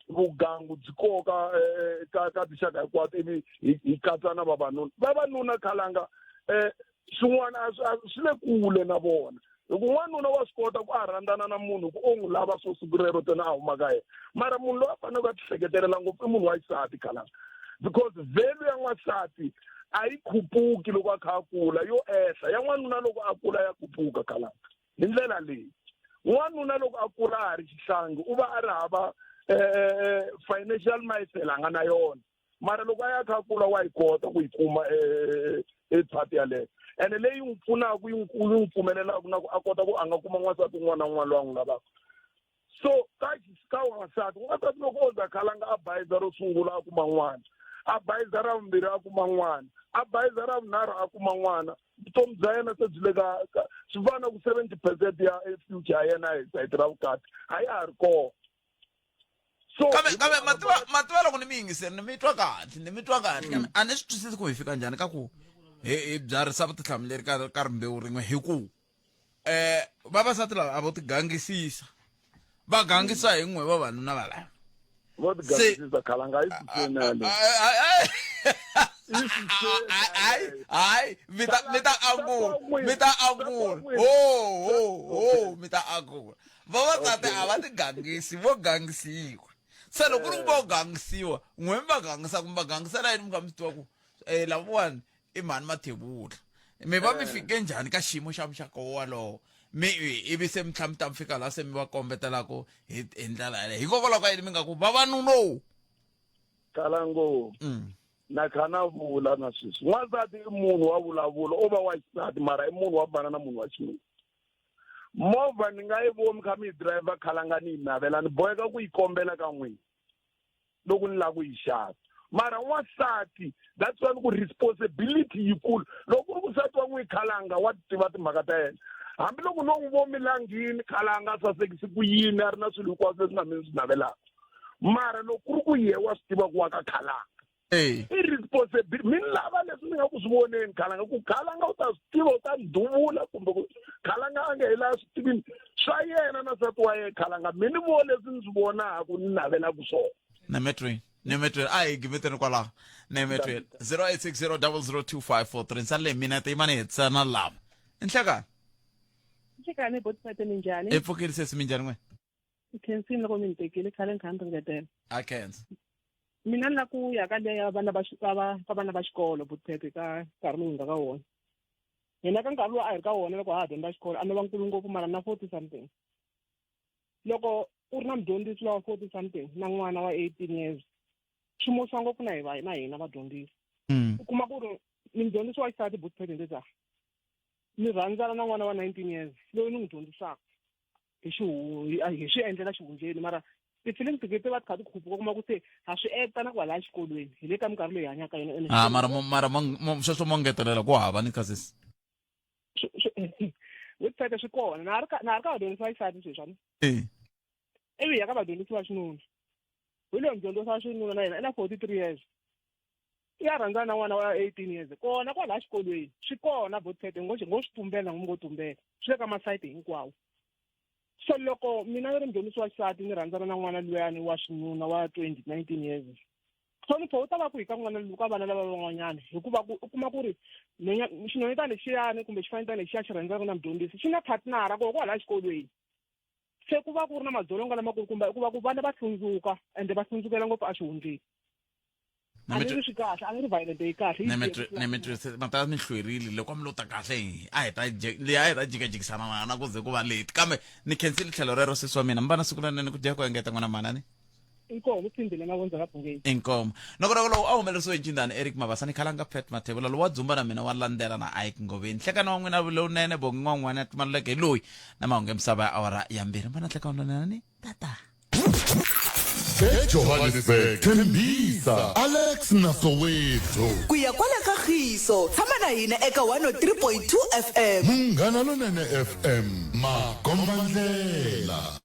vugangu byi koka eh, ka ka tinxaka hinkwato ivi hi katsa na vavanuna vavanuna khalanga um swin'wana a swi le kule na vona hi ku n'wanuna wa swi kota ku a rhandzana na munhu ku o n'wi lava swo siku rero ntsena a huma ka yena mara munhu loyi a faneleke a tihleketelela ngopfu i munhu wa xisati khalanga because value ya n'wansati a yi khupuki loko a kha a kula yo ehla ya n'wanuna loko a kula ya khupuka khalanga hi ndlela leyi n'wanuna loko a kula a ha ri xihlangi u va a ri hava eh, financial mindset a nga na yona mara loko a ya kha a kula wa yi kota ku yi kuma eh, e part yaleyo ene leyi n'wi pfunaka yi n'wi pfumelelaka na ku a kota ku a nga kuma n'wansati un'wana na un'wana loyi a n'wi lavaka so ka ka wansati wansati loko o za khalanga a bayiza ro sungula a kuma n'wana a bayiza ra vumbirhi a kuma n'wana a bayiza ra vunharhu a kuma n'wana vutomi bya yena se byi le ka swi fana na ku 70 percent ya future ya yena hi sayiti ra vukati a ya ha ri kona so kambe kambe mativa mativa loko ni mi yingiseri ni mi twa kahle ni mi twa kahle kambe a ni swi twisisi ku hi fika njhani ka ku hi hi byarisa vutihlamuleri ka ka rimbewu rin'we hi ku eh vavasati lava a vo tigangisisa va gangisa hi n'we vavanuna valava. Vo ti gangisisa khalanga a yi suseni hayi hayi mi ta mi ta angula mi ta angula ho ho ho mi ta angula vavasati a va ti gangisi vo gangisiwa se loko ku ri ku vo gangisiwa n'we mi va gangisaka mi va gangisela yini mi kha mi swi tiva ku um lavawani i mhani mathebula mi va mi fike njhani ka xiyimo xa muxaka wolowo mi ivi se mi tlhela mi ta mi fika laha se mi va kombetelaku hi hi ndlela yaleyo hikokwalaho ka yini mi nga ku vavanuna kala ngopfu mm. na kha na vula na sweswi n'wansati i munhu wa vulavula o va wa xisati mara i munhu wa fana na munhu wa xinuna movha ni nga yi vomi kha mi yi driver khalanga ni yi navela ni boheka ku yi kombela ka n'wina loko ni lava ku yi xava mara n'wansati that's why ku responsibility yikulu loko ku ri ku nsati wa n'wi khalanga wa tiva timhaka ta yena hambiloko no n'wi vomi langini khalanga a sasekisi ku yini a ri na swilo hinkwaswo leswi nga mina swi navelaka mara loko ku ri ku ye wa swi tiva ku wa ka khalanga i responsibility mi lava leswi mi nga ku swi voneni khalanga ku khalanga u ta swi tiva u ta ni duvula kumbe ku khalanga a nge hi laha swi tivini swa yena na nsati wa yena khalanga mi ni vo leswi ni swi vonaka ni navelaka swona nemetweni nemetweni a hi gimeteni kwalaho nemetweni 0860 002543 nsani leyi mina ti yimani hetisa na lava i nhlekani Nhlekani botipete minjhani? I pfukile sesi minjhani n'wina? Khensini loko mi ni tekile khale ni kha ni ringetela. A khensa. Mina ni la ku ya ka leya ya vana va ka va ka vana va xikolo botipete ka nkarhi lowu nga ka wona. Hina ka nkarhi lowu a hi ri ka wona loko ha ha dyondza xikolo a no va nkulu ngopfu mara na 40 something. Loko u ri na mudyondzisi lowa 40 something na n'wana wa 18 years swi musa ngopfu na hi va na hina vadyondzisi. U kuma ku ri ni mudyondzisi wa xisati botipete ndzi ta ni rhandzana na n'wana wa 19 years loyi ni n'wi dyondzisaka hi hi swi endlela xihundleni mara tifilimi ti ti va ti kha ti khuphuka kuma ku se ha swi ekta na kwalaya xikolweni hi le ka minkarhi leyi hanyaka yona ene ah mara mara sweswo mo ngetelela ku hava ni khasisi website swi kona na ha ri ka na ha ri ka vadyondzisi va xisati sweswi ani ivi hi ya ka vadyondzisi va xinuna hi loyi mudyondzisi wa xinuna na yena i na 43 years i ya rhandzana na n'wana wa 18 years kona kwalaya xikolweni swi kona botete ngo ngo swi tumbela ngo ngo tumbela swi le ka masayiti hinkwawo so loko mina ni ri mudyondzisi wa xisati ni rhandzana na n'wana luyani wa xinuna wa 20 19 years nhlonipho wu ta va kwihi ka n'wana ka vana lava van'wanyana hikuva ku u kuma ku ri xinhwanyetana lexiyani kumbe xifanyetana lexiya xi rhandzaka na mudyondzisi xi na partnera kona kwalaya xikolweni se ku va ku ri na madzolonga lamakulukumba hikuva ku vana va hlundzuka ende va hlundzukela ngopfu exihundleni a ni ri swi kahle a ni ri violent yi kahle yi mata mi hlwerile loko a mi lo ta kahle a hi ta leyi a hi ta jikajikisana na na ku ze ku va late kambe ni khensile tlhelo rero sesi wa mina mi va na siku lerinene ku dya ku engeta n'wana manani inkomo phindile na vondza ka bungeni inkomo nongonoko lowu a humelerisiwe hi ncindani eric mabasa ni khalanga pet mathebula lowu wa dzumba na mina wa landzela na ike ngoveni nhlekani wa n'wina lowunene bongi n'wan'wana timaluleke hi loyi na mahungu ya misava ya awara ya mbirhi mbana nhlekani lonene ni tata ejohannesburg tembisa alex na soweto ku ya kwala ka khiso tshama na hina eka 103.2 fm munghana lonene fm makombandlela.